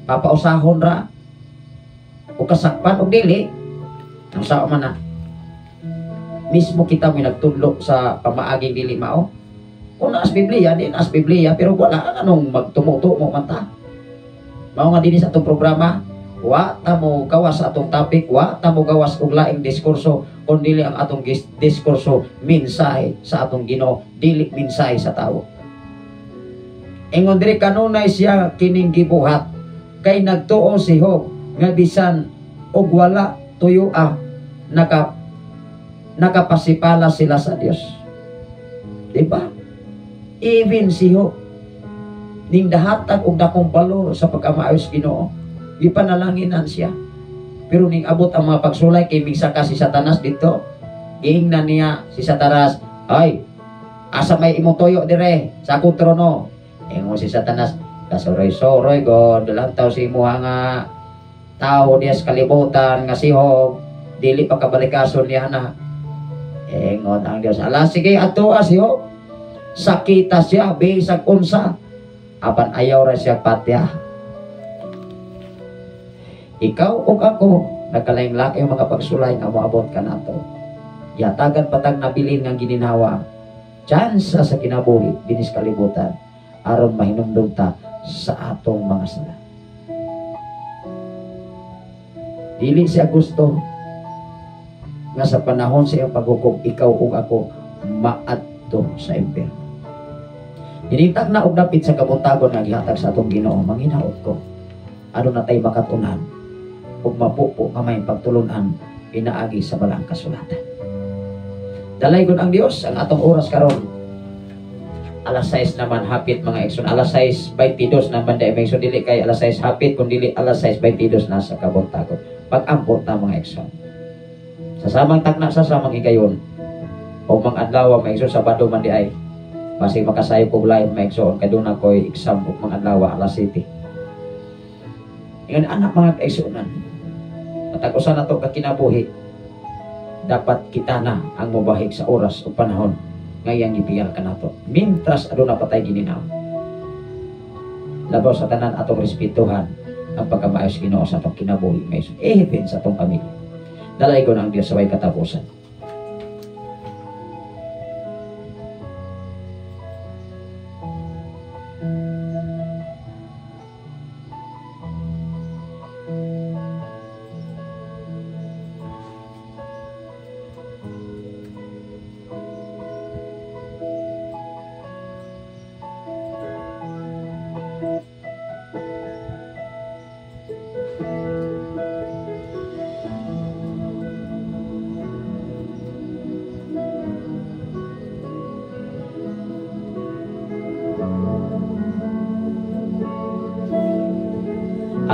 papausahon ra o kasakpan og dili, ang sao man na. Mismo kita may nagtudlo sa pamaaging dili mao. Kung naas Biblia, di naas Biblia, pero wala ka anong magtumutumo man ta. Mao nga dinhi sa atong programa, wa ta mo gawas sa atong topic, wa ta mo gawas og laing diskurso, kun dili ang atong diskurso mensahe sa atong Ginoo, dili mensahe sa tawo. Ingon diri kanunay siya kining gibuhat kay nagtuo si Job nga bisan og wala tuyoa nakapasipala sila sa Dios. Di ba? Even si Job ning dahatag og dakong balor sa pagkamaayos Ginoo, gipanalanginan siya. Pero ning abot ang mga pagsulay kay migsaka si Satanas dito, giingnan niya si Satanas, ay asa may imong toyo dire sa akong trono. Ingon si Satanas, kasuroy-suroy god, lantaw si imuha nga tao diya sa kalibutan nga si Job, dili pa kabalikason niya na. Ingon ang Dios, ala sige adtoa si Job, sakita siya bisag unsa, apan ayaw ra siya patya. Ikaw ug ako nagkalain-laing mga pagsulay nga moabot kanato. Yatagan patag nabilin nga gininhawa, tsansa sa kinabuhi dinis kalibutan aron mahinumdum ta sa atong mga sala. Dili siya gusto nga sa panahon sa iyang paghukom ikaw ug ako maadto sa impyerno. Dinitag na og dapit sa kabuntagon nga gihatag sa atong Ginoo, manghinaot ko aron natay makatunan ug mapupo kamay pagtulunan pinaagi sa balang kasulatan. Dalaygon ang Dios ang atong oras karon. Alas 6 naman hapit mga igsoon, alas 6:22 naman dai mga igsoon, dili kay alas 6 hapit kun dili alas 6:22 na sa kabuntagon. Pag-ambot na mga igsoon. Sa samang takna sa samang higayon o mang adlaw mga igsoon, Sabado man di ay basig makasayop og live mga igsoon kay duna koy exam og mga adlaw alas 7. Ingon anak mga kaigsuonan, matag usa nato ka kinabuhi, dapat kita na ang mobahig sa oras o panahon nga iyang gipiyal kanato mintras aduna patay gininaw. Labaw sa tanan atong respetuhan ang pagkamaayos Ginoo sa atong kinabuhi mga igsoon, even sa atong pamilya. Dalaygon ang Dios sa way katapusan.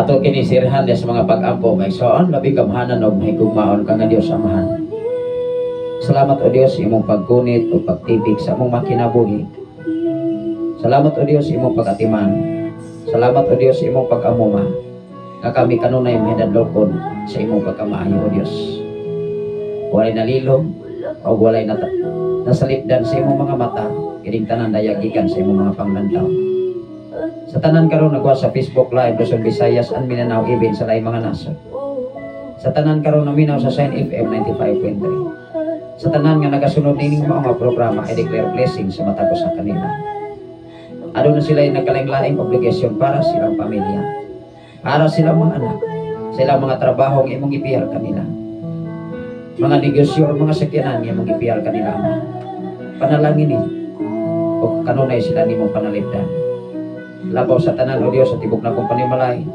Ato kini sirhan sa mga pag-ampo, mga igsoon, labing gamhanan og mahigugmaon ka nga Dios Amahan. Salamat, O Dios, imong paggunit o pagtibik sa among makinabuhi. Salamat, O Dios, imong pagatiman. Salamat, O Dios, imong pag-amuma. Nga kami kanunay mahidadlokon sa imong pagkamaayo, O Dios. Walay nalilom o walay nasalipdan sa imong mga mata, kining tanan dayag gikan sa imong mga panglantaw. Sa tanan karon nagwa sa Facebook Live, Luzon, Visayas and Mindanao, even sa laing mga nasod. Sa tanan karon naminaw sa Shine FM 95.3. Sa tanan nga nagasunod nining mao nga programa, I declare blessing sa matag usa kanila. Aduna sila yung nagkalaing-laing obligasyon para silang pamilya, para silang mga anak, silang mga trabaho nga imong gibiyal kanila. Mga negosyo o mga sakyanan nga imong gibiyal kanila, Ama. Panalangin ni o kanunay sila nimong panalipdan. Labaw sa tanan, O Dios, sa tibok na kong panimalay,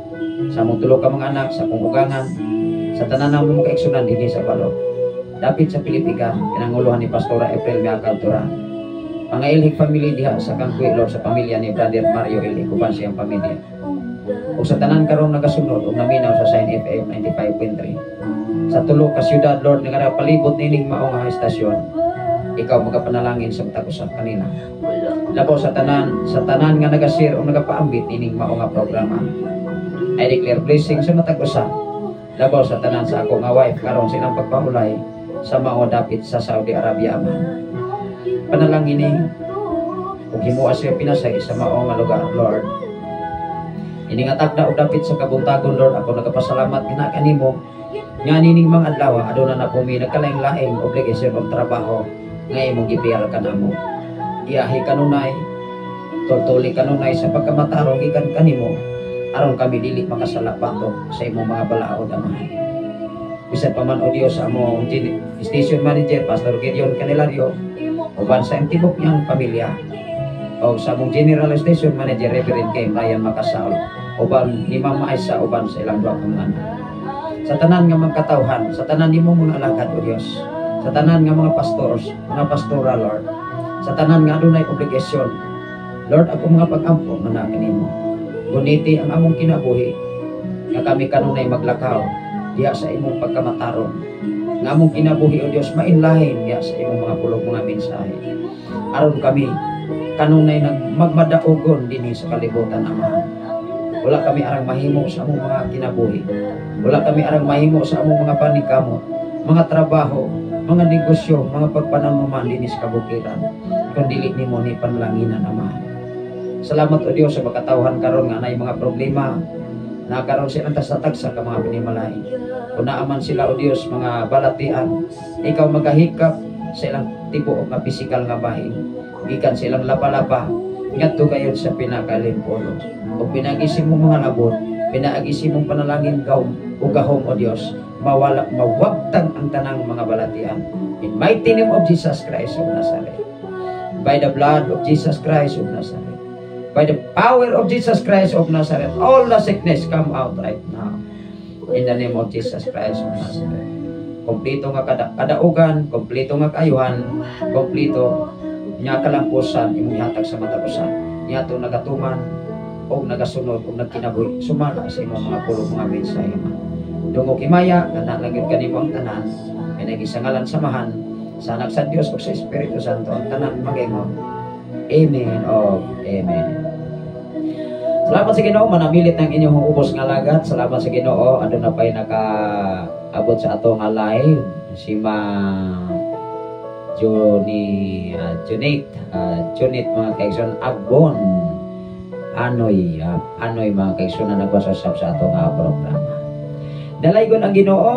sa among tulo ka mga anak, sa akong ugangan, sa tanan na mong kaigsunan dinhi sa balod. Dapit sa Pilipigan, pinanguluhan ni Pastora April Miakal Turan. Mga Ilhig family diha sa Kangkwi, Lord, sa pamilya ni Brother Mario Ilhig, uban siyang pamilya. Ug sa tanan karon nagasunod ug naminaw sa Shine FM 95.3. Sa tulo ka syudad, Lord, nga palibot nining mao nga estasyon, ikaw magapanalangin sa matag usa kanila. Labaw sa tanan nga naga-share o nagapaambit nining mao nga programa. I declare blessing sa matag usa. Labaw sa tanan sa ako nga wife karon silang pagpaulay sa mao dapit sa Saudi Arabia, Ama. Panalangin ni ug himoa siya pinasay sa mao nga lugar, Lord. Ining takna og dapit sa kabuntagon, Lord, ako nagapasalamat nga kanimo nga nining mga adlaw aduna na kumi nagkalaing-laing obligasyon og trabaho nga imong gibiyal kanamo. Giyahi kanunay, tultuli kanunay sa pagkamatarong gikan kanimo aron kami dili makasala batok sa imong mga balaod, Amahan. Bisan pa man, O Dios, among station manager, Pastor Gideon Canelario, uban sa imong tibok niyang pamilya, o sa among general station manager, Reverend Kay Ryan Macasaul, uban ni Mama Aisa, uban sa ilang duha ka mga anak. Sa tanan nga mga katawhan, sa tanan nimo mga alagad, O Dios, sa tanan nga mga pastors, mga pastora, Lord, sa tanan nga adunay obligasyon, Lord, ako mga pag-ampo nga naa kanimo. Guniti ang among kinabuhi nga kami kanunay maglakaw diha sa imong pagkamatarong. Nga among kinabuhi, O Dios, mainlahin diha sa imong mga pulong, mga mensahe. Aron kami kanunay nag magmadaugon dinhi sa kalibutan, Amahan. Wala kami arang mahimo sa among mga kinabuhi. Wala kami arang mahimo sa among mga paningkamot, mga trabaho, mga negosyo, mga pagpananuman dinhi sa kabukiran, kung dili nimo ni panalanginan, Amahan. Salamat, O Dios, sa makatawhan karon nga nay mga problema na karon sila tagsa ka mga panimalay. Kung naa man sila, O Dios, mga balatian, ikaw magahikap sa ilang tibuok nga pisikal nga bahin. Gikan sa ilang lapa-lapa, ngadto gayon sa pinakalimpolo. O pinaagi sa imong mga labot, pinaagi sa imong panalangin gawm o gahom, O Dios, mawala, mawagtang ang tanang mga balatian. In mighty name of Jesus Christ of Nazareth. By the blood of Jesus Christ of Nazareth. By the power of Jesus Christ of Nazareth, all the sickness come out right now. In the name of Jesus Christ of Nazareth. Kompleto nga kadaugan, kompleto nga kaayuhan, kompleto nga kalampusan imong ihatag sa matag usa. Niadto nagatuman og nagasunod og nagkinabuhi sumala sa imong mga pulong, mga mensahe, Ama. Dungog himaya nga nalagid kanimo ang tanan kay nagisangalan sa Amahan, sa Anak sa Dios ug sa Espiritu Santo ang tanan magaingon. Amen o Amen. Salamat sa Ginoo, manamilit ng inyong ubos nga alagad. Salamat sa Ginoo, aduna pay nakaabot sa ato nga live si Ma Johnny Junit, Junit mga kaigsoon, Agbon Anoy, Anoy mga kaigsoon na nagpasasab sa ato nga programa. Dalaygon ang Ginoo.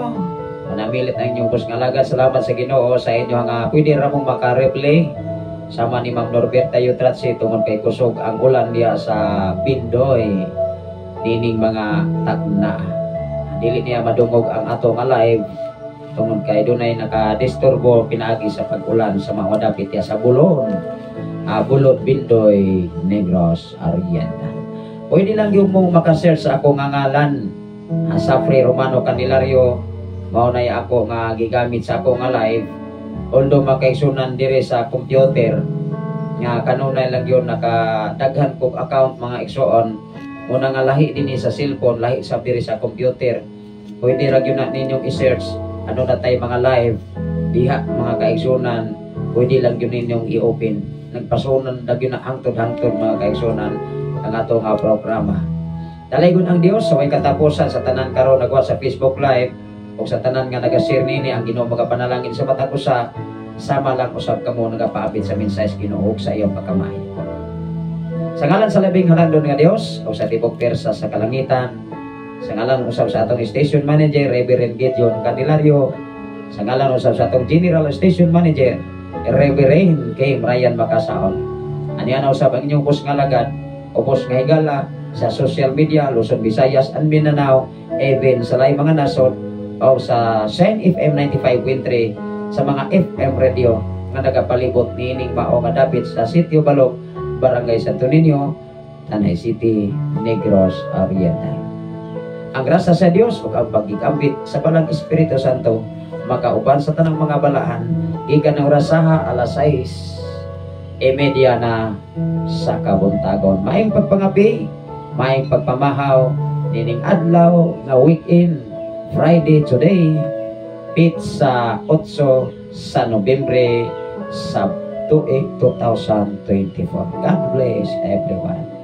Manamilit ang inyong ubos nga alagad. Salamat sa Ginoo sa inyo nga pwede ra mong maka-replay sama ni Ma'am Norberta Yutratsi tungod kay kusog ang ulan diha sa Bindoy nining mga tagna. Dili niya madungog ang ato nga live tungod kay dunay nakadisturbo pinaagi sa pag-ulan sa mga dapit diha sa Bulon. Bulon, Bindoy, Negros Oriental. Pwede lang yung mong makasearch sa ako nga ngalan, Safri Romano Candelario, mao na ako nga gigamit sa ako nga live. Although makaigsunan dire sa computer nga kanunay lang yun nakadaghan kog account, mga igsoon. Una nga lahi dinhi sa cellphone, lahi sa diri sa computer. Pwede ra gyud na ninyong i-search ano na tay mga live diha, mga kaigsunan. Pwede lang gyud ninyong i-open. Nagpasunan na gyud na hangtod-hangtod, mga kaigsunan, ang ato nga programa. Dalaygon ang Dios sa way katapusan. Sa tanan karon nagwa sa Facebook Live o sa tanan nga naga-share nini, ang Ginoo magapanalangin sa matag usa, sama lang usab kamo nagapaabit sa mensahe sa Ginoo ug sa iyong pagkamaayo. Sa ngalan sa labing halangdon nga Dios o sa tibok pwersa sa kalangitan, sa ngalan usab sa atong station manager, Reverend Gideon Candelario, sa ngalan usab sa atong general station manager, Reverend K. Ryan Macasaon. Aniya na usab ang inyong bus nga lagad o bus nga higala sa social media, Luzon, Visayas and Mindanao, even sa laing mga nasod o sa Shine FM 95.3, sa mga FM radio nga nagapalibot niining mao nga dapit sa Sitio Balog, Barangay Santo Niño, Tanay City, Negros Oriental. Ang grasya sa Dios ug ang pagigambit sa Balang Espiritu Santo makauban sa tanang mga balaan gikan ng orasaha alas 6:30 na sa kabuntagon. Maayong pagpangabi, maayong pagpamahaw nining adlaw nga weekend, Friday today, petsa 8 sa Nobyembre sa tuig 2024. God bless everyone.